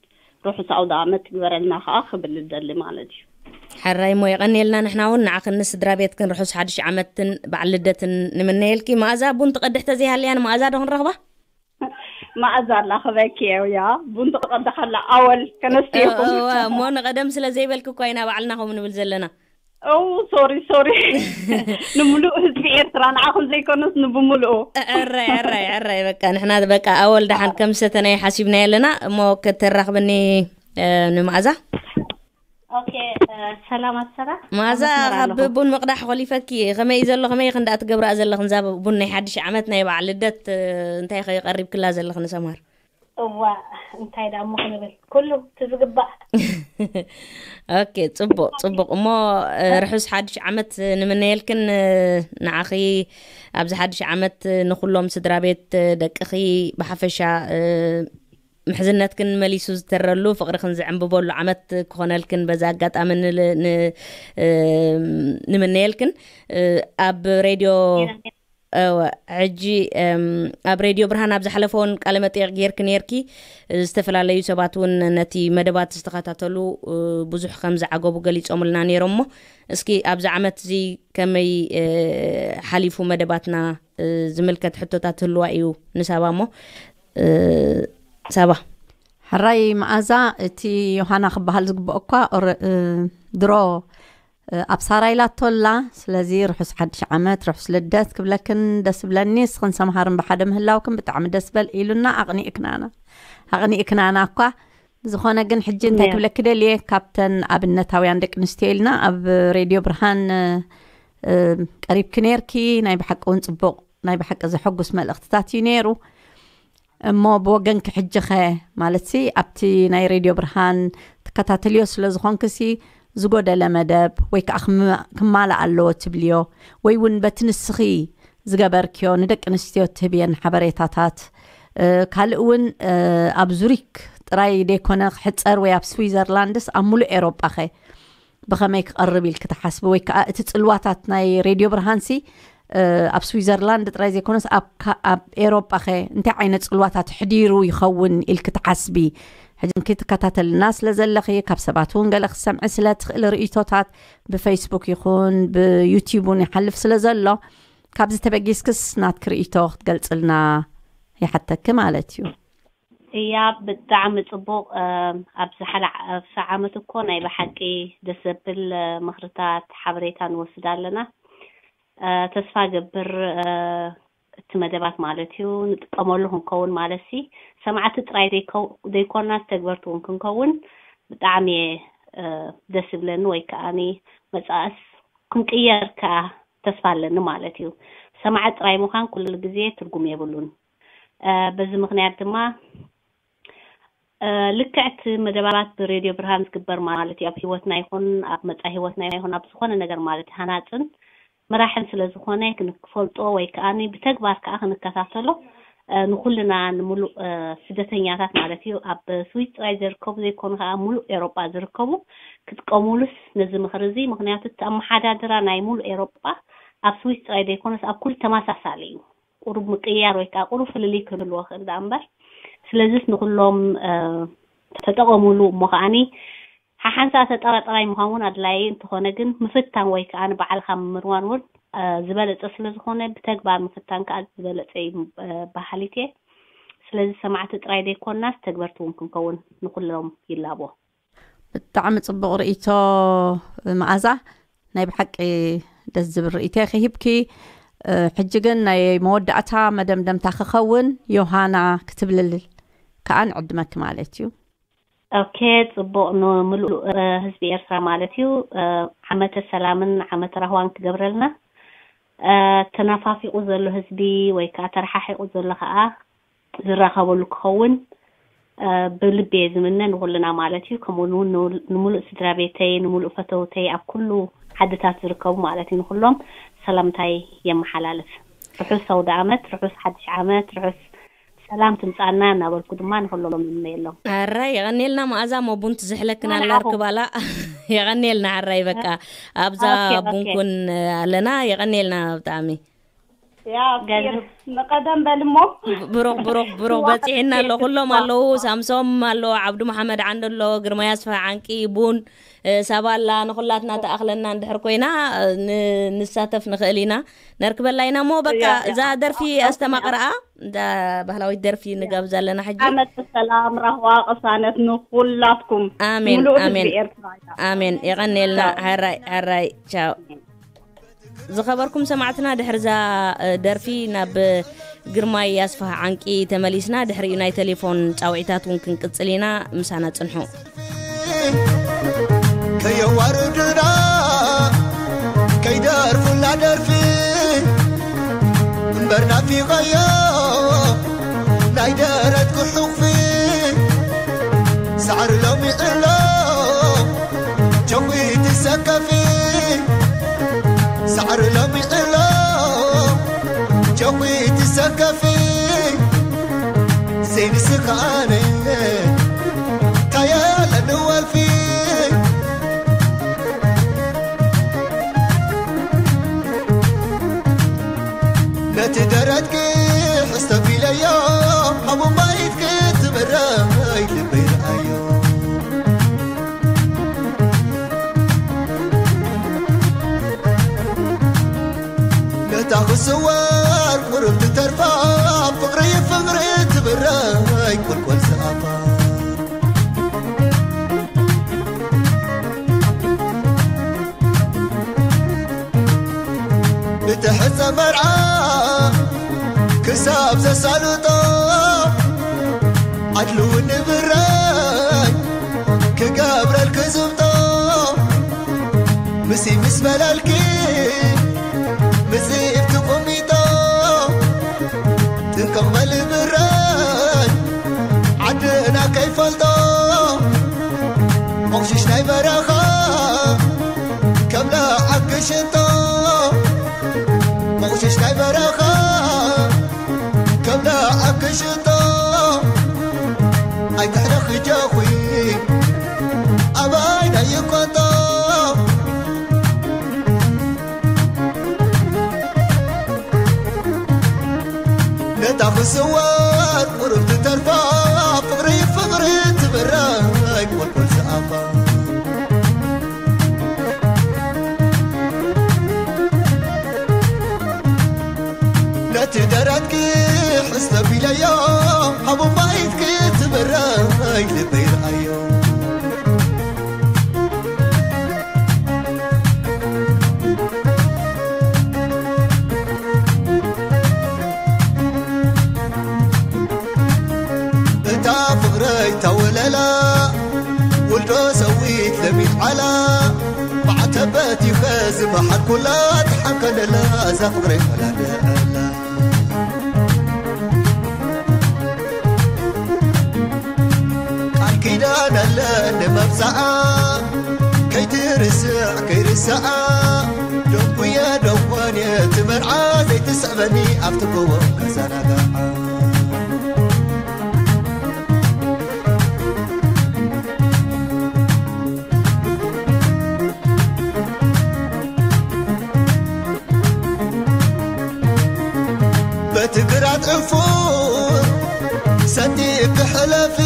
ርሑስ ኣውደ ዓመት ትግበረልና ከዓ ክብል ይደሊ ማለት እዩ። ሕራይ እሞ የቐንየልና። ንሕና እውን ንዓኽን ንስድራ ቤትክን ርሑስ ሓድሽ ዓመትን በዓል ልደትን ንምነየልኪ። መኣዛ ቡን ትቐድሕ ተዘይሃልያ ንመኣዛ ዶ ክንረኽባ? መኣዛ ኣላ ክበኪ እያ። ቡን ትቐድሕ ኣላ። ኣወል ከነስትየኩም። እዋ፣ እሞ ንቐደም ስለ ዘይበልኪ እኳ ኢና ባዕልና ከምኡ ንብል ዘለና። ኦ፣ ሶሪ፣ ሶሪ። ንምሉእ ህዝቢ ኤርትራ፣ ንዓኹም ዘይኮነስ ንብምሉኡ። ዕራይ፣ ዕራይ፣ ዕራይ፣ በቃ ንሕና በቃ ኣወል ደሓን ከም ሰተናዮ ሓሲብና ኣለና፣ እሞ ከተራኽብኒ፣ እ፣ ንመኣዛ። ኦኬ፣ እ፣ ሰላም ኣሰራ። መኣዛ፣ ኣብ ኣመስመራ ካብ ኣለኹ። ቡን ምቕዳሕ ኮሊፈኪ፣ ከመይ እዩ ዘሎ? ከመይ ኢኺ እንዳኣ ትገብራ ዘለኽን? እዛ ቡን ናይ ሓድሽ ዓመት ናይ በዓል ልደት፣ እ፣ እንታይ ኢኺ ቀሪብክላ ዘለኽ ንሰምሃር? እዋ፣ እንታይ ደኣ እሞ ክንብል? ኩሉ እቲ ዝግባእ። ኦኬ፣ ጽቡቕ፣ ጽቡቕ። እሞ፣ እ፣ ርሑስ ሓድሽ ዓመት ንምነየልክን፣ እ፣ ንዓኺ ኣብዚ ሓድሽ ዓመት ንኹሎም ስድራ ቤት፣ እ፣ ደቅኺ ብሓፈሻ፣ እ፣ ምሕዝነትክን መሊሱ ዝተረሉ ፍቕርኽን ዝዕምብበሉ ዓመት ክኾነልክን በዚ ኣጋጣሚ ንል-፣ ን-፣ እ፣ ንምነየልክን፣ እ፣ ኣብ ሬድዮ እወ፣ ሕጂ፣ እም፣ ኣብ ሬድዮ ብርሃን ኣብ ዝሓለፈ እውን ቃለ መጠይቕ ጌርኪ ኔርኪ። ዝተፈላለዩ ሰባት እውን ነቲ መደባት ዝተኸታተሉ፣ እ፣ ብዙሕ ከም ዝዓገቡ ገሊጾምልና ኔሮም። እሞ እስኪ ኣብዚ ዓመት እዚ ከመይ፣ እ፣ ሓሊፉ መደባትና፣ እ፣ ዝምልከት ሕቶታት ህልዋ እዩ ንሳባ። እሞ፣ እ፣ ሳባ። ሕራይ መኣዛ፣ እቲ ዮሃና ክበሃል ዝግብኦ እኳ ኦረ- እ፣ ድሮ እ፣ ኣብ ሳራ ኢላቶ ኣላ። ስለዚ ርሑስ ሓድሽ ዓመት፣ ርሑስ ልደት ክብለክን ደስ ብለኒ። ንስኽን ሰምሃርን ብሓደ ምህላውክን ብጣዕሚ ደስ በል ኢሉና። ኣቕኒእክናና ኣቕኒእክናና እኳ። ዝኾነ ግን ሕጂ እንታይ ክብለኪ ደልየ፣ ካብተን ኣብነታውያን ደቂ ኣንስትዮ ኢልና ኣብ ሬድዮ ብርሃን እ፣ ቀሪብኪ ነርኪ። ናይ ብሓቂ እውን ጽቡቕ፣ ናይ ብሓቂ ዘሐጉስ መልእኽትታት እዩ ነይሩ። እሞ ብወገንኪ ሕጂ ኸ፣ ማለትሲ ኣብቲ ናይ ሬድዮ ብርሃን ትከታተልዮ ስለ ዝኾንክሲ፣ ዝጎደለ መደብ ወይ ከዓ ክም- ክማላእ ኣለዎ ትብልዮ፣ ወይ እውን በቲ ንስኺ ዝገበርክዮ ንደቂ ኣንስትዮ ትህብየን ሓበሬታታት፣ እ፣ ካልእ እውን እ፣ ኣብ ዙሪክ ጥራይ ደይኮነ ክሕፀር ወይ ኣብ ስዊዘርላንድስ ኣብ ሙሉእ ኤሮጳ ኸ ብኸመይ ክቐርብ ኢልኪ ትሓስቢ? ወይ ከዓ እቲ ጽልዋታት ናይ ሬድዮ ብርሃንሲ እ፣ ኣብ ስዊዘርላንድ ጥራይ ዘይኮነስ ኣብ ካ- ኣብ ኤሮጳ ኸ እንታይ ዓይነት ጽልዋታት ሕዲሩ ይኸውን ኢልኪ ትሓስቢ? ሕጂ ክትከታተልና ስለ ዘለኺ፣ ካብ ሰባት እውን ገለ ክትሰምዒ ስለ ትኽእሊ፣ ርእይቶታት ብፌስቡክ ይኹን ብዩቲዩብ እውን ይሓልፍ ስለ ዘሎ፣ ካብዚ ተበጊስክስ ናትኪ ርእይቶ ክትገልጽልና ይሓተኪ ማለት እዩ። እያ፣ ብጣዕሚ ጽቡቕ። እም፣ ኣብዚ ሓደ ዓ- ኣብዚ ዓመት እኮ ናይ ብሓቂ ደስ ዘብል እ፣ ምኽርታት ሓበሬታ ንወስድ ኣለና። እ፣ ተስፋ ገብር እ፣ እቲ መደባት ማለት እዩ ንጥቀመሉ ክንከውን ማለት ሲ ሰማዕቲ ጥራይ ዘይከው- ዘይኮና ተግበርቲ እውን ክንከውን ብጣዕሚ እየ እ፣ ደስ ይብለኒ። ወይ ከዓኒ መጻእስ ክንቅየር ከኣ ተስፋ ኣለኒ ማለት እዩ። ሰማዕቲ ጥራይ ምዃን ኩሉ ግዜ ትርጉም የብሉን። እ፣ በዚ ምኽንያት ድማ እ፣ ልክዕ እቲ መደባት ብሬድዮ ብርሃን ዝግበር ማለት እዩ ኣብ ህይወትና ይኹን ኣብ መጻኢ ህይወትና ይኹን ኣብ ዝኾነ ነገር ማለት እዩ ሃናጽን መራሕን ስለ ዝኾነ ክንፈልጦ ወይ ከዓ ብተግባር ከዓ ክንከታተሎ እ፣ ንኩልና ንምሉእ እ፣ ስደተኛታት ማለት እዩ ኣብ ስዊስ ጥራይ ዝርከቡ ዘይኮኑ ከዓ ሙሉእ ኤሮጳ ዝርከቡ ክጥቀሙሉስ ነዚ ምኽሪ እዚ። ምኽንያቱ እቲ ኣመሓዳድራ ናይ ሙሉእ ኤሮጳ ኣብ ስዊስ ጥራይ ዘይኮነስ ኣብ ኩሉ ተመሳሳሊ እዩ። ቁሩብ ምቅያር ወይ ከዓ ቁሩብ ፍልልይ ክህልዎ ክእል ደኣ እምበር፣ ስለዚስ ንኩሎም እ፣ ተጠቐሙሉ። እሞ ከዓኒ ሓሓንሳ ተጠራጠራይ ምዃን እውን ኣድላዪ እንተኾነ ግን ምፍታን ወይ ከዓ ንባዕልኻ ምምርማር እውን እ፣ ዝበለፀ ስለ ዝኾነ ብተግባር ምፍታን ከዓ ዝበለፀ እዩ እ፣ በሃሊት እየ። ስለዚ ሰማዕቲ ጥራይ ዘይኮንናስ ተግበርቲ እውን ክንከውን ንኩሎም ይላቦ። ብጣዕሚ ጽቡቕ ርእይቶ መኣዛ፣ ናይ ብሓቂ ደስ ዝብል ርእይቶ ኢኺ ሂብኪ። እ፣ ሕጂ ግን ናይ መወዳእታ መደምደምታ ክኸውን ዮሃና ክትብልል ከኣ ንዕድመኪ ማለት እዩ። ኦኬ፣ ጽቡቕ። ንምሉእ እ፣ ህዝቢ ኤርትራ ማለት እዩ እ፣ ዓመተ ሰላምን ዓመተ ራህዋን ክገብረልና። እ፣ ተናፋፊቑ ዘሎ ህዝቢ ወይ ከዓ ተረሓሒቑ ዘሎ ከዓ ዝራኸበሉ ክኸውን እ፣ ብልቢ እየ ዝምነ ንኹልና ማለት እዩ። ከምኡ እውን ንውል- ንምሉእ ስድራ ቤተይ፣ ንምሉእ ፈተውተይ ኣብ ኩሉ ዓድታት ዝርከቡ ማለት እዩ ንኹሎም ሰላምታይ የመሓላልፍ። ርሑስ ኣውደ ዓመት፣ ርሑስ ሓድሽ ዓመት፣ ርሑስ ሰላም ትምጻና እናበልኩ ድማ ንኹሎም ይምነየሎም። ኣራይ የቐኔልና መኣዛ ሞ ቡን ትዝሕለክን ኣላ ንዓኹም። ርክባላ የቐኔልና። ኣራይ በቃ ኣብዛ ኦኬ፣ ኦኬ። ቡንኩን ኣለና። የቐኔልና ብጣዕሚ። ያ ገዝ- ፊር ንቀደም በል እሞ። ብሩኽ ብሩኽ ብሩኽ ዋው፣ በፂሕና ኣሎ። ኩሎም ዋው። ኣለዉ፣ ሳምሶም ኣሎ፣ ዓብዱ መሓመድ ዓንዶ ኣሎ፣ ግርማይ ኣስፋ ዓንቂ ቡን እ፣ ሳባ ኣላ። ንኹላትና ተኣኽለና እንድሕር ኮይና እ፣ ን- ንሳተፍ ንኽእል ኢና፣ ነርክበላ ኢና እሞ በቃ ያ፣ ያ። እዛ ደርፊ ኦኬ፣ ኣስተማቕርኣ እዛ ባህላዊት ደርፊ ንጋብዛ ኣለና ሕጂ። ዓመት ሰላም ራህዋ ቅሳነት ንኹላትኩም ኣሜን፣ ምሉእ ኣሜን። ህዝቢ ኤርትራ። ኣሜን። የቐኔልና። ቻው። ሕራይ ሕራይ። ቻው። ዝኸበርኩም ሰማዕትና፣ ድሕሪ እዛ እ፣ ደርፊ ናብ ግርማይ ኣስፋህ ዓንቂ ተመሊስና፣ ድሕሪኡ ናይ ቴሌፎን ጻውዒታት እውን ክንቅጽል ኢና። ምሳና ጽንሑ። ከየዋርዱና ከይደርፉላ ደርፊ እምበር ናፊቐዮ ናይ ደረት ኩሑኽፊ ሳዕሪ ሎሚ ዕሎ ቸዊት ሰከፊ ሳዕሪ ሎሚ ዕሎ ቸዊት ሰከፊ ዘይንስኻነ ታያለ ንወልፊ ነቲ ደረትኪ ሕስተፊለዮ ኣብ ማይት ክትብረይ ልበይ ረኣዮ ነታ ክስወር ቁሩብ ትተርፋ ፍቕሪ ፍቕሪ ትብረይ ቁልቁል ዝኣፋ ዘመርዓ ክሳብ ዘሳልጦ ኣድልውኒ ብረይ ክገብረልኪ ዝብጦ፣ ምሲ ምስ በለልኪ ምጽኢት ትቕሚጦ፣ ጥንቅቕ በሊ ብረይ ዓድና ከይፈልጦ፣ ሞቕሽሽ ናይ በረኻ ከም ለዓኪ ሽንጦ፣ ሞቕሽሽ ናይ በረኻ ከም ለዓኪ ሽንጦ፣ ኣይትሕደኺ ጆኺ ኣባይ ናይ ይቆጦ። ነታ ክስወር ቁሩብ ትተርፋ፣ ፍቕሪ ፍቕሪ ትብረይ ቆልቆል ዝኣፋ። ነቲ ደረትኪ ሕስተቢለዮ፣ ሃቡ ማይትኪ ትብረይ ልበይ ረኣዮ። እታ ፍቕረይ ተወለላ፣ ውልዶ ሰዊት ለሚት ዓላ፣ ማዕተበት ይኸ ዝመሓል ኩላ ትሓከለላ፣ እዛ ፍቕረይ ወላደላ። ቃል ኪዳን ኣለ ንመብዛዓ፣ ከይትርስዕ ከይርሳዓ፣ ደንጉየ ደንጎን እየ እቲ መርዓ፣ ዘይትስዕበኒ ኣብቲ ጎቦ ከዘናጋዓ። በቲ ግራት ዕፉር ሰንጢቕ ክሕለፊ፣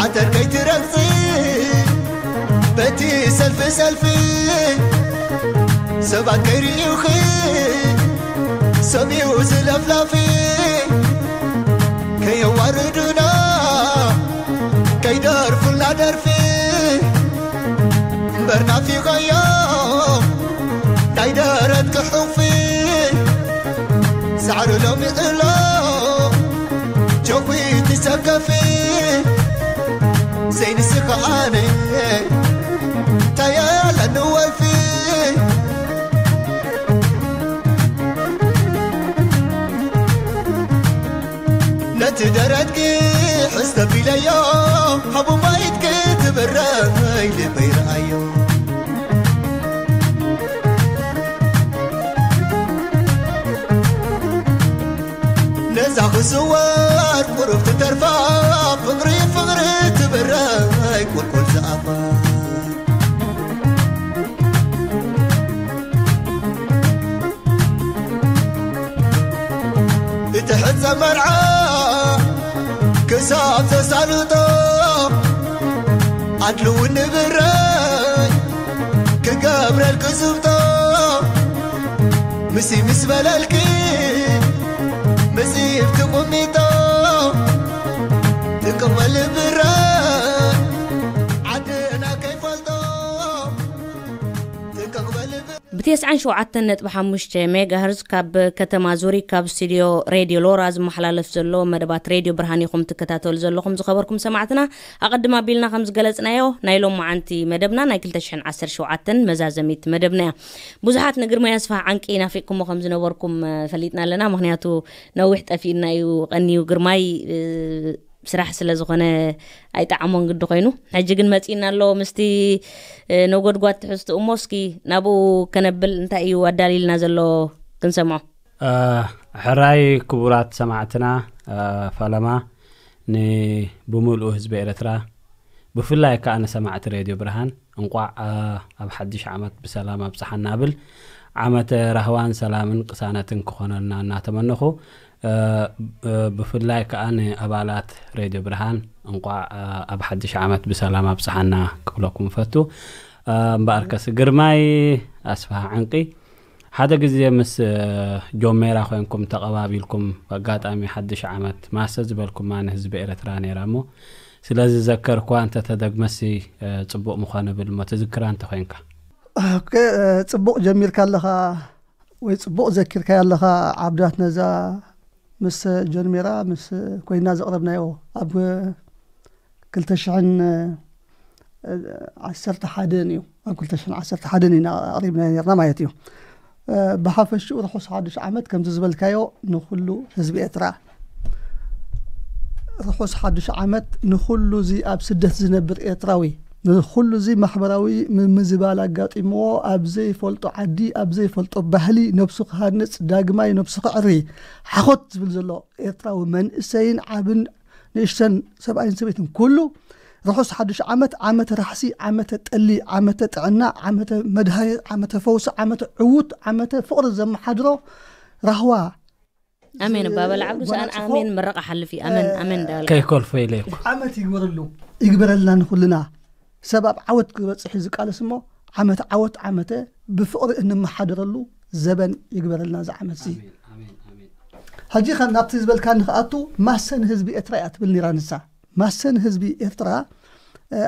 ዓተር ከይትረግጺ በቲ ሰልፊ ሰልፊ፣ ሰባት ከይርእዩኺ ሰሚኡ ዝለፍላፊ፣ ከየዋርዱና ከይደርፉልና ደርፊ፣ እምበር ናፊቐዮ ናይ ደረት ክሑፊ፣ ሳዕሪ ሎሚ እሎ ጆኺ ትሰከፊ፣ ዘይንስኺ ኣነ እንታይ ኣለኒ ወልፊ። ነቲ ደረትኪ ሕስተቢለዮ፣ ሃቡ ማይትኪ ትብረይ ልበይ ረኣዮ። ነዛ ክስወር ቁሩብ ትተርፋ፣ ፍቕሪ ፍቕሪ ትብረይ ቁልቁል ዝኣፋ። እቲ ሕጸ መርዓ ክሳብ ዘሳልጦ፣ ኣድልውኒ ብረይ ክገብረልኪ ዝብጦ፣ ምሲ ምስ በለልኪ ምጽኢፍ ትቕሚጦ፣ ትቅበል ብረይ ዓድና ከይፈልጦ። ብቴስዓን ሸውዓተን ነጥቢ ሓሙሽተ ሜጋሄርዝ ካብ ከተማ ዙሪክ ካብ ስቱድዮ ሬድዮ ሎራ ዝመሓላለፍ ዘሎ መደባት ሬድዮ ብርሃን ኢኹም ትከታተሉ ዘለኹም። ዝኸበርኩም ሰማዕትና፣ ኣቐድም ኣቢልና ከም ዝገለጽናዮ፣ ናይ ሎማዓንቲ መደብና ናይ ክልተ ሽሕን ዓሰርተ ሸውዓተን መዛዘሚት መደብና እያ። ብዙሓት ንግርማይ ኣስፋህ ዓንቂ ናፊቅኩሞ ከም ዝነበርኩም፣ እ፣ ፈሊጥና ኣለና። ምኽንያቱ ነዊሕ ጠፊእና እዩ፣ ቀንዩ ግርማይ፣ እ፣ ስራሕ ስለ ዝኾነ ኣይጠዓሞን ግዲ ኮይኑ። ሕጂ ግን መጺእና ኣሎ ምስቲ፣ እ፣ ነጎድጓድ ትሕዝትኡ እሞ፣ እስኪ ናብኡ ከነብል እንታይ እዩ ኣዳሊልና ዘሎ ክንሰምዖ። እ፣ ሕራይ ክቡራት ሰማዕትና፣ እ፣ ፈለማ ንብምልኡ ህዝቢ ኤርትራ፣ ብፍላይ ከኣ ንሰማዕቲ ሬድዮ ብርሃን እንቋዕ፣ እ፣ ኣብ ሓድሽ ዓመት ብሰላም ኣብጽሓና እብል። ዓመተ ራህዋን ሰላምን ቅሳነትን ክኾነልና እናተመነኹ፣ እ፣ እ፣ ብፍላይ ከኣ ንኣባላት ሬድዮ ብርሃን እንቋዕ፣ እ፣ ኣብ ሓድሽ ዓመት ብሰላም ኣብጽሓና ክብለኩም እፈቱ። እ፣ እምበኣርከስ ግርማይ ኣስፍሃ ዕንቂ፣ ሓደ ግዜ ምስ፣ እ፣ ጆሜራ ኮይንኩም ተቐባቢልኩም፣ ኣጋጣሚ ሓድሽ ዓመት ማሰ ዝበልኩማ ንህዝቢ ኤርትራ ነይራ እሞ፣ ስለዚ ዘከርኩዋ እንተ ተደግመሲ፣ እ፣ ጽቡቕ ምኾነ ብል እሞ ትዝክራ እንተ ኮይንካ። ኦኬ፣ እ፣ ጽቡቕ ጀሚርካ ኣለኻ። ወይ ጽቡቕ ዘኪርካዮ ኣለኻ ዓብዳት ነዛ ምስ ጆን ሜራ ምስ ኮይና ዘቕረብናዮ ኣብ ክልተ ሽሕን ዓሰርተ ሓደን እዩ። ኣብ ክልተ ሽሕን ዓሰርተ ሓደን ኢና ኣቕሪብናዮ ነርና ማለት እዩ። ብሓፈሽኡ ርሑስ ሓዱሽ ዓመት ከምዚ ዝበልካዮ ንኹሉ ህዝቢ ኤርትራ። ርሑስ ሓዱሽ ዓመት ንኹሉ እዚ ኣብ ስደት ዝነብር ኤርትራዊ፣ ንኹሉ እዚ ማሕበራዊ ምምዝባል ኣጋጢምዎ ኣብ ዘይፈልጦ ዓዲ፣ ኣብ ዘይፈልጦ ባህሊ ነብሱ ክሃንጽ፣ ዳግማይ ነብሱ ክዕሪ ሓኾት ዝብል ዘሎ ኤርትራዊ መንእሰይን ዓብን ንእሽተን ሰብኣይን ሰበይትን ኩሉ ርሑስ ሓዱሽ ዓመት፣ ዓመተ ራሕሲ፣ ዓመተ ጠሊ፣ ዓመተ ጥዕና፣ ዓመተ መድሃኒት፣ ዓመተ ፈውሲ፣ ዓመተ ዕዉት፣ ዓመተ ፍቕሪ ዘመሓድሮ ራህዋ ኣሜን። ባበል ዓብዱ ሰኣን ኣሜን። ምረቃ ሓልፊ ኣሜን ኣሜን እንዳበል ከይኮልፎ ኢለ እኮ። ዓመት ይግበረሉ፣ ይግበረልና ንኹልና። ሰብ ኣብ ዓወት ክበፅሕ እዩ ዝቃለስ እሞ ዓመት ዓወት ዓመተ ብፍቕሪ እንመሓደረሉ ዘበን ይግበረልና እዚ ዓመት እዚ። ሕጂ ከም ናብቲ ዝበልካ ንክኣቱ ማሰ ንህዝቢ ኤርትራ እያ ትብል ነራ ንሳ። ማሰ ንህዝቢ ኤርትራ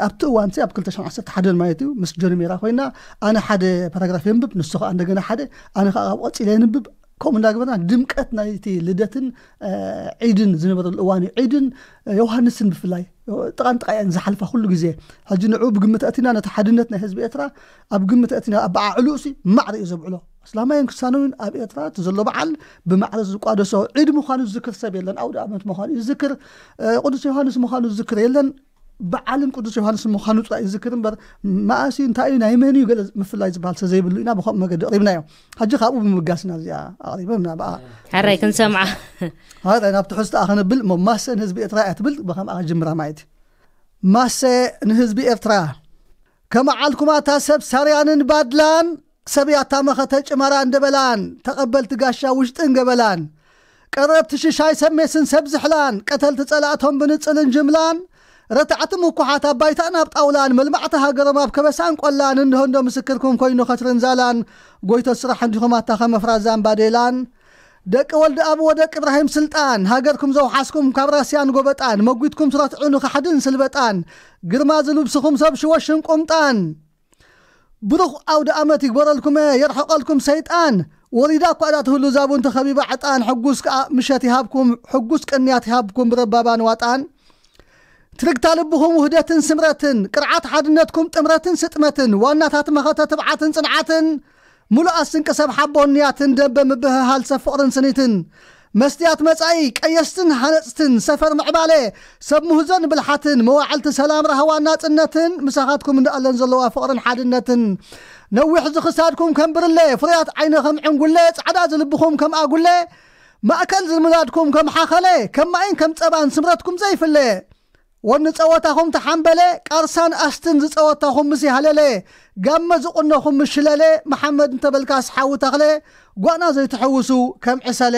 ኣብቲ እዋን ኣብ ክልተ ሽሕን ዓሰርተ ሓደን ማለት እዩ ምስ ጆን ሜራ ኮይና ኣነ ሓደ ፓራግራፍ የንብብ ንሱ ከዓ እንደገና ሓደ ኣነ ከዓ ኣብ ቀፂለ የንብብ ከምኡ እንዳገበርና ድምቀት ናይቲ ልደትን ዒድን ዝነበረሉ እዋን እዩ። ዒድን ዮሃንስን ብፍላይ ጥቓን ጥቓ እየን ዝሓልፋ ኩሉ ግዜ። ሕጂ ንዑ ብግምት ኣእቲና ነቲ ሓድነት ናይ ህዝቢ ኤርትራ ኣብ ግምት ኣእቲና ኣበዓዕልኡ ሲ ማዕረ እዩ ዘብዕሎ። እስላማይን ክርስቲያናዊን ኣብ ኤርትራ እቲ ዘሎ በዓል ብማዕረ ዝቋደሶ ዒድ ምዃኑ ዝዝክር ሰብ የለን። ኣውደ ኣመት ምዃኑ እዩ ዝዝክር። ቅዱስ ዮሃንስ ምዃኑ ዝዝክር የለን። በዓልን ቅዱስ ዮሃንስ ምዃኑ ጥራይ ይዝክር እምበር መኣስ እዩ እንታይ እዩ ናይ መን እዩ ገለ ምፍላይ ዝበሃል ሰ ዘይብሉ ኢና ብከምኡ መገዲ ኣቕሪብናዮ። ሕጂ ካብኡ ብምብጋስና እዚኣ ኣቕሪበ ምናብኣ ሕራይ ክንሰምዓ ሕራይ ናብ ትሕዝቶኣ ከነብል እሞ ማሰ ንህዝቢ ኤርትራ እያ ትብል ብከምኣ ጅምራ ማለት እዩ። ማሰ ንህዝቢ ኤርትራ ከመዓልኩማታ ሰብ ሳርያንን ባድላን ሰብ ያታ መኸተ ጭመራ እንደበላን ተቐበልቲ ጋሻ ውሽጥን ገበላን ቀረብቲ ሽሻይ ሰብ ሜስን ሰብ ዝሕላን ቀተልቲ ጸላእቶም ብንጽልን ጅምላን ረታዕቲ ምኩሓት ኣብ ባይታን ኣብ ጣውላን መልማዕቲ ሃገሮም ኣብ ከበሳን ቆላን እንሆ እንዶ ምስክርኩም ኮይኑ ከትርን ዛላን ጎይቶ ስራሕ እንዲኹም ኣታ ከመፍራዛን ባዴላን ደቂ ወልዲ ኣብዎ ደቂ እብራሂም ስልጣን ሃገርኩም ዘውሓስኩም ካብ ራስያን ጎበጣን መጒትኩም ትረትዑ ንኻሕድን ስልበጣን ግርማ ዝልብስኹም ሰብ ሽወሽን ቁምጣን ብሩኽ ኣውደ ኣመት ይግበረልኩመ የርሕቐልኩም ሰይጣን ወሪዳ እኳ እዳ ትህሉ ዛቡን ተኸቢባ ዕጣን ሕጉስ ከኣ ምሸት ይሃብኩም ሕጉስ ቅንያት ይሃብኩም ብረባባን ዋጣን ትርግታ ልብኹም ውህደትን ስምረትን ቅርዓት ሓድነትኩም ጥምረትን ስጥመትን ዋናታት መኸተ ትብዓትን ጽንዓትን ምሉኣት ስንቂ ሰብ ሓቦን ንያትን ደንበ ምብህሃል ሰብ ፍቕርን ስኒትን መስትያት መጻኢ ቀየስትን ሃነጽትን ሰፈር ምዕባለ ሰብ ምህዞን ብልሓትን መዋዕልቲ ሰላም ራህዋን ናጽነትን ምሳኻትኩም እንዳኣለን ዘለዋ ፍቕርን ሓድነትን ነዊሕ ዝኽሳድኩም ከም ብርለ ፍርያት ዓይነ ከም ዕንጉለ ጻዕዳ ዝልብኹም ከም ኣጉለ ማእከል ዝምናድኩም ከም ሓኸለ ከም ማይን ከም ጸባን ስምረትኩም ዘይፍለ ወኒ ጸወታኹም ተሓምበለ ቃርሳን ኣስትን ዝጸወታኹም ምስ ይሃለለ ጋመ ዝቑነኹም ምስ ሽለለ መሓመድ እንተበልካስ ሓዊ ተኽለ ጓና ዘይትሕውሱ ከም ዕሰለ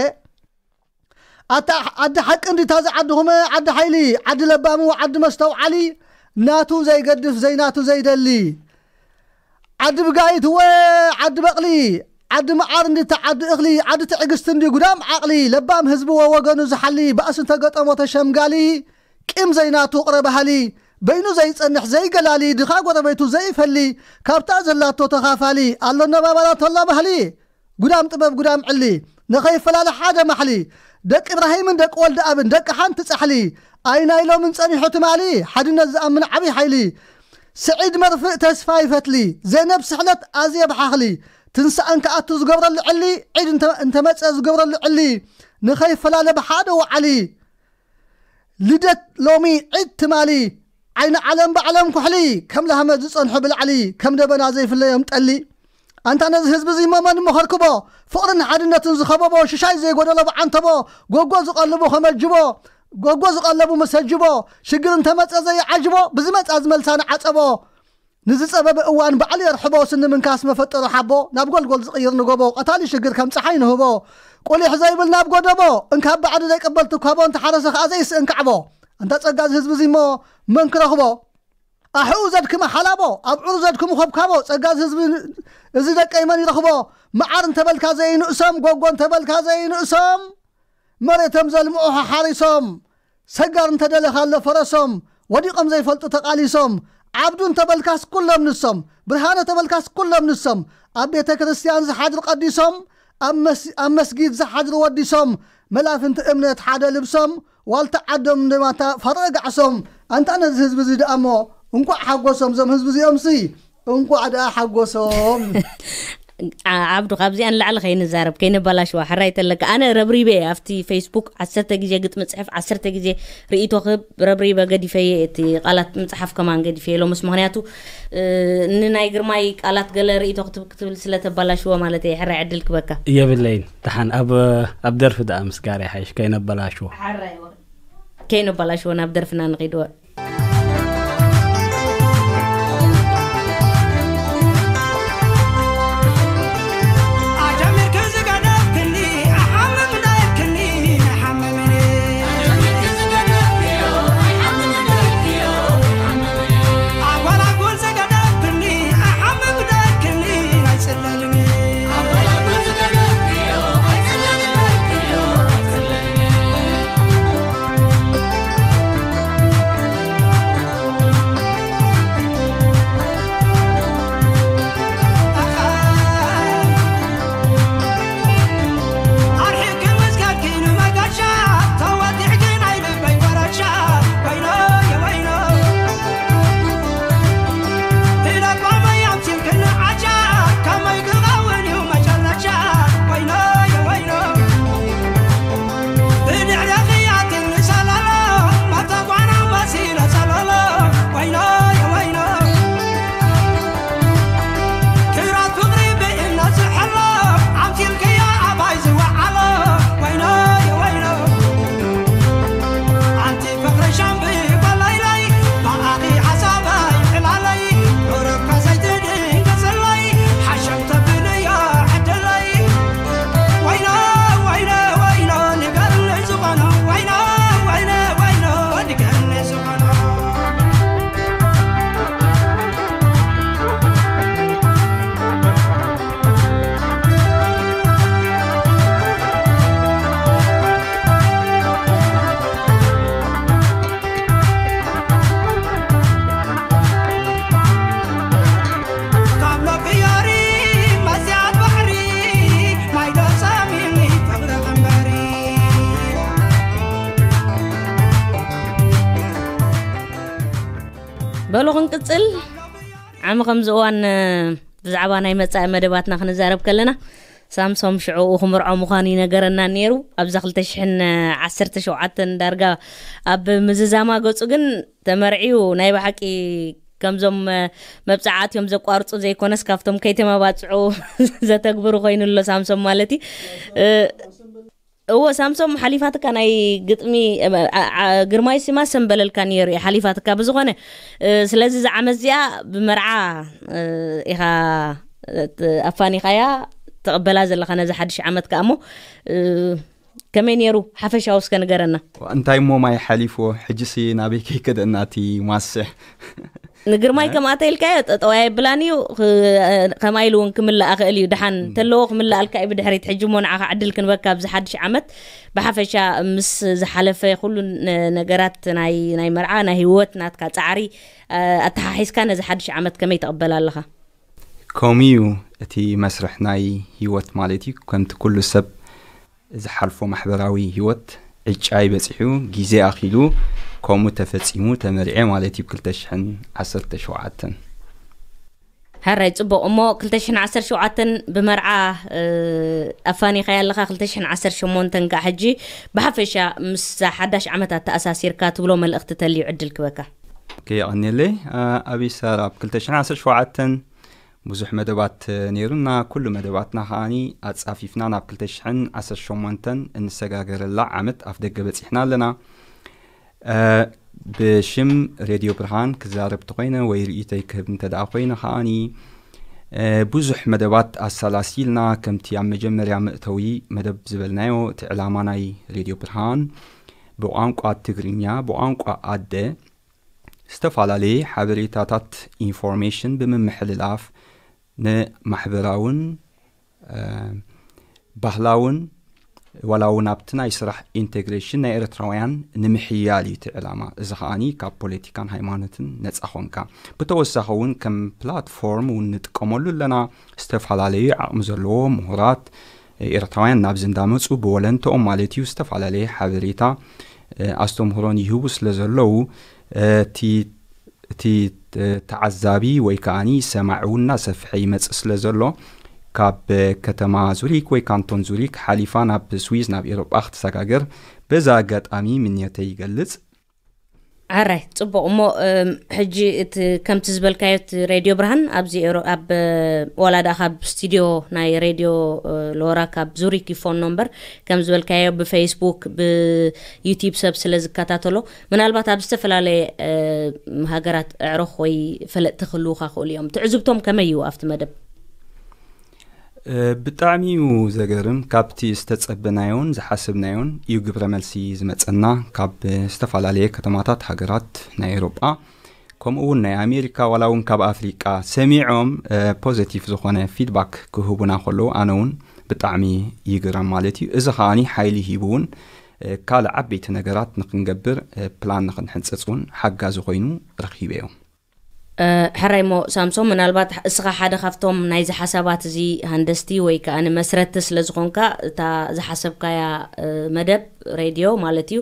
ኣታ ዓዲ ሓቂ እንዲታ ዝዓድኹመ ዓዲ ሓይሊ ዓዲ ለባሙ ዓዲ መስተውዓሊ ናቱ ዘይገድፍ ዘይናቱ ዘይደሊ ዓዲ ብጋይት ወ ዓዲ በቕሊ ዓዲ መዓር እንዲታ ዓዲ እኽሊ ዓዲ ትዕግስቲ እንዲ ጉዳም ዓቕሊ ለባም ህዝቢ ወወገኑ ዝሓሊ ባእሲ እንተገጠሞ ተሸምጋሊ ቂም ዘይናቱ ቅረ ባህሊ በይኑ ዘይጸንሕ ዘይገላሊ ድኻ ጎረቤቱ ዘይፈሊ ካብታ ዘላቶ ተኻፋሊ ኣሎ ነባባላ ተላ ባህሊ ጉዳም ጥበብ ጉዳም ዕሊ ንኸይፈላለ ሓደ ማሕሊ ደቂ እብራሂምን ደቂ ወልዲ ኣብን ደቂ ሓንቲ ጻሕሊ ኣይ ናይ ሎምን ጸኒሑ ትማሊ ሓድነት ዝኣምን ዓብይ ሓይሊ ስዒድ መርፍእ ተስፋ ይፈትሊ ዘነብ ስሕለት ኣዝየ ብሓኽሊ ትንሳእን ከኣቱ ዝገብረሉ ዕሊ ዒድ እንተ- እንተመጸ ዝገብረሉ ዕሊ ንኸይፈላለ ብሓደ ወዓሊ ልደት ሎሚ ዒድ ትማሊ ዓይኒ ዓለም ባዕለም ኩሕሊ ከም ላህመ ዝጸንሑ ብላዕሊ ከም ደበና ዘይፍለዮም ጠሊ ኣንታ ነዚ ህዝቢ እዚ መመን እሞ ከርክቦ ፍቕርን ሓድነትን ዝኸበቦ ሽሻይ ዘይጎደሎ ብዓንተቦ ጎጎ ዝቐልቡ ከመጅቦ ጎጎ ዝቐለቡ መሰጅቦ ሽግር እንተመጸ ዘይዓጅቦ ብዝመጻ ዝመልሳ ንዓጸቦ ንዝጸበበ እዋን ባዕሉ የርሕቦ ስኒ ምንካስ መፈጠሩ ሓቦ ናብ ጎልጎል ዝቕይር ንጎቦ ቀታሊ ሽግር ከም ጸሓይ ንህቦ ቁሊሕ ዘይብል ናብ ጎደቦ እንካብ ባዕዲ ዘይቅበል ትኳቦ እንተሓረሰ ከኣ ዘይስእን ካዕቦ ኣንታ ጸጋ እዚ ህዝቢ እዚ እሞ መን ክረኽቦ ኣሕኡ ዘድክመ ሓላቦ ኣብዑሩ ዘድክሙ ኸብካቦ ጸጋ እዚ ህዝቢ እዚ ደቀይ መን ይረኽቦ መዓር እንተበልካ ዘይንእሶም ጎጎ እንተበልካ ዘይንእሶም መሬቶም ዘልምዑ ሓሓሪሶም ሰጋር እንተደለኻ ኣሎ ፈረሶም ወዲቖም ዘይፈልጡ ተቓሊሶም ዓብዱ እንተበልካስ ኩሎም ንሶም ብርሃነ ተበልካስ ኩሎም ንሶም ኣብ ቤተ ክርስትያን ዝሓድር ቀዲሶም ኣብ መስ- ኣብ መስጊድ ዝሓድሩ ወዲሶም፣ መላፍንቲ እምነት ሓደ ልብሶም፣ ዋልታ ዓዶም እንደማታ ፈረጋዕሶም። ኣንታ ነዚ ህዝቢ እዚ ደኣ እሞ እንቋዕ ሓጎሶም እዞም ህዝቢ እዚኦምሲ፣ እንቋዕ ደኣ ሓጎሶም። ዓብዱ፣ ካብዚኣ ንላዕሊ ከይንዛረብ፣ ከይነበላሽዋ። ሕራይ ተለካ፣ ኣነ ረብሪበ ኣብቲ ፌስቡክ ዓሰርተ ግዜ ግጥሚ ጽሕፍ፣ ዓሰርተ ግዜ ርእይቶ ክህብ ረብሪበ ገዲፈየ። እቲ ቃላት ምጽሓፍ ከማን ገዲፈየ ሎምስ፣ ምክንያቱ ንናይ ግርማይ ቃላት ገለ ርእይቶ ክትብል ስለተባላሽዎ ማለት እየ። ሕራይ ዕድል ክበካ። የብለይን። ደሓን ኣብ ኣብ ደርፊ ደኣ ምስጋር ይሓይሽ፣ ከይነበላሽዎ። ከይነበላሽዎ ናብ ደርፍና ንኺድዎ። በሉ ክንቅጽል። ዓሚ ከምዚ እዋን ብዛዕባ ናይ መጻኢ መደባትና ክንዛረብ ከለና፣ ሳምሶም ሽዑኡ ክምርዖ ምዃኑ ይነገረና ነይሩ። ኣብዛ ክልተ ሽሕን ዓሰርተ ሸውዓተን ዳርጋ ኣብ ምዝዛማ ገጹ ግን ተመርዕዩ ናይ ብሓቂ ከምዞም መብጻዓት እዮም ዘቋርጹ ዘይኮነስ ካብቶም ከይተመባጽዑ ዘተግብሩ ኮይኑ ኣሎ ሳምሶም ማለት እዩ። እዎ ሳምሶም ሓሊፋትካ ናይ ግጥሚ ግርማይ ሲማ ሰምበለልካ ነይሩ እዩ ሓሊፋትካ። ብዝኾነ ስለዚ ዝዓመት እዚኣ ብመርዓ ኢኻ ኣፋኒኻያ ትቕበላ ዘለኻ ነዚ ሓድሽ ዓመት ከኣ እሞ ከመይ ነይሩ ሓፈሻዊ እስከ ንገረና። እንታይ እሞ ማይ ሓሊፍዎ ሕጅሲ ናበይ ከይከደና እቲ ማስሕ ንግርማይ ከምኣተ ኢልካዮ ጠጠዋይ ብላን እዩ። ከማይ ኢሉ እውን ክምላእ ክእል እዩ። ድሓን እንተለዎ ክምላእልካ እዩ ብድሕሪት። ሕጂ እሞ ንዓኻ ዕድል ክንበካ ኣብዚ ሓድሽ ዓመት ብሓፈሻ ምስ ዝሓለፈ ኩሉ ነገራት ናይ ናይ መርዓ ናይ ህይወት ናትካ ጻዕሪ ኣተሓሒዝካ ነዚ ሓድሽ ዓመት ከመይ ትቕበል ኣለኻ? ከምኡ እዩ እቲ መስርሕ ናይ ህይወት ማለት እዩ። ከምቲ ኩሉ ሰብ ዝሓልፎ ማሕበራዊ ህይወት ዕጫይ በጺሑ ግዜ ኣኺሉ ከምኡ ተፈጺሙ ተመሪዐ ማለት እዩ ብ ክልተ ሽሕን ዓሰርተ ሸውዓተን። ሕራይ ጽቡቕ እሞ ክልተ ሽሕን ዓሰርተ ሸውዓተን ብመርዓ ኣፋኒኻያ ኣለኻ ክልተ ሽሕን ዓሰርተ ሸሞንተን ከኣ ሕጂ ብሓፈሻ ምስ ሓዳሽ ዓመት ኣተኣሳሲርካ ትብሎ መልእኽቲ ተልዩ ዕድል ክበካ። ከየቐንየለይ ኣቢሳር ኣብ ክልተ ሽሕን ዓሰርተ ሸውዓተን ብዙሕ መደባት ነይሩና። ኩሉ መደባትና ከኣኒ ኣጻፊፍና ናብ ክልተ ሽሕን ዓሰርተ ሸሞንተን እንሰጋገረላ ዓመት ኣፍ ደገ በጺሕና ኣለና። ብሽም ሬድዮ ብርሃን ክዛረብ ተኮይነ ወይ ርእይቶይ ክህብ እንተ ደኣ ኮይነ ከኣኒ ብዙሕ መደባት ኣሰላሲልና ከምቲ ኣብ መጀመርያ መእተዊ መደብ ዝበልናዮ እቲ ዕላማ ናይ ሬድዮ ብርሃን ብቋንቋ ትግርኛ ብቋንቋ ኣደ ዝተፈላለየ ሓበሬታታት ኢንፎርሜሽን ብምምሕልላፍ ንማሕበራውን ባህላውን ዋላ እውን ኣብቲ ናይ ስራሕ ኢንቴግሬሽን ናይ ኤርትራውያን ንምሕያል እዩ እቲ ዕላማ። እዚ ከኣኒ ካብ ፖለቲካን ሃይማኖትን ነፃ ኮንካ። ብተወሳኺ እውን ከም ፕላትፎርም እውን ንጥቀመሉ ኣለና። ዝተፈላለዩ ዓቕሚ ዘለዎ ምሁራት ኤርትራውያን ናብዚ እንዳመጹ ብወለንተኦም ማለት እዩ ዝተፈላለየ ሓበሬታ ኣስተምህሮን ይህቡ ስለ ዘለዉ እቲ እቲ ተዓዛቢ ወይ ከዓኒ ሰማዕ እውን እናሰፍሐ ይመጽእ ስለ ዘሎ ካብ ከተማ ዙሪክ ወይ ካንቶን ዙሪክ ሓሊፋ ናብ ስዊዝ ናብ ኤሮጳ ክትሰጋገር በዛ ኣጋጣሚ ምንየተይ ይገልጽ። ዓራይ ጽቡቕ እሞ ሕጂ እቲ ከምቲ ዝበልካዮ እቲ ሬድዮ ብርሃን ኣብዚ ኣብ ዋላ ደኣ ካብ ስቱዲዮ ናይ ሬድዮ ሎራ ካብ ዙሪክ ይፎን ነምበር ከም ዝበልካዮ ብፌስቡክ ብዩቲብ ሰብ ስለ ዝከታተሎ ምናልባት ኣብ ዝተፈላለየ ሃገራት ኣዕሩኽ ወይ ፈለጥቲ ክህልዉኻ ክእሉ እዮም። ትዕዝብቶም ከመይ እዩ ኣብቲ መደብ? ብጣዕሚ እዩ ዘገርም። ካብቲ ዝተጸበናዮን ዝሓሰብናዮን እዩ ግብረ መልሲ ዝመጸና ካብ ዝተፈላለየ ከተማታት ሃገራት ናይ ኤሮጳ ከምኡ እውን ናይ ኣሜሪካ ዋላ እውን ካብ ኣፍሪቃ ሰሚዖም ፖዘቲቭ ዝኾነ ፊድባክ ክህቡና ከለዉ ኣነ እውን ብጣዕሚ ይግረም ማለት እዩ። እዚ ከዓኒ ሓይሊ ሂቡ እውን ካልእ ዓበይቲ ነገራት ንክንገብር ፕላን ንክንሕንፅፅ እውን ሓጋዚ ኮይኑ ረኪበዮ። ሕራይ ሞ ሳምሶም ምናልባት እስኻ ሓደ ካብቶም ናይዚ ሓሳባት እዚ ሃንደስቲ ወይ ከዓ ንመስረቲ ስለ ዝኾንካ እታ ዝሓሰብካያ መደብ ሬድዮ ማለት እዩ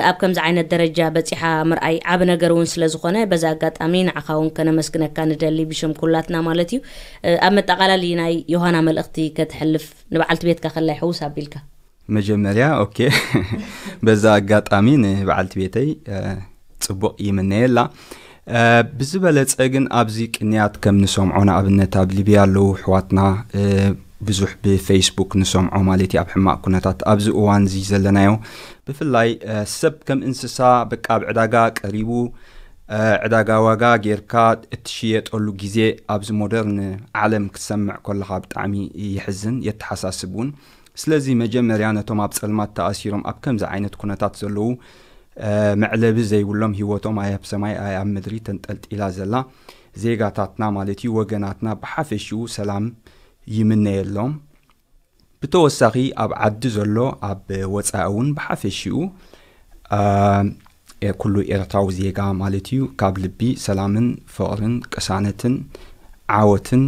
ኣብ ከምዚ ዓይነት ደረጃ በፂሓ ምርኣይ ዓብ ነገር እውን ስለ ዝኾነ በዚ ኣጋጣሚ ንዓኻ እውን ከነመስግነካ ንደሊ ብሽም ኩላትና ማለት እዩ። ኣብ መጠቓላሊ ናይ ዮሃና መልእኽቲ ከተሕልፍ ንበዓልቲ ቤትካ ከላይ ሕውስ ኣቢልካ። መጀመርያ ኦኬ በዛ ኣጋጣሚ ንበዓልቲ ቤተይ ፅቡቕ ይምነየላ። ብዝበለፀ ግን ኣብዚ ቅንያት ከም ንሰምዖ ንኣብነት ኣብ ሊብያ ኣለዉ ኣሕዋትና ብዙሕ ብፌስቡክ ንሰምዖ ማለት እዩ ኣብ ሕማቕ ኩነታት ኣብዚ እዋን እዚ ዘለናዮ ብፍላይ ሰብ ከም እንስሳ በቃ ኣብ ዕዳጋ ቀሪቡ ዕዳጋ ዋጋ ጌርካ እትሽየጠሉ ግዜ ኣብዚ ሞደርን ዓለም ክትሰምዕ ከለኻ ብጣዕሚ ይሕዝን የተሓሳስብ እውን። ስለዚ መጀመርያ ነቶም ኣብ ጸልማት ተኣሲሮም ኣብ ከምዚ ዓይነት ኩነታት ዘለዉ መዕለቢ ዘይብሎም ህይወቶም ኣይ ኣብ ሰማይ ኣይ ኣብ ምድሪ ተንጠልጢላ ዘላ ዜጋታትና ማለት እዩ ወገናትና ብሓፈሽኡ ሰላም ይምነየሎም። ብተወሳኺ ኣብ ዓዲ ዘሎ ኣብ ወጻኢ እውን ብሓፈሽኡ ኩሉ ኤርትራዊ ዜጋ ማለት እዩ ካብ ልቢ ሰላምን ፍቕርን ቅሳነትን ዓወትን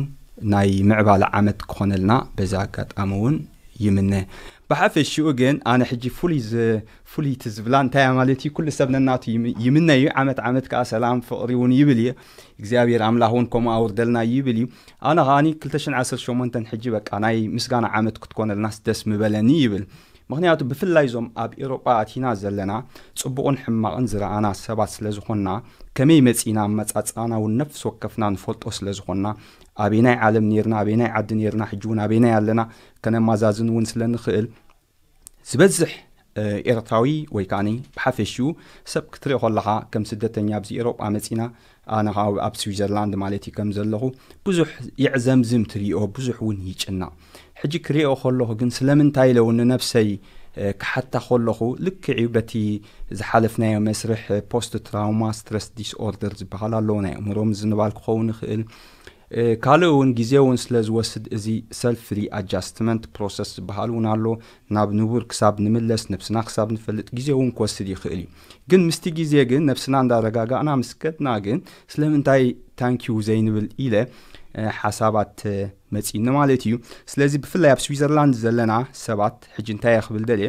ናይ ምዕባለ ዓመት ክኾነልና በዚ ኣጋጣሚ እውን ይምነ። ብሓፈሽኡ ግን ኣነ ሕጂ ፍሉይ ፍሉይቲ ዝብላ እንታይ ማለት እዩ ኩሉ ሰብ ነናቱ ይምነ እዩ። ዓመት ዓመት ከዓ ሰላም ፍቕሪ እውን ይብል እዩ። እግዚኣብሔር ኣምላኽ እውን ከምኡ ኣውርደልና ይብል እዩ። ኣነ ከዓኒ ክልተ ሽሕን ዓሰርተ ሸሞንተን ሕጂ በቃ ናይ ምስጋና ዓመት ክትኮነልናስ ደስ ምበለኒ ይብል። ምኽንያቱ ብፍላይ እዞም ኣብ ኤሮጳ ኣቲና ዘለና ጽቡቕን ሕማቕን ዝረኣና ሰባት ስለ ዝኾንና ከመይ መጺእና ኣመጻጽኣና እውን ነፍሲ ወከፍና ንፈልጦ ስለ ዝኾንና ኣበይናይ ዓለም ነይርና ኣበይናይ ዓዲ ነይርና ሕጂ እውን ኣበይናይ ኣለና ከነማዛዝን እውን ስለ ንኽእል ዝበዝሕ ኤርትራዊ ወይ ከዓ ብሓፈሽኡ ሰብ ክትርኢ ከለኻ ከም ስደተኛ ኣብዚ ኤሮጳ መጺና ኣነ ኣብ ስዊዘርላንድ ማለት እዩ ከም ዘለኹ ብዙሕ ይዕዘምዝም ትሪኦ ብዙሕ እውን ይጭነቕ። ሕጂ ክሪኦ ከለኹ ግን ስለምንታይ ኢለ እውን ንነብሰይ ክሓታ ከለኹ ልክዕ እዩ በቲ ዝሓለፍናዮ መስርሕ ፖስት ትራውማ ስትረስ ዲስኦርደር ዝበሃል ኣለዎ ናይ ኣእምሮ ምዝንባል ክኸውን ይኽእል ካልእ እውን ግዜ እውን ስለ ዝወስድ እዚ ሰልፍ ሪኣጃስትመንት ፕሮሰስ ዝበሃል እውን ኣሎ። ናብ ንቡር ክሳብ ንምለስ ነብስና ክሳብ ንፈልጥ ግዜ እውን ክወስድ ይኽእል እዩ። ግን ምስቲ ግዜ ግን ነብስና እንዳረጋጋእና ምስ ከድና ግን ስለምንታይ ታንኪዩ ዘይንብል ኢለ ሓሳባት መፂኒ ማለት እዩ። ስለዚ ብፍላይ ኣብ ስዊዘርላንድ ዘለና ሰባት ሕጂ እንታይ ክብል ደልየ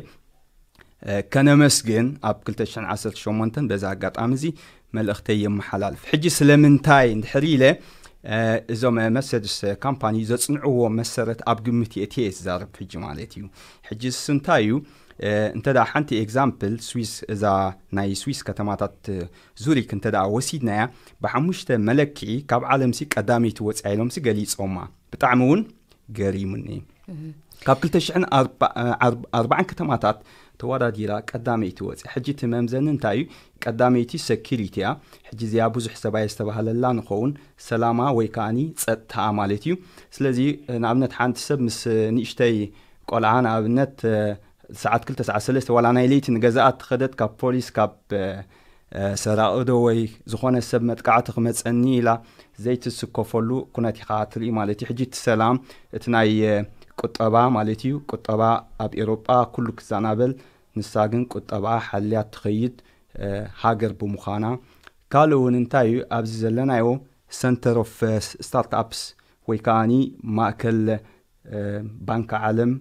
ከነመስግን ኣብ ክልተ ሽሕን ዓሰርተ ሸሞንተን በዚ ኣጋጣሚ እዚ መልእኽተይ የመሓላልፍ። ሕጂ ስለምንታይ እንድሕር ኢለ እዞም መርሰድስ ካምፓኒ ዘፅንዕዎ መሰረት ኣብ ግምት የእትየ እየ ዝዛረብ ሕጂ ማለት እዩ። ሕጂ እሱ እንታይ እዩ እንተ ደኣ ሓንቲ ኤግዛምፕል ስዊስ እዛ ናይ ስዊስ ከተማታት ዙሪክ እንተ ደኣ ወሲድናያ ብሓሙሽተ መለክዒ ካብ ዓለምሲ ቀዳመይቲ ወፅያ ኢሎምሲ ገሊፆማ ብጣዕሚ እውን ገሪሙኒ። ካብ ክልተ ሽሕን ኣርባዓን ከተማታት ተወዳዲራ ቀዳመይቲ ወፅያ። ሕጂ እቲ መምዘኒ እንታይ እዩ? ቀዳመይቲ ሰኪሪቲ እያ። ሕጂ እዚኣ ብዙሕ ሰብኣይ ዝተባህለላ ንኸውን ሰላማ ወይ ከዓኒ ጸጥታኣ ማለት እዩ። ስለዚ ንኣብነት ሓንቲ ሰብ ምስ ንእሽተይ ቆልዓ ንኣብነት ሰዓት ክልተ ሰዓት ሰለስተ ዋላ ናይ ለይቲ ንገዛኣ ትኸደት ካብ ፖሊስ ካብ ሰራቒ ዶ ወይ ዝኾነ ሰብ መጥቃዕቲ ክመጸኒ ኢላ ዘይትስከፈሉ ኩነት ኢኻ ትርኢ ማለት እዩ። ሕጂ እቲ ሰላም እቲ ናይ ቁጠባ ማለት እዩ። ቁጠባ ኣብ ኤሮጳ ኩሉ ክዛናበል ንሳ ግን ቁጠባ ሓልያ ትኸይድ ሃገር ብምዃና ካልእ እውን እንታይ እዩ ኣብዚ ዘለናዮ ሰንተር ኦፍ ስታርትኣፕስ ወይ ከዓኒ ማእከል ባንክ ዓለም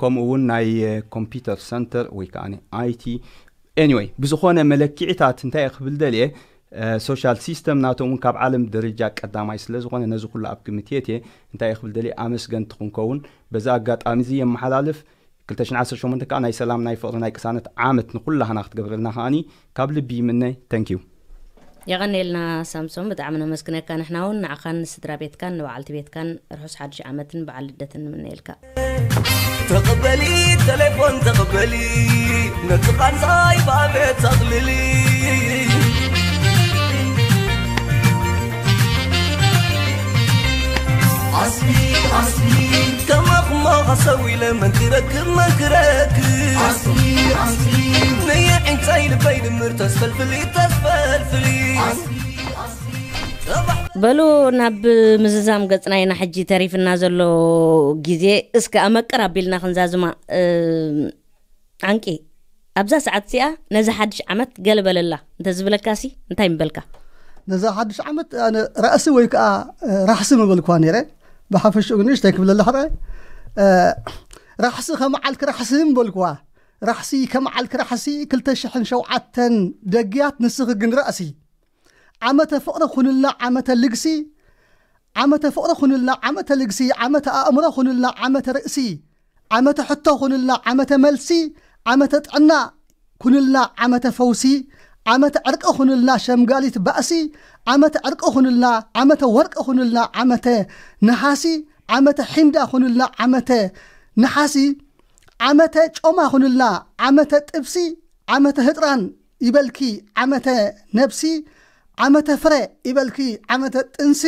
ከምኡ እውን ናይ ኮምፒውተር ሰንተር ወይ ከዓ ኣይቲ። Anyway፣ ብዝኾነ መለክዒታት እንታይ ክብል ደልየ፣ ሶሻል ሲስተም ናቶም እውን ካብ ዓለም ደረጃ ቀዳማይ ስለ ዝኾነ፣ ነዚ ኩሉ ኣብ ግምት የትየ እንታይ ክብል ደልየ፣ ኣመስገንቲ ክንከውን በዚ ኣጋጣሚ እዚ የመሓላልፍ። ክልተ ሽሕን ዓሰርተ ሸሞንተ ከዓ ናይ ሰላም፣ ናይ ፍቕሪ፣ ናይ ቅሳነት ዓመት ንኩላህና ክትገብረልና ከዓኒ ካብ ልቢ ይምነ። Thank you። የቐኔልና ሳምሶን፣ ብጣዕሚ ነመስግነካ። ንሕና እውን ንዓኻን ንስድራ ቤትካን ንበዓልቲ ቤትካን ርሑስ ሓድሽ ዓመትን በዓል ልደትን ንምነየልካ። ተቐበሊ፣ ቴሌፎን ተቐበሊ፣ ነቲ ቃንዛይ ባቤት ኣቕልሊ። ኣስሊ ኣስሊ ከማኹማ ሰው ኢለ መንክረክብ መንክረክብ ኣስሊ ኣስሊ ነየዒንታይ ልበይ ድምር ተስፈልፍሊ ተስፈልፍሊ ኣስሊ ኣስሊ በሉ ናብ ምዝዛም ገጽና ኢና ሕጂ ተሪፍና ዘሎ ግዜ። እስከ ኣመቅር ኣቢልና ክንዛዝማ። ዓንቂ፣ ኣብዛ ሰዓት እዚኣ ነዚ ሓድሽ ዓመት ገለ በለላ እንተዝብለካሲ እንታይ ምበልካ? ነዛ ሓድሽ ዓመት ኣነ ራእሲ ወይ ከዓ ራሕሲ ምበልኳ ነይረ። ብሓፈሽኡ ግን እሽተይ ክብለላ ሕረ ራሕሲ ከመዓልክ ራሕሲ ምበልኳ። ራሕሲ ከመዓልክ ራሕሲ ክልተ ሽሕን ሸውዓተን ደግያት ንስኺ ግን ራእሲ ዓመተ ፍቕሪ ኩንልና ዓመተ ልግሲ ዓመተ ፍቕሪ ኩንልና ዓመተ ልግሲ ዓመተ ኣእምሮ ኩንልና ዓመተ ርእሲ ዓመተ ሕቶ ኩንልና ዓመተ መልሲ ዓመተ ጥዕና ኩንልና ዓመተ ፈውሲ ዓመተ ዕርቂ ኩንልና ሸምጋሊት ባእሲ ዓመተ ዕርቂ ኩንልና ዓመተ ወርቂ ኩንልና ዓመተ ነሓሲ ዓመተ ሒንዳ ኩንልና ዓመተ ነሓሲ ዓመተ ጮማ ኩንልና ዓመተ ጥብሲ ዓመተ ህጥራን ይበልኪ ዓመተ ነብሲ ዓመተ ፍረ ይበልኪ ዓመተ ጥንሲ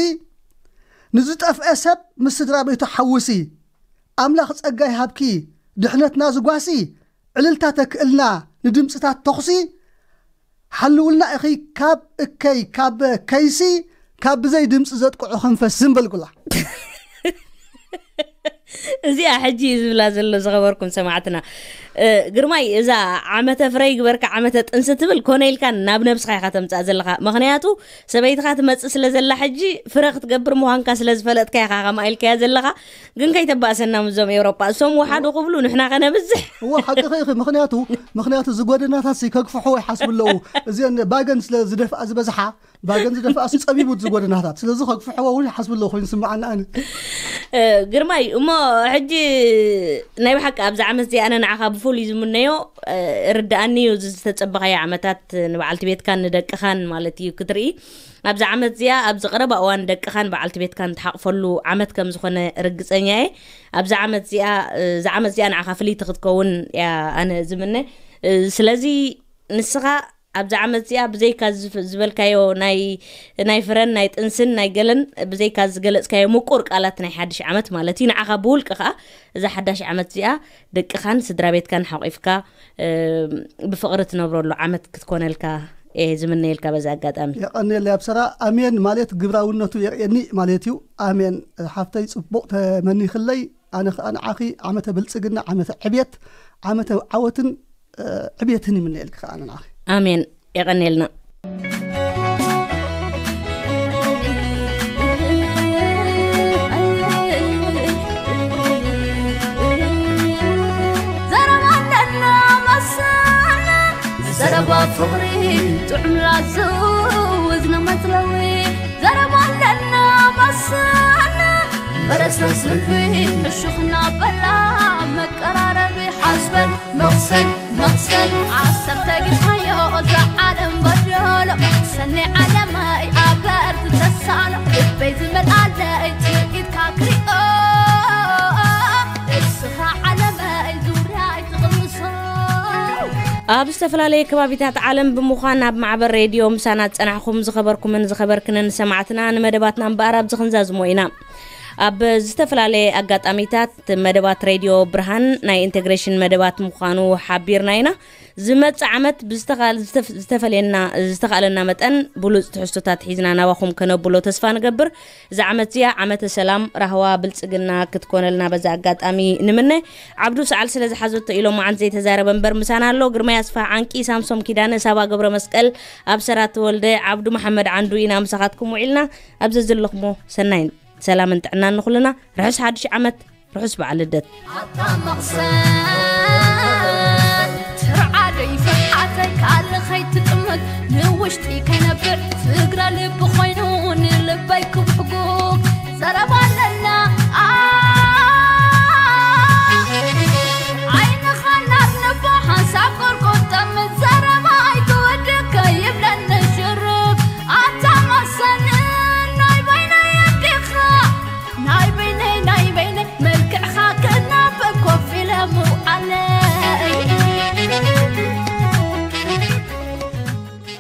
ንዝጠፍአ ሰብ ምስ ስድራ ቤቱ ሓውሲ ኣምላኽ ጸጋ ይሃብኪ ድሕነትና ዝጓሲ ዕልልታ ተክእልና ንድምፅታት ተኹሲ ሓልውልና ኢኺ ካብ እከይ ካብ ከይሲ ካብ ብዘይ ድምፂ ዘጥቅዑ ከንፈስ ዝንበልኩላ እዚኣ ሕጂ እዩ ዝብላ ዘሎ ዝኸበርኩም ሰማዕትና። ግርማይ፣ እዛ ዓመተ ፍረ ይግበርካ ዓመተ ጥንሲ ትብል ኮነ ኢልካ ናብ ነብስኻ ኢኻ ተምፅኣ ዘለኻ። ምኽንያቱ ሰበይትኻ ትመፅእ ስለ ዘላ ሕጂ ፍረ ክትገብር ምዃንካ ስለ ዝፈለጥካ ኢኻ ከምኣ ኢልካያ ዘለኻ። ግን ከይተባእሰና ምዞም ኤውሮጳ፣ እሶም ወሓዱ ክብሉ ንሕና ከነብዝሕ። እወ ሓቅኺ ኢኺ። ምኽንያቱ ምኽንያቱ ዝጎደናታት ሲ ከግፍሕዎ ይሓስቡ ኣለዉ። እዚአን ባገን ስለ ዝደፍኣ ዝበዝሓ ባገን ዝደፍኣ ሲ ጸቢቡ ዝጎደናታት ስለዚ ከግፍሕዎ እውን ይሓስቡ ኣለዉ ኮይኑ ስምዓና ኣነ። ግርማይ፣ እሞ ሕጂ ናይ ብሓቂ ኣብዚ ዓመት እዚ ኣነ ንዓኻ ብፍሉይ ዝምነዮ ርድኣኒ እዩ። እዚ ዝተጸበኻዮ ዓመታት ንበዓልቲ ቤትካን ንደቅኻን ማለት እዩ ክትርኢ ኣብዚ ዓመት እዚኣ ኣብዚ ቀረባ እዋን ደቅኻን በዓልቲ ቤትካን ትሓቕፈሉ ዓመት ከም ዝኾነ ርግጸኛ እየ። ኣብዚ ዓመት እዚኣ እዛ ዓመት እዚኣ ንዓኻ ፍልይቲ ክትከውን እያ ኣነ ዝምነ። ስለዚ ንስኻ ኣብዚ ዓመት እዚኣ ብዘይካ ዝበልካዮ ናይ ናይ ፍረን ናይ ጥንስን ናይ ገለን ብዘይካ ዝገለጽካዮ ምቁር ቃላት ናይ ሓድሽ ዓመት ማለት እዩ ንዓኻ ብውልቂ ከዓ እዛ ሓዳሽ ዓመት እዚኣ ደቅኻን ስድራ ቤትካን ሓቂፍካ ብፍቕሪ ትነብረሉ ዓመት ክትኮነልካ እየ ዝምነየልካ በዚ ኣጋጣሚ። የቐንየለይ ኣብሰራ። ኣሜን ማለት ግብራውነቱ የርእየኒ ማለት እዩ። ኣሜን ሓፍተይ፣ ጽቡቕ ተመኒኽለይ። ኣነ ኸኣ ንዓኺ ዓመተ ብልጽግና፣ ዓመተ ዕብየት፣ ዓመተ ዓወትን ዕብየትን ይምነየልኪ ኸኣ ኣነ ንዓኺ። ኣሜን። የቐንየልና። ዘረባ ኣለና መሰና ዘረባ ፍቕሪ ጥዑም ላዝው እዝኒ መጽለዊ ዘረባ ኣለና መሰና መረስረስ ልቢ እሹኽና በላ መቀራረቢ ሓስበን መቕሰን መቕሰን ዓሰርተ ጊኻዮ እዛ ዓለም በደሎ ሰኒ ዓለመይ ኣበርት ተሳሎ ልበይ ዝመልኣለይ ትርኢትካ ክሪኦ እስኻ ዓለመይ ዙርያይ ትቕምሶ ኣብ ዝተፈላለየ ከባቢታት ዓለም ብምዃን ኣብ ማዕበር ሬድዮ ምሳና ዝጸናሕኹም ዝኸበርኩምን ዝኸበርክንን ሰማዕትና ንመደባትና እምበኣር ኣብዚ ክንዛዝሞ ኢና። ኣብ ዝተፈላለየ ኣጋጣሚታት መደባት ሬድዮ ብርሃን ናይ ኢንቴግሬሽን መደባት ምዃኑ ሓቢርና ኢና። ዝመጽእ ዓመት ብዝተኻል- ዝተፍ- ዝተፈለየና ዝተኻእለና መጠን ብሉጽ ትሕዝቶታት ሒዝና ናባኹም ከነብሎ ተስፋ ንገብር። እዛ ዓመት እዚኣ ዓመተ ሰላም፣ ራህዋ፣ ብልጽግና ክትኮነልና በዛ ኣጋጣሚ ንምነ። ዓብዱ ሰዓል ስለ ዝሓዘቶ ኢሎ መዓንት ዘይተዛረበ እምበር ምሳና ኣሎ። ግርማይ ኣስፋ ዓንቂ፣ ሳምሶም ኪዳነ፣ ሳባ ገብረ መስቀል፣ ኣብሰራ ተወልደ፣ ዓብዱ መሓመድ ዓንዱ ኢና ምሳኻትኩም ውዒልና። ኣብ ዘዘለኹሞ ሰናይ ሰላምን ጥዕናን ንኹልና። ርሑስ ሓድሽ ዓመት። ርሑስ በዓል ልደት።